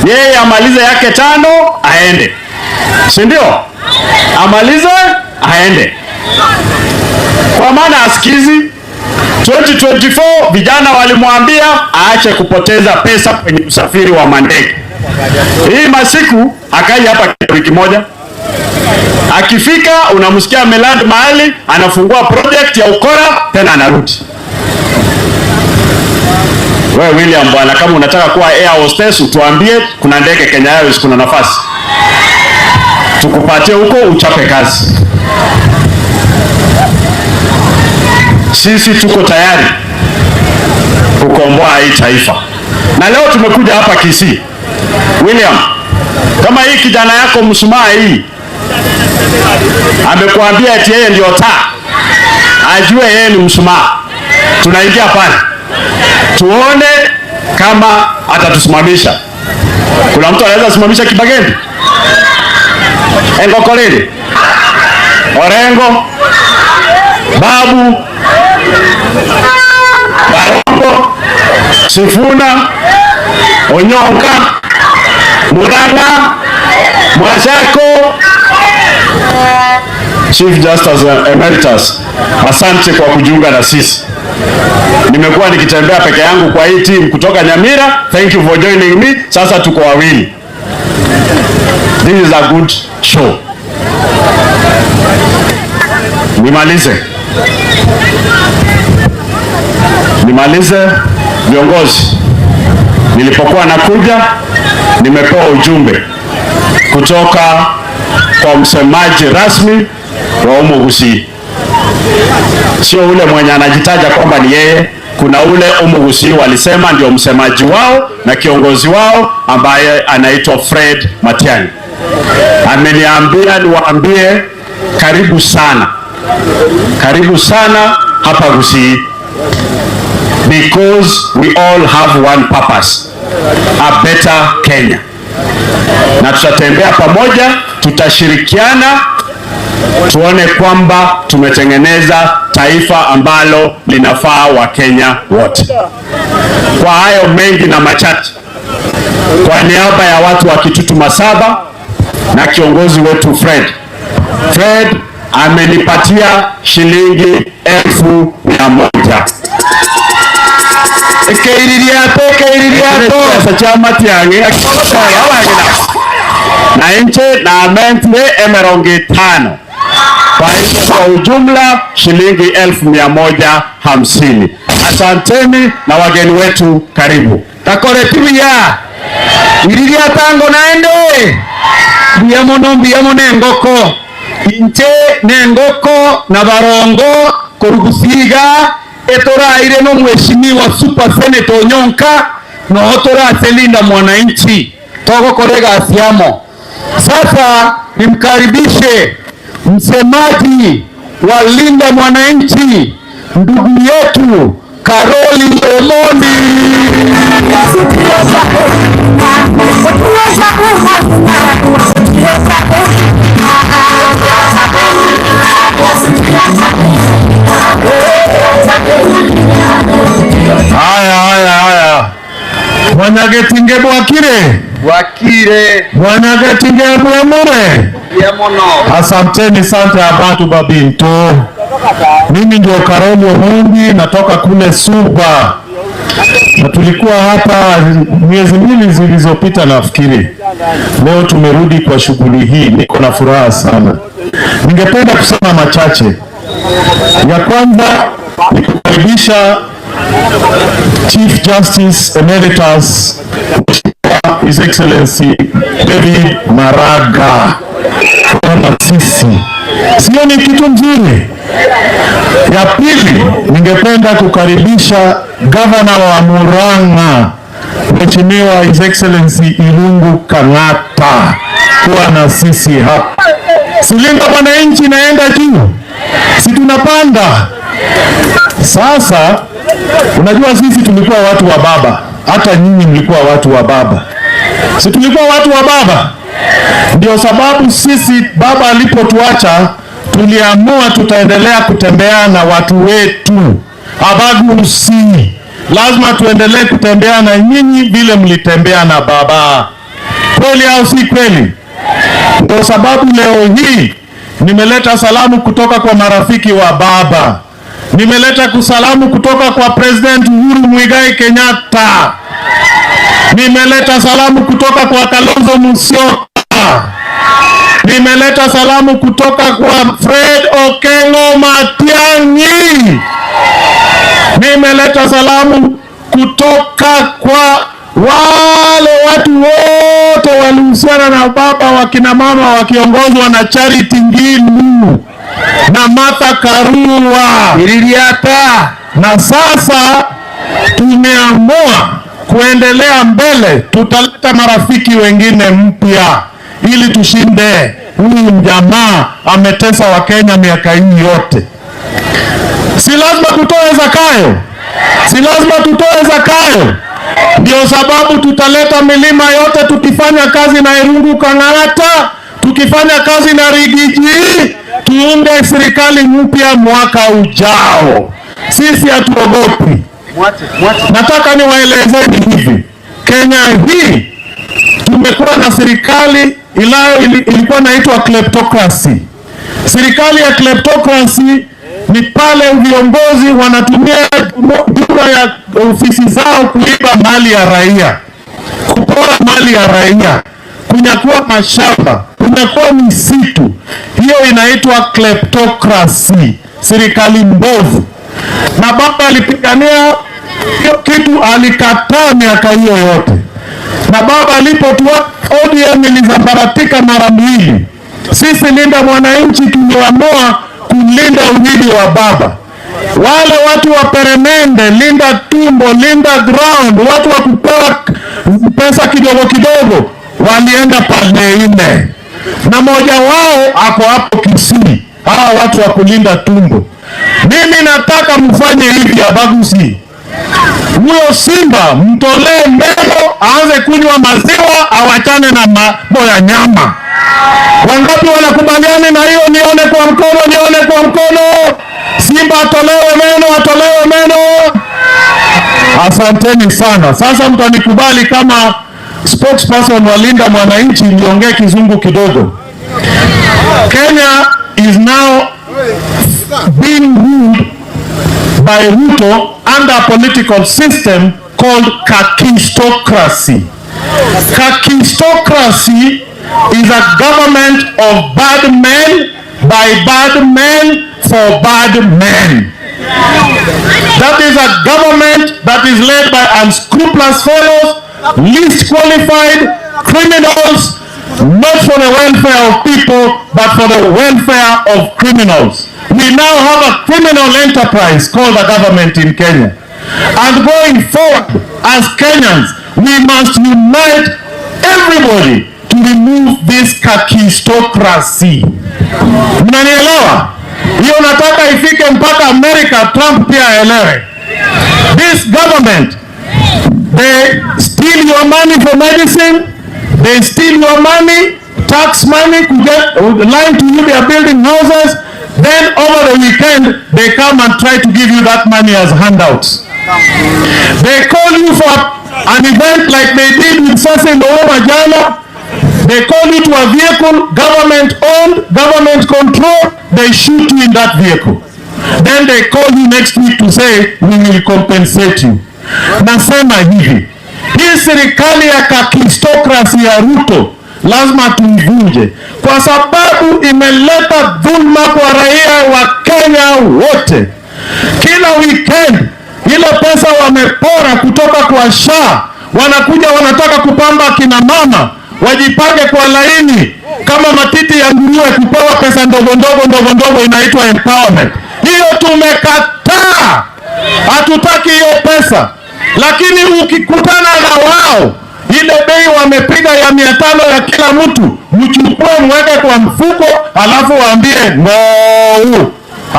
yeye amalize yake 5 aende, si ndio? Amalize aende, kwa maana asikizi. 2024 vijana walimwambia aache kupoteza pesa kwenye usafiri wa mandege. Hii masiku akai hapa wiki moja. Akifika unamsikia ameland mahali, anafungua project ya ukora tena anarudi. Wewe William bwana, kama unataka kuwa air hostess utuambie, kuna ndege Kenya Airways, kuna nafasi, tukupatie huko uchape kazi. Sisi tuko tayari kukomboa hii taifa, na leo tumekuja hapa Kisii. William, kama hii kijana yako mshumaa hii amekuambia eti yeye ndio taa, ajue yeye ni mshumaa. Tunaingia pale tuone kama atatusimamisha. Kuna mtu anaweza simamisha Kibagendi, Engokolini, Orengo, Babu, Barongo, Sifuna, Onyonka, Murang'a, Mwashako. Chief Justice Emeritus, asante kwa kujiunga na sisi. Nimekuwa nikitembea peke yangu kwa hii team kutoka Nyamira. Thank you for joining me. Sasa tuko wawili. This is a good show. Nimalize viongozi. Nilipokuwa nakuja nimepewa ujumbe kutoka kwa msemaji rasmi wa Umugusi. Sio ule mwenye anajitaja kwamba ni yeye. Kuna ule Umugusi walisema ndio msemaji wao na kiongozi wao ambaye anaitwa Fred Matiang'i. Ameniambia niwaambie karibu sana. Karibu sana hapa Gusii. Because we all have one purpose, a better Kenya. Na tutatembea pamoja, tutashirikiana, tuone kwamba tumetengeneza taifa ambalo linafaa wa Kenya wote. Kwa hayo mengi na machache, kwa niaba ya watu wa Kitutu Masaba na kiongozi wetu Fred. Fred amenipatia shilingi 1,100. Keiririato cha Matiang'i na nche na amentwe 50. Kwa hiyo kwa ujumla shilingi 1,150. Asanteni na wageni wetu karibu. Takore tuya iriria tango naende biamono biamono engoko inche nengoko na barongo korugusiga etoraire no mheshimiwa super senator Onyonka no otora mwananchi togo korega asiamo. Sasa nimkaribishe msemaji wa Linda Mwananchi, ndugu yetu Karoli Omondi. Haya haya haya. Mwanyagetinge Bwakire. Bwakire. Mwanyagetinge Bwamure. Asanteni sana abantu babinto. Mimi ndio Karoli Omondi, natoka kule Suba. Na tulikuwa hapa miezi miwili zilizopita nafikiri. Leo tumerudi kwa shughuli hii, niko na furaha sana. Ningependa kusema machache. Ya kwanza ni kukaribisha Chief Justice Emeritus His Excellency David Maraga kama sisi. Sio ni kitu mzuri. Ya pili, ningependa kukaribisha Governor wa Murang'a, Mheshimiwa His Excellency Irungu Kang'ata kuwa na sisi hapa. Silinda mwananchi naenda juu, si tunapanda. Sasa unajua sisi tulikuwa watu wa baba, hata nyinyi mlikuwa watu wa baba. Si tulikuwa watu wa baba? Ndio sababu sisi baba alipotuacha tuliamua tutaendelea kutembea na watu wetu. Abagusi. Lazima tuendelee kutembea na nyinyi vile mlitembea na baba. Kweli au si kweli? Ndio sababu leo hii nimeleta salamu kutoka kwa marafiki wa baba. Nimeleta kusalamu kutoka kwa President Uhuru Muigai Kenyatta. Nimeleta salamu kutoka kwa Kalonzo Musyoka. Nimeleta salamu kutoka kwa Fred Okengo Matiang'i. Nimeleta salamu kutoka kwa wale watu wote walihusiana na baba wa kina mama wakiongozwa na Charity Ngilu na Martha Karua. Iliata. Na sasa tumeamua kuendelea mbele, tutaleta marafiki wengine mpya ili tushinde. Huyu mjamaa ametesa Wakenya miaka hii yote. Si lazima tutoe zakayo, si lazima tutoe zakayo. Ndio sababu tutaleta milima yote, tukifanya kazi na Irungu Kang'ata, tukifanya kazi na Rigiji, tuunde serikali mpya mwaka ujao. Sisi hatuogopi. Nataka niwaelezeni hivi, Kenya hii tumekuwa na serikali ilikuwa inaitwa kleptocracy. Serikali ya kleptocracy ni pale viongozi wanatumia jumla ya ofisi zao kuiba mali ya raia, kupora mali ya raia, kunyakua mashamba, kunyakua misitu. Hiyo inaitwa kleptocracy, serikali mbovu. Na baba alipigania hiyo kitu, alikataa miaka hiyo yote. Na baba alipotua ODM ilizambaratika mara mbili. Sisi Linda Mwananchi tuliamua kulinda urithi wa baba. Wale watu wa peremende, linda tumbo, linda ground, watu wa kupewa pesa kidogo kidogo, walienda pande nne, na moja wao ako hapo Kisii, hawa watu wa kulinda tumbo. Mimi nataka mfanye hivi abaguzi. Huyo simba mtolee meno, aanze kunywa maziwa, awachane na mambo ya nyama. Wangapi wanakubaliana na hiyo? Nione kwa mkono, nione kwa mkono. Simba atolewe meno, atolewe meno. Asanteni sana. Sasa mtanikubali kama spokesperson wa Linda Mwananchi niongee kizungu kidogo. Kenya is now being ruled by Ruto under a political system called kakistocracy. Kakistocracy is a government of bad men, by bad men, for bad men. That is a government that is led by unscrupulous fellows, least qualified criminals, not for the welfare of people, but for the welfare of criminals. We now have a criminal enterprise called the government in Kenya. And going forward, as Kenyans, we must unite everybody to remove this kakistocracy. Mnanielewa? Hiyo nataka ifike mpaka America, Trump pia aelewe. This government, they steal your money for medicine, they steal your money, tax money, to get lying to you, they are building houses. Then over the weekend, they come and try to give you that money as handouts. They call you for an event like they did with Cecil Ouma jana. They call you to a vehicle, government owned, government controlled. They shoot you in that vehicle. Then they call you next week to say, we will compensate you. Nasema hivi, hii serikali ya kakistocracy ya Ruto lazima tuivunje, kwa sababu imeleta dhulma kwa raia wa Kenya wote. Kila weekend ile pesa wamepora kutoka kwa SHA, wanakuja wanataka kupamba kina mama wajipange kwa laini kama matiti ya nguruwe kupewa pesa ndogo ndogo ndogo ndogo, inaitwa empowerment. Hiyo tumekataa, hatutaki hiyo pesa. Lakini ukikutana na wao, ile bei wamepiga ya 500 ya kila mtu, mchukue mweke kwa mfuko, alafu waambie no.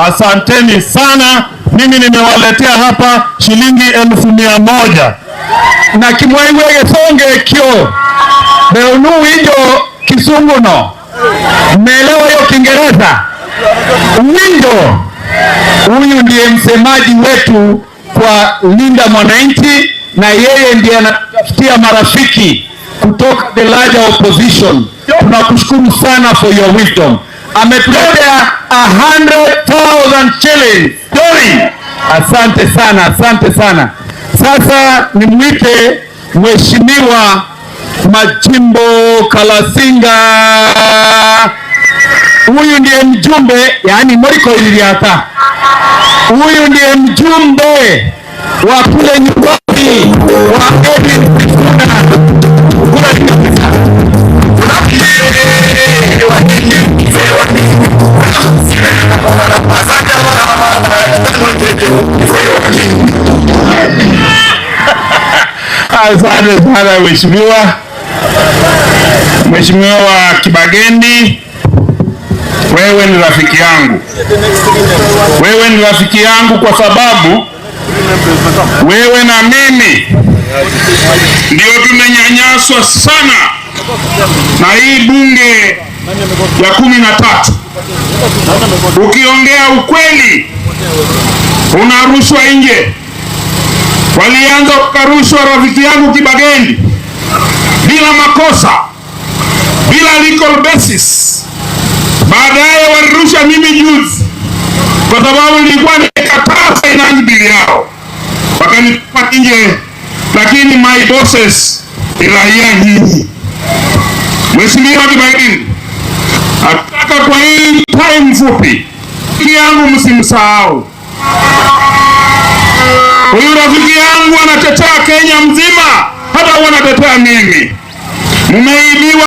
Asanteni sana, mimi nimewaletea hapa shilingi 100,000. Na kimwaiwege songe kio beunu winjo kisungu no mmeelewa hiyo Kiingereza? Winjo huyu ndiye msemaji wetu kwa Linda Mwananchi, na yeye ndiye anatafutia marafiki kutoka the larger opposition. Tunakushukuru sana for your wisdom. Ametuletea 100,000 shillings. Oi! Asante sana, asante sana. Sasa nimwite Mheshimiwa Majimbo Kalasinga. Huyu ndiye mjumbe, yaani Moriko Iliata. Huyu ndiye mjumbe wa kule nyumbani wa Edwin Sifuna. Kula ni kabisa. Asante sana mheshimiwa. Mheshimiwa Kibagendi, wewe ni rafiki yangu. Wewe ni rafiki yangu kwa sababu wewe na mimi ndio tumenyanyaswa sana na hii bunge ya 13. Ukiongea ukweli unarushwa nje. Walianza kukarushwa rafiki yangu Kibagendi bila makosa, bila legal basis. Baadaye walirusha mimi juzi kwa sababu nilikuwa nimekataa finance bill yao, wakanitupa nje. Lakini my bosses ni raia nyinyi. Mheshimiwa Kibagendi, nataka kwa hii time fupi yangu msimsahau huyu rafiki yangu, anatetea Kenya mzima, hata wanatetea mimi. Mmeibiwa.